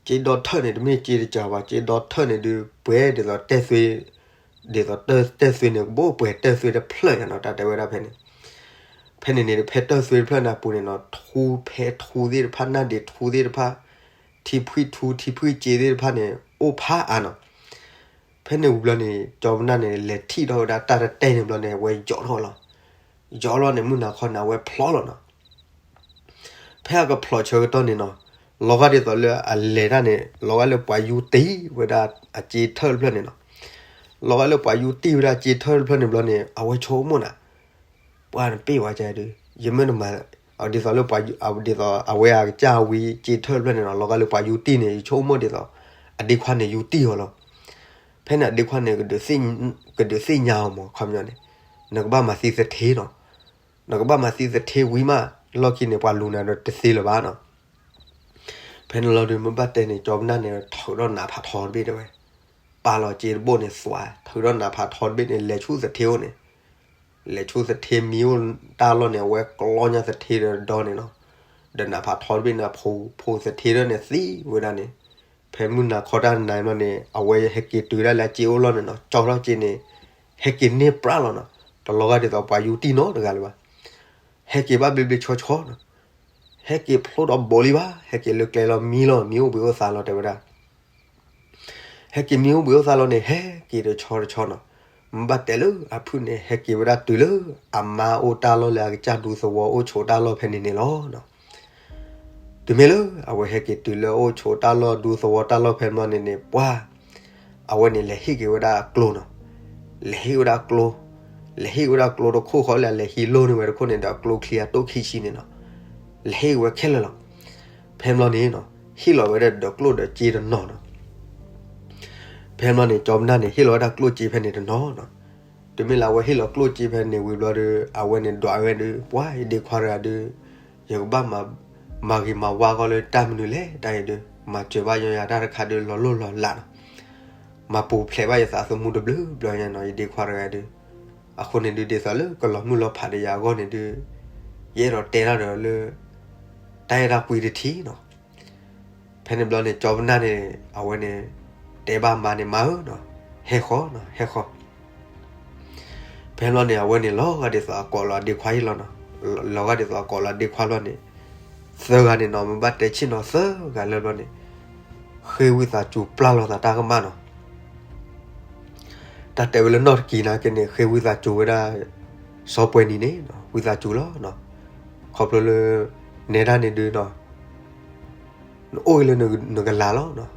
စ့ဒီထၢၣ်န့ၣ် တမ့ၢ်စ့တစှၤဘၣ် စ့ဒီထၢၣ်န့ၣ်ဒုး ပှဲၤဒ်သိးတဲသွ့, ဒ်သိးတဲသွ့န့ၣ် ကဘိၣ်ပှဲၤတဲသွ့တဖျၢၣ်ညါနီၤ တၢ်တဲဝဲဒၣ်ဖဲန့ၣ်. ဖဲန့ၣ်န့ၣ် ဖဲတဲသွ့တဖျၢၣ်န့ၣ်အပူၤန့ၣ်နီၤ ထူဖဲထူသ့ၣ်တဖၣ် နၢ်ဒ့ထူသ့ၣ်တဖၣ်, ထံဖှံထူ ထံဖှံစ့သ့ၣ်တဖၣ်န့ၣ် အိၣ်ဖးအါနီၤ. ဖဲန့ၣ်ဝံၤဘျီန့ၣ် ကၠီပနၢ်န့ၣ် လဲၤထံၣ်ထီၣ်ဝဲဒၣ်တၢ်တတဲန့ၣ်ဘျီန့ၣ် အဝဲယီၤထီၣ်လီၤ. ယီၤလီၤန့ၣ် မုၢ်နၤခီန့ၣ် အဝဲဖျီလီၤနီၤ. ဖဲအကဖျီၣ်ဆၢကတီၢ်န့ၣ်နီၤ, လီၤဂာ်ဒ်သိးလၢအလဲၤတၢ်န့ၣ် လီၤဂာ်လၢပှၤယူတံၢ်ဝဲဒၣ်အစ့ထၢၣ်တဖျၢၣ်န့ၣ်နီၤ. လီၤဂာ်လၢပှၤယူတံၢ်ဝဲဒၣ်စ့ထၢၣ်တဖျၢၣ်န့ၣ်ဘျီန့ၣ် အဝဲဆိကမိၣ်နၤ, ပှၤနပ့ၢ်ဝဲကဒုး ယမ့ၢ်နမၤ, ဒ်သိးလၢပှၤ, ဒ်သိးအဝဲအကစၢ်ဝံစ့ထၢၣ်တဖျၢၣ်န့ၣ်နီၤ လီၤဂာ်လၢပှၤယူတံၢ်န့ၣ် ယဆိကမိၣ်ဒ်သိး, အဒ့ခွါန့ၣ်ယူတံၢ်အီၤလီၤ. ဖဲန့ၣ်အဒ့ခွါန့ၣ် ကဒုးသ့ၣ်ညါအီၤမး ခီပညီန့ၣ်, နကဘၣ်မၤသံသထ့နီၤ. နကဘၣ်မၤသံသထ့ဝံၤမး, လီၢ်ခံန့ၣ် ပှၤလူၤနၤဒီးတသ့လၢၤဘၣ်နီၤ. ဖဲန့ၣ်လီၤဒုး မ့ၢ်ဘၣ်တဲန့ၣ် ကၠီပနၢ်န့ၣ် ထုးထီၣ်နးဖးထီတဘ့ၣ်တဲဝဲ, ပာ်လီၤစ့တဘိၣ်န့ၣ်သွး, ထုးထီၣ်နးဖးထီတဘ့ၣ်န့ၣ် လဲၤဆူသထ့အိၣ်န့ၣ်, လဲၤဆူသထ့မံအိၣ်တၢ်လီၢ်န့ၣ် အဝဲကျီညါသထ့ဒီးဒီန့ၣ်နီၤ. ဒီးနးဖးထီတဘ့ၣ်န့ၣ် ဖိ, ဖိသထ့ဒၢန့ၣ်သံဝဲဒၣ်န့ၣ်, ဖဲမုၢ်နၤခီတၢ်နၤဘျီန့ၣ် အဝဲဟဲက့ၤတုၤဒၣ်လၢအစ့အိၣ်လီၢ်န့ၣ်နီၤ, ကၠီထီၣ်စ့န့ၣ်, ဟဲက့ၤန့ၢ်ပြၢ်လီၤနီၤ. တလီၤဂာ်ဒ်သိးပှၤယူတံၢ်နီတဂၤလၢၤဘၣ်. ဟဲက့ၤဘၣ်ဘျ့ဘျ့ဆှီဆှီနီၤ. ဟဲက့ၤဖျိဒီးဘိးလံဘၣ်, ဟဲက့ၤလၢကျဲလီၤမံလီၤ မံအိၣ်ဘှံးအိၣ်သါလီၤတဲဝဲဒၣ်. ဟဲက့ၤမံအိၣ်ဘှံးအိၣ်သါလီၤန့ၣ် ဟဲက့ၤတဆီတဆီနီၤ. မ့ၢ်ဘၣ်တဲလၢအဖုၣ်န့ၣ် ဟဲက့ၤဝဲဒၣ်တုၤလၢအမါအိၣ်တၢ်လီၢ်လၢအကစၢ်ဒူသဝီအိၣ်ဆိးတၢ်လီၢ်ဖဲန့ၣ်န့ၣ်လီၤ. တုၤမ့ၢ်လၢအဝဲဟဲက့ၤတုၤလၢအိၣ်ဆိးတၢ်လီၢ်ဒူသဝီတၢ်လီၢ်ဖဲန့ၣ်န့ၣ် ပှၤ အဝဲန့ၣ်လဲၤဟ့ၣ်က့ၤဝဲဒၣ်အကျိနီၤ. လဲၤဟ့ၣ်ဝဲဒၣ်ကျိ, လဲၤဟ့ၣ်ဝဲဒၣ်ကျိတခိၣ်ဃီလၢအလဲၤဟံးလိၢ်န့ၢ်ဝဲတခိၣ်န့ၣ်ဒီး အကျိချံအတိၢ်ခံဆံန့ၣ်နီၤ. လဲၤဟ့ၣ်ဝဲခဲလၢာ်လီၤ. ဖဲန့ၣ်ဘျီန့ၣ်နီၤ, ဟ့ၣ်လီၤဝဲဒၣ်ဒီးကျိၣ်ဒီးစ့တနီၤနီၤ. ဖဲန့ၣ်ဘျီန့ၣ် ကၠီပနၢ်န့ၣ် ဟ့ၣ်လီၤဝဲဒၣ်ကျိၣ်စ့ဖဲန့ၣ်တနီၤနီၤ. တုၤမ့ၢ်လၢအဝဲဟ့ၣ်လီၤကျိၣ်စ့ဖဲန့ၣ်ဝံၤဘျီဒီး အဝဲန့ၣ်ဒွးဝဲဒုး ပှၤ ယဒ့ခွါတဂၤဒုး ယကဘၣ်မၤဂ့ၤမၤဝါဂီၢ်လၢတၢ်မနုၤလဲၣ်တၢ်အံၤဒုး မၤစၢၤဘၣ်ယၤတၢ်တခါဒုးလီၤလိၢ်လီၤလးနီၤ. မၤပူၤဖျဲးဘၣ်ယသးသမူတဘျုးဘျီညါနီၤ ယဒ့ခွါတဂၤဒုး. အဃိန့ၣ်ဒုးဒ်သိးလၢကလီၤမုၢ်လီၤဖးဒီးယၤအဂီၢ်န့ၣ်ဒုး ယအဲၣ်ဒိးတဲတၢ်ဒီးလၢ တၢ်အဲၣ်တၢ်ကွံတထံၣ်နီၤ. ဖဲန့ၣ်ဘျီန့ၣ် ကၠီပနၢ်န့ၣ် အဝဲန့ၣ် တဲဘၣ်မါန့ၣ် မါဧၢနီၤ, ဟဲဃီနီၤ ဟဲဃီ. ဖဲန့ၣ်ဘျီန့ၣ် အဝဲန့ၣ် လီၤဂာ်ဒ်သိးအကိးလီၤအဒ့ခွါအံၤလီၤနီၤ. လီၤဂာ်ဒ်သိးအကိးလီၤအဒ့ခွါဘျီန့ၣ် သၢဂၤန့ၣ်နီၤ မ့ၢ်ဘၣ်တဲဆ့ၣ်နီၤသၢဂၤလၢဘျီန့ၣ် ဃ့ဝံသးစူၤပျၢ်လိာ်သးတၢ်ကမၣ်နီၤ. တၢ်တဲဝဲလၢနီၢ်တကံၤနာ်က့န့ၣ် ဃ့ဝံသးစူၤဝဲဒၣ် စီၤပှဲၤနံၤန့ၣ် ဝံသးစူၤလီၤနီၤ. ခီဖျိလၢ နဲဒၣ်န့ၣ်ဒုးနီၤ နအိၣ်ဂ့ၤလၢနကလၤလီၤနီၤ.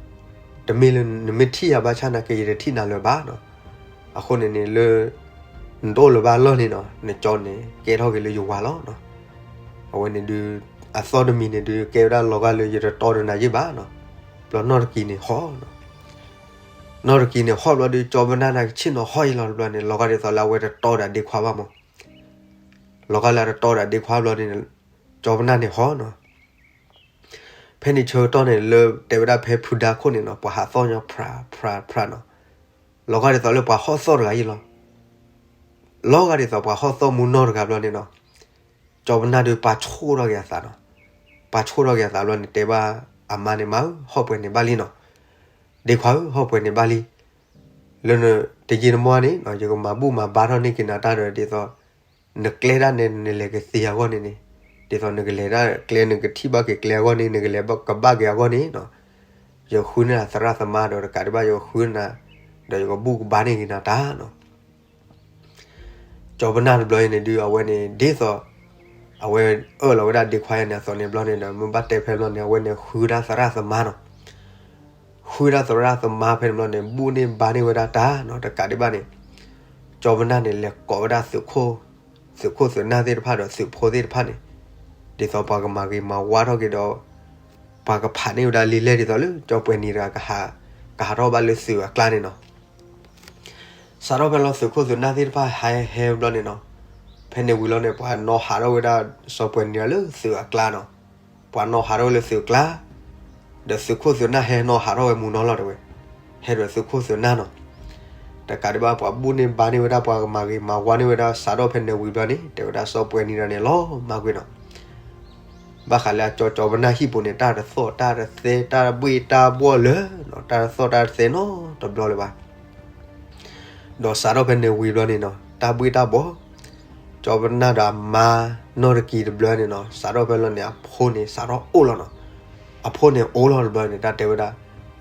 တမ့ၢ်လၢနမ့ၢ်ထံၣ်ယၤဘၣ်ဆၣ်နာ်က့ ယတထံၣ်နၤလၢၤဘၣ်နီၤ. အဃိန့ၣ်န့ၣ်လၢ နတအိၣ်လၢၤဘၣ်လီၢ်န့ၣ်နီၤ နကၠီန့ၣ် ကဲထီၣ်က့ၤလၢယဝၤလီၤနီၤ. အဝဲန့ၣ်ဒုး အသီတမံၤန့ၣ်ဒုး ကဲဝဲဒၣ်လီၤဂာ်လၢယတတီဒီးနၤယ့ၢ်ဘၣ်နီၤ. ဘျီနီၢ်တကံၤန့ၣ်ဟီၣ်နီၤ. နီၢ်တကံၤန့ၣ်ဟီၣ်ဘျီဒုး ကၠီပနၢ်န့ၣ်ကဆ့ၣ်နီၤဟီၣ်အံၤလီၤတဘျီန့ၣ် လီၤဂာ်ဒ်သိးလၢအဝဲတတီဒီးအဒ့ခွါဘၣ်မး. လီၤဂာ်လၢအတတီဒီးအဒ့ခွါဘျီန့ၣ် ကၠီပနၢ်န့ၣ်ဟီၣ်နီၤ. ဖဲန့ၣ်ဆၢကတီၢ်န့ၣ် လၢတဲဝဲဒၣ်ဖဲဖုဒါခိၣ်န့ၣ်နီၤ ပှၤဟးသီၣ်ညီဖြးဖြးဖြးနီၤ. လီၤဂာ်ဒ်သိးလၢပှၤဟီၣ်သီၣ်တဂၤအံၤလီၤ. လီၤဂာ်ဒ်သိးပှၤဟီၣ်သီၣ်မူနီၢ်တဂၤဘျီန့ၣ်နီၤ, ကၠီပနၢ်ဒုးပာ်ဆိၣ်ထီၣ်က့ၤအသးနီၤ, ပာ်ဆိၣ်ထီၣ်က့ၤအသးဘျီန့ၣ် တဲဘၣ်အမါန့ၣ် မါဧၢ ဟီၣ်ပှဲၤန့ၣ်ဘၣ်လံနီၤ, ဒ့ခွါဧၢ ဟီၣ်ပှဲၤန့ၣ်ဘၣ်လံ, လၢနတယံာ်တမီၢ်န့ၣ် ယကမၤဘူၣ်မၤဘါထီၣ်န့ၢ်က့ၤနၤတၢ်ဒီး ဒ်သိး နကျဲဒၣ်နဲ နလဲၤကသ့အဂီၢ်န့ၣ်န့ၣ်, ဒ်သိးနကလဲၤဒၣ်ကျဲ နကထံၣ်ဘၣ်က့ၤကျဲအဂီၢ်န့ၣ် နကလဲၤကဘၣ်က့ၤအဂီၢ်န့ၣ်နီၤ, ယဃုန့ၢ်နၤသရၣ်သမါဒီးတကးဒံးဘၣ် ယဃုန့ၢ်နၤ ဒီးယကဘူၣ်ကဘါန့ၢ်က့ၤနၤတၢ်နီၤ. ကၠီပနၢ်တဘျီအံၤန့ၣ်ဒုး အဝဲန့ၣ်ဒ်သိး အဝဲအၢၣ်လီၤဝဲဒၣ်ဒ့ခွါအံၤန့ၣ်အသိးန့ၣ်ဘျီန့ၣ်ဒီး မ့ၢ်ဘၣ်တဲဖဲဘျီန့ၣ် အဝဲန့ၣ်ဃုဒၣ်သရၣ်သမါနီၤ, ဃုဒၣ်သရၣ်သမါဖဲန့ၣ်ဘျီန့ၣ် ဘူၣ်န့ၢ်ဘါန့ၢ်ဝဲဒၣ်တၢ်နီၤ, တကးဒံးဘၣ်န့ၣ် ကၠီပနၢ်န့ၣ် လဲၤကိးဝဲဒၣ်သုးခိၣ်သုးနၢ်သ့ၣ်တဖၣ်ဒီးသုးဖိသ့ၣ်တဖၣ်န့ၣ်, ဒ်သိးပှၤကမၤဂ့ၤမၤဝါထီၣ်က့ၤဒီး ပှၤကဖးန့ၢ်ဝဲဒၣ်လံာ်လဲၢ်ဒ်သိးလၢ ကၠီပှဲၤနံၤတဂၤ ကဟးထီၣ်ဘၣ်လၢသုးအကျါန့ၣ်နီၤ. စးထီၣ်ဖဲလီၤသုးခိၣ်သုးနၢ်သ့ၣ်တဖၣ်ဟဲဟဲဘျီန့ၣ်နီၤ, ဖဲန့ၣ်ဝံၤလီၤန့ၣ် ပှၤနီၣ်ဟးထီၣ်ဝဲဒၣ်စီၤပှဲၤနံၤလၢသုးအကျါနီၤ, ပှၤနီၣ်ဟးထီၣ်ဝဲလၢသုးအကျါ, ဒီးသုးခိၣ်သုးနၢ်ဟဲနီၣ်ဟးထီၣ်ဝဲမူနီၢ်လီၤတဲဝဲ, ဟဲဒီးသုးခိၣ်သုးနၢ်နီၤ, တကးဒံးဘၣ်ပှၤဘူၣ်န့ၢ်ဘါန့ၢ်ဝဲဒၣ် ပှၤကမၤဂ့ၤမၤဝါန့ၢ်ဝဲဒၣ် စးထီၣ်ဖဲန့ၣ်ဝံၤဘျီန့ၣ် တဲဝဲဒၣ်စီၤပှဲၤနံၤတဂၤန့ၣ် လီၤမၢ်ကွံာ်နီၤ ဘၣ်ဃးလၢအကၠီကၠီပနၢ်ဟံၣ်ပူၤန့ၣ် တၢ်တသီၣ်တၢ်တသဲ တၢ်ဘှ့ၣ်တၢ်ဘှီၣ်လၢာ်နီၤ, တၢ်တသီၣ်တၢ်တသဲနီတဘျီလၢၤဘၣ်. ဒီးစးထီၣ်ဖဲန့ၣ်ဝံၤဘျီန့ၣ်နီၤ တၢ်ဘှ့ၣ်တၢ်ဘှီၣ်, ကၠီပနၢ်ဒီးအမါနီၢ်တကံၤတဘျီန့ၣ်နီၤ စးထီၣ်ဖဲလီၤန့ၣ် အဖိန့ၣ်စးထီၣ်အိၣ်လီၤနီၤ. အဖိန့ၣ်အိၣ်လီၤတဘျီန့ၣ် တၢ်တဲဝဲဒၣ်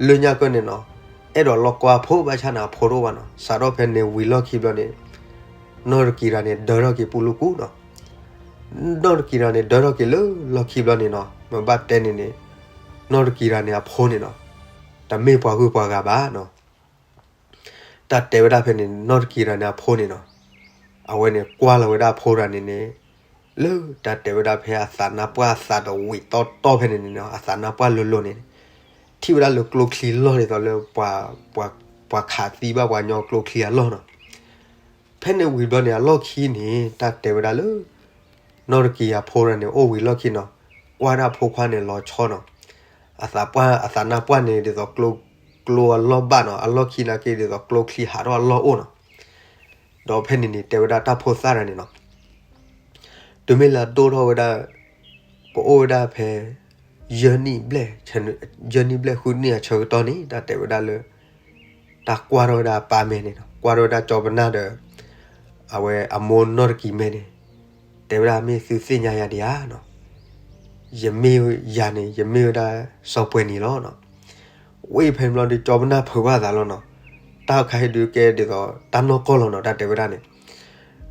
လၢညါကၢၢ်န့ၣ်နီၤ အဲၣ်ဒိးလီၢ်ကွၢ်အဖိဘၣ်ဆၣ်န့ၣ် အဖိတအိၣ်ဘၣ်နီၤ. စးထီၣ်ဖဲန့ၣ်ဝံၤလီၢ်ခံဘျီန့ၣ် နီၢ်တကံၤတဂၤန့ၣ် ဒၢထီၣ်က့ၤပူၤလူၢ်ကူနီၤ. နီၢ်တကံၤတဂၤန့ၣ် ဒၢထီၣ်က့ၤလၢလီၢ်ခံဘျီန့ၣ်နီၤ မ့ၢ်ဘၣ်တဲန့ၣ်န့ၣ် နီၢ်တကံၤတဂၤန့ၣ်အဖိန့ၣ်နီၤ တမ့ၢ်ပှၤဂုၤပှၤဂၤဘၣ်နီၤ. တၢ်တဲဝဲဒၣ်ဖဲန့ၣ် နီၢ်တကံၤတဂၤန့ၣ်အဖိန့ၣ်နီၤ အဝဲန့ၣ်ကွၢ်လီၤဝဲဒၣ်အဖိတဂၤန့ၣ်န့ၣ် လၢတၢ်တဲဝဲဒၣ်ဖဲအသးနါပှၢ်အသးတဝံးတီတီဖဲန့ၣ်န့ၣ်နီၤ အသးနါပှၢ်လိၤလိၤန့ၣ် ထံၣ်ဝဲဒၣ်လၢကျိချံလီၢ်ဒ်သိးလၢ ပှၤခးသံဘၣ်ပှၤညီကျိချံအလီၢ်နီၤ. ဖဲန့ၣ်ဝံၤဘျီန့ၣ် အလီၢ်ခံန့ၣ် တၢ်တဲဝဲဒၣ်လၢ နီၢ်တကံၤအဖိတဂၤန့ၣ် အိၣ်ဝံၤလီၢ်ခံနီၤ ကွၢ်ဒၣ်ဖိခွါန့ၣ်လီၤဆီနီၤ. အသးပှၢ် အသးနါပှၢ်န့ၣ် ဒ်သိးကျိ ကျိအလီၢ်ဘၣ်နီၤ အလီၢ်ခံနာ်က့ ဒ်သိးကျိချံဟးထီၣ်အလီၢ်အိၣ်နီၤ. ဒီးဖဲန့ၣ်န့ၣ် တဲဝဲဒၣ်တၢ်ဖိသၣ်တဂၤန့ၣ်နီၤ တုၤမ့ၢ်လၢအဒိၣ်ထီၣ်ဝဲဒၣ် ကအိၣ်ဝဲဒၣ်ဖဲ ယဲၢ်နံၣ်ဘျဲၣ် ယဲၢ်နံၣ်ဘျဲၣ်ဃုနံၣ်အဆၢကတီၢ်န့ၣ် တၢ်တဲဝဲဒၣ်လၢ တၢ်ကွၢ်ထီၣ်ဝဲဒၣ်အပၢ်မဲာ်န့ၣ်နီၤ ကွၢ်ထီၣ်ဝဲဒၣ်ကၠီပနၢ်ဒီး အဝဲအမိၢ်နီၢ်တကံၤမဲာ်န့ၣ် တဲဝဲဒၣ်မ့ၢ်သုသ့ၣ်ညါယၤဒံးဧါနီၤ ယမ့ၢ်ယၤန့ၣ် ယမ့ၢ်ဝဲဒၣ်စီၤပှဲၤနံၤလီၤနီၤ. ဝံၤဖဲန့ၣ်ဘျီဒုး ကၠီပနၢ်ဖုးဘၣ်သးလီၤနီၤ. တၢ်ခါဟဲဒုးကဲဒ်သိး တၢ်နီၢ်ကီၢ်လီၤနီၤ တၢ်တဲဝဲဒၣ်န့ၣ်.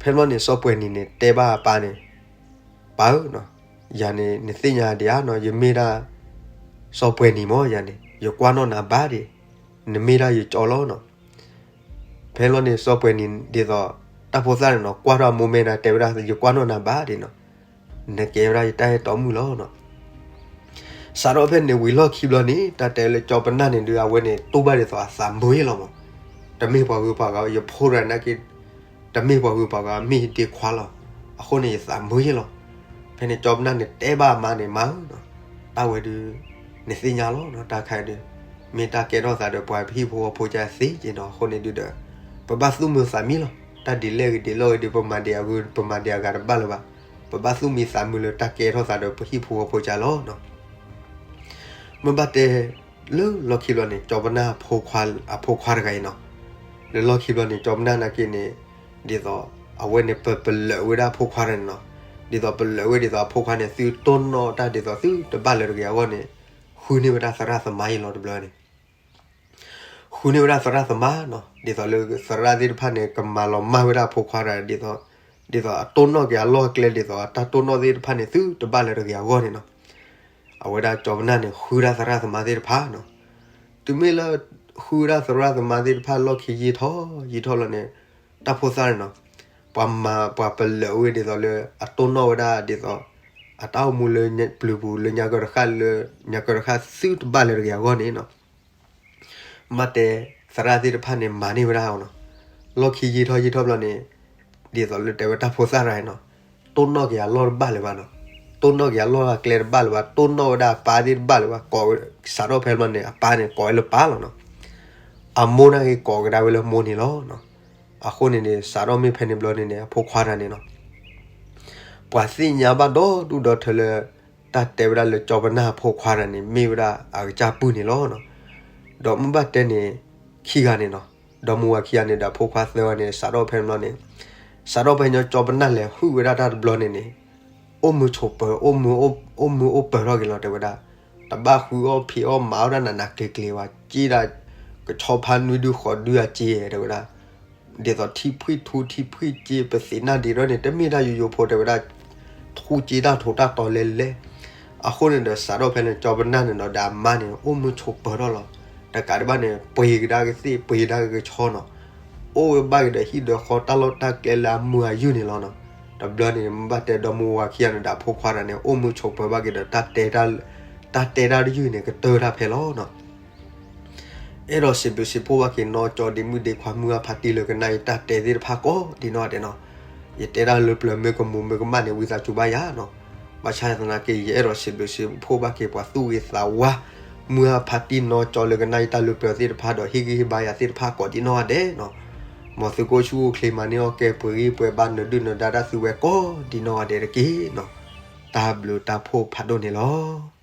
ဖဲန့ၣ်ဘျီန့ၣ် စီၤပှဲၤနံၤန့ၣ် တဲဘၣ်အပၢ်န့ၣ်, ပၢ်ဧၢ, ယၤန့ၣ် နသ့ၣ်ညါဒံးဧါနီၤ ယမ့ၢ်ဒၣ် စီၤပှဲၤနံၤမ့ၢ်ယၤန့ၣ် ယကွၢ်နီၣ်နၤဘၣ်ဒံး, နမ့ၢ်ဒၣ်ယကၠီလီၤနီၤ. ဖဲန့ၣ်ဘျီန့ၣ် စီၤပှဲၤနံၤဒ်သိး တၢ်ဖိသၣ်န့ၣ်နီၤ ကွၢ်ထီၣ်အမိၢ်မဲာ်န့ၣ် တဲဝဲဒၣ် ယကွၢ်နီၣ်နၤဘၣ်ဒံးနီၤ. နကဲဝဲဒၣ်ယတၢ်အဲၣ်တီမုၣ်လီၤနီၤ. စးထီၣ်ဖဲန့ၣ်ဝံၤလီၢ်ခံဘျီန့ၣ် တၢ်တဲလၢကၠီပနၢ်န့ၣ်ဒုး အဝဲန့ၣ်တူၢ်ဘၣ်ဒ်သိးအသးမုာ်ယ့ၢ်လီၤမး. တမ့ၢ်ပှၤဂုၤပှၤဂၤ ယဖိတဂၤနာ်က့ တမ့ၢ်ပှၤဂုၤပှၤဂၤ မ့ၢ်ယဒ့ခွါလီၤ. အဃိန့ၣ် ယသးမုာ်ယ့ၢ်လီၤ. ဖဲန့ၣ်ကၠီပနၢ်န့ၣ်တဲဘၣ်အမါန့ၣ် မါဧၢနီၤ, တၢ်ဝဲဒုး နသ့ၣ်ညါလီၤနီၤ တၢ်ခါဒုး မ့ၢ်တၢ်ကဲထီၣ်သးဒီးပှၤပဟံၣ်ဖိဃီဖိကသ့က့ၤနီၤ. အဃိန့ၣ်ဒုးဒီး ပဘၣ်သူၣ်မုာ်သးမုာ်လီၤ. တၢ်ဒ်လဲၣ်ဂ့ၤဒ်လဲၣ်ဂ့ၤဒုး ပမၤဒံးအဂုၤ ပမၤဒံးအဂၤတဘၣ်လၢၤဘၣ်. ပဘၣ်သူၣ်မံသးမုာ်လၢတၢ်ကဲထီၣ်သးဒီးပဟံၣ်ဖိဃီဖိကလီၤနီၤ. မ့ၢ်ဘၣ်တဲ လၢလီၢ်ခံဘျီန့ၣ် ကၠီပနၢ်အဖိခွါတဂၤအံၤနီၤ, လၢလီၢ်ခံဘျီန့ၣ် ကၠီပနၢ်နာ်က့န့ၣ် ဒ်သိး အဝဲန့ၣ်ပပလၢာ်ဝဲဒၣ်အဖိခွါတဂၤန့ၣ်နီၤ, ဒ်သိးပလၢာ်ဝဲဒ်သိးအဖိခွါန့ၣ် သုတိၢ်နီၣ်တၢ်ဒ်သိးသုတဘၣ်လၢၤတဂ့ၤအဂီၢ်န့ၣ် ဃုန့ၢ်ဝဲဒၣ်သရၣ်သမါအံၤလီၤတဘျီန့ၣ် ဃုန့ၢ်ဝဲဒၣ်သရၣ်သမါနီၤ, ဒ်သိးလၢသရၣ်သ့ၣ်တဖၣ်န့ၣ် ကမၤလီၤမၢ်ဝဲဒၣ်အဖိခွါတဂၤ ဒ်သိး ဒ်သိးအတိၢ်နီၣ်က့ၤအလီၢ်အကျဲ ဒ်သိးအတၢ်တိၢ်နီၣ်သ့ၣ်တဖၣ်န့ၣ် သုတဘၣ်လၢၤတဂ့ၤအဂီၢ်န့ၣ်နီၤ, အဝဲဒၣ်ကၠီပနၢ်န့ၣ် ဃုဒၣ်သရၣ်သမါသ့ၣ်တဖၣ်နီၤ. တုၤမ့ၢ်လၢ ဃုဒၣ်သရၣ်သမါသ့ၣ်တဖၣ်လီၢ်ခံယံာ်ထီၣ်ယံာ်ထီၣ်လီၤန့ၣ် တၢ်ဖိသၣ်န့ၣ်နီၤ, ပှၤမၤပှၤပလၢာ်ဝဲဒ်သိးလၢ အတိၢ်နီၣ်ဝဲဒၣ်ဒ်သိး အတၢ်အိၣ်မူလၢပျုၤပူၤလၢညါကၢတဃၣ်လၢ ညါကၢတဃၣ်သုတဘၣ်လၢၤတဂ့ၤအဂီၢ်န့ၣ်နီၤ မ့ၢ်တဲ သရၣ်သ့ၣ်တဖၣ်န့ၣ် မၤန့ၢ်ဝဲဒၣ်အီၤနီၤ. လီၢ်ခံယံာ်ထီၣ်ယံာ်ထီၣ်ဘျီန့ၣ် ဒ်သိးလၢတဲဝဲတၢ်ဖိသၣ်တဂၤအံၤနီၤ, တိၢ်နီၣ်က့ၤအလီၢ်တဘၣ်လၢၤဘၣ်နီၤ. တိၢ်နီၣ်က့ၤအလီၢ်အကျဲတဘၣ်လၢၤဘၣ်, တိၢ်နီၣ်ဝဲဒၣ်အပၢ်သ့ၣ်တဘၣ်လၢၤဘၣ်, ကိးဝဲ စးထီၣ်ဖဲဘျီန့ၣ် အပၢ်န့ၣ် ကိးဝဲလၢပၢ်လီၤနီၤ. အမိၢ်န့ၣ်ဂ့ၤ ကိးကဒါဝဲလၢမိၢ်န့ၣ်လီၤနီၤ. အဃိန့ၣ်န့ၣ် စးထီၣ်မ့ၢ်ဖဲန့ၣ်ဘျီန့ၣ်န့ၣ် အဖိခွါတဂၤန့ၣ်နီၤ ပှၤသ့ၣ်ညါဘၣ်ဒီဒူၣ်ဒီထၢလၢ တၢ်တဲဝဲဒၣ်လၢကၠီပနၢ်အဖိခွါတဂၤန့ၣ် မ့ၢ်ဝဲဒၣ်အကစၢ်ပုၢ်န့ၣ်လီၤ. ဒီးမ့ၢ်ဘၣ်တဲန့ၣ် ခံဂၤန့ၣ်နီၤ, ဒီမါဝၤခံဂၤန့ၣ်ဒီးအဖိခွါသၢဂၤန့ၣ် စးထီၣ်ဖဲန့ၣ်ဘျီန့ၣ်, စးထီၣ်ဖဲညီကၠီပနၢ်လဲၤဟုၣ်ဝဲဒၣ်တၢ်တဘျီန့ၣ်န့ၣ်, အိၣ်မုာ်ဆိးပၢၤ, အိၣ်မုာ်အိၣ်ပၢၤထီၣ်က့ၤလီၤ တဲဝဲဒၣ်. တဘၣ်ဃုအီၣ်ဖံးအီၣ်မၤအီၣ်ဒၣ်နးနးကျ့ၤကျ့ၤဘၣ်, က့ဒၣ်ကဆီဖါနွံဒုဃိးဒုအက့ တဲဝဲဒၣ်. ဒ်သိးထံဖှံထူထံဖှံက့ ပသ့ၣ်နၢ်ဒံးထီၣ်န့ၣ် တမ့ၢ်တၢ်ယိယိဖိ တဲဝဲဒၣ်, ထူက့တၢ်ထိးတၢ်တီၤလဲၤလဲၤ. အဃိန့ၣ်ဒီး စးထီၣ်ဖဲန့ၣ် ကၠီပနၢ်န့ၣ်ဒီး ဒီးအမါန့ၣ် အိၣ်မုာ်ဆိးပၢၤထီၣ်လီၤ. တကးဒံးဘၣ်န့ၣ် ပှ့ၤကဒါကသ့ၣ် ပှ့ၤကဒါကဆီနီၤ, အိၣ်ဝဲဘၣ်က့ၤဒီးဟံၣ်ဒီးဃီတၢ်လီၢ်တၢ်ကျဲလၢအမုာ်အယုၢ်န့ၣ်လီၤနီၤ. တဘျီန့ၣ် မ့ၢ်ဘၣ်တဲဒီမါဝၤခံဂၤန့ၣ်ဒီးအဖိခွါတဂၤန့ၣ် အိၣ်မုာ်ဆိးပၢၤဘၣ်က့ၤဒီး တၢ်တဲတၢ်ယုၢ်န့ၣ် ကတၢၢ်တၢ်ဖဲလီၤနီၤ. အဲၣ်ဒိးစံးဘျုးစံးဖှိၣ်ဘၣ်က့ၤနီၢ်ကၠီဒ့မုၣ်ဒ့ခွါ မုၢ်အဖါတံၢ်လၢကနၣ်ယတၢ်တဲသ့ၣ်တဖၣ်ကိးဒံးနီၢ်ဂၤဒဲးနီၤ. ယတဲတၢ်လၢပျၢၤမ့ၢ်ကမူးမ့ၢ်ကမၣ်န့ၣ် ဝံသးစူၤဘၣ်ယၤနီၤ. ဘၣ်ဆၣ်သနာ်က့ ယအဲၣ်ဒိးစံးဘျုးစံးဖှိၣ်ဘၣ်က့ၤပှၤသူၣ်ဂ့ၤသးဝါ မုၢ်အဖါတံၢ်နီၢ်ကၠီလၢကနၣ်ယတၢ်လၢပျၢၤသ့ၣ်တဖၣ်ဒီး ဟ့ၣ်ဂံၢ်ဟ့ၣ်ဘါယၤသ့ၣ်တဖၣ်ကိးဒံးနီၢ်ဂၤဒဲးနီၤ. မ်သုကအိၣ်ဆူၣ်အိၣ်ချ့ မၤန့ၢ်အီၣ်ကဲ ပှဲၤဂံၢ်ပှဲၤဘါ နၢၤဒုၣ်နၢၤဒါတၢ်သုဝဲကိးဒံးနီၢ်ဂၤဒဲးတက့ၢ်နီၤ. တၢ်ဘျုးတၢ်ဖှိၣ်ဖးဒိၣ်န့ၣ်လီၤ.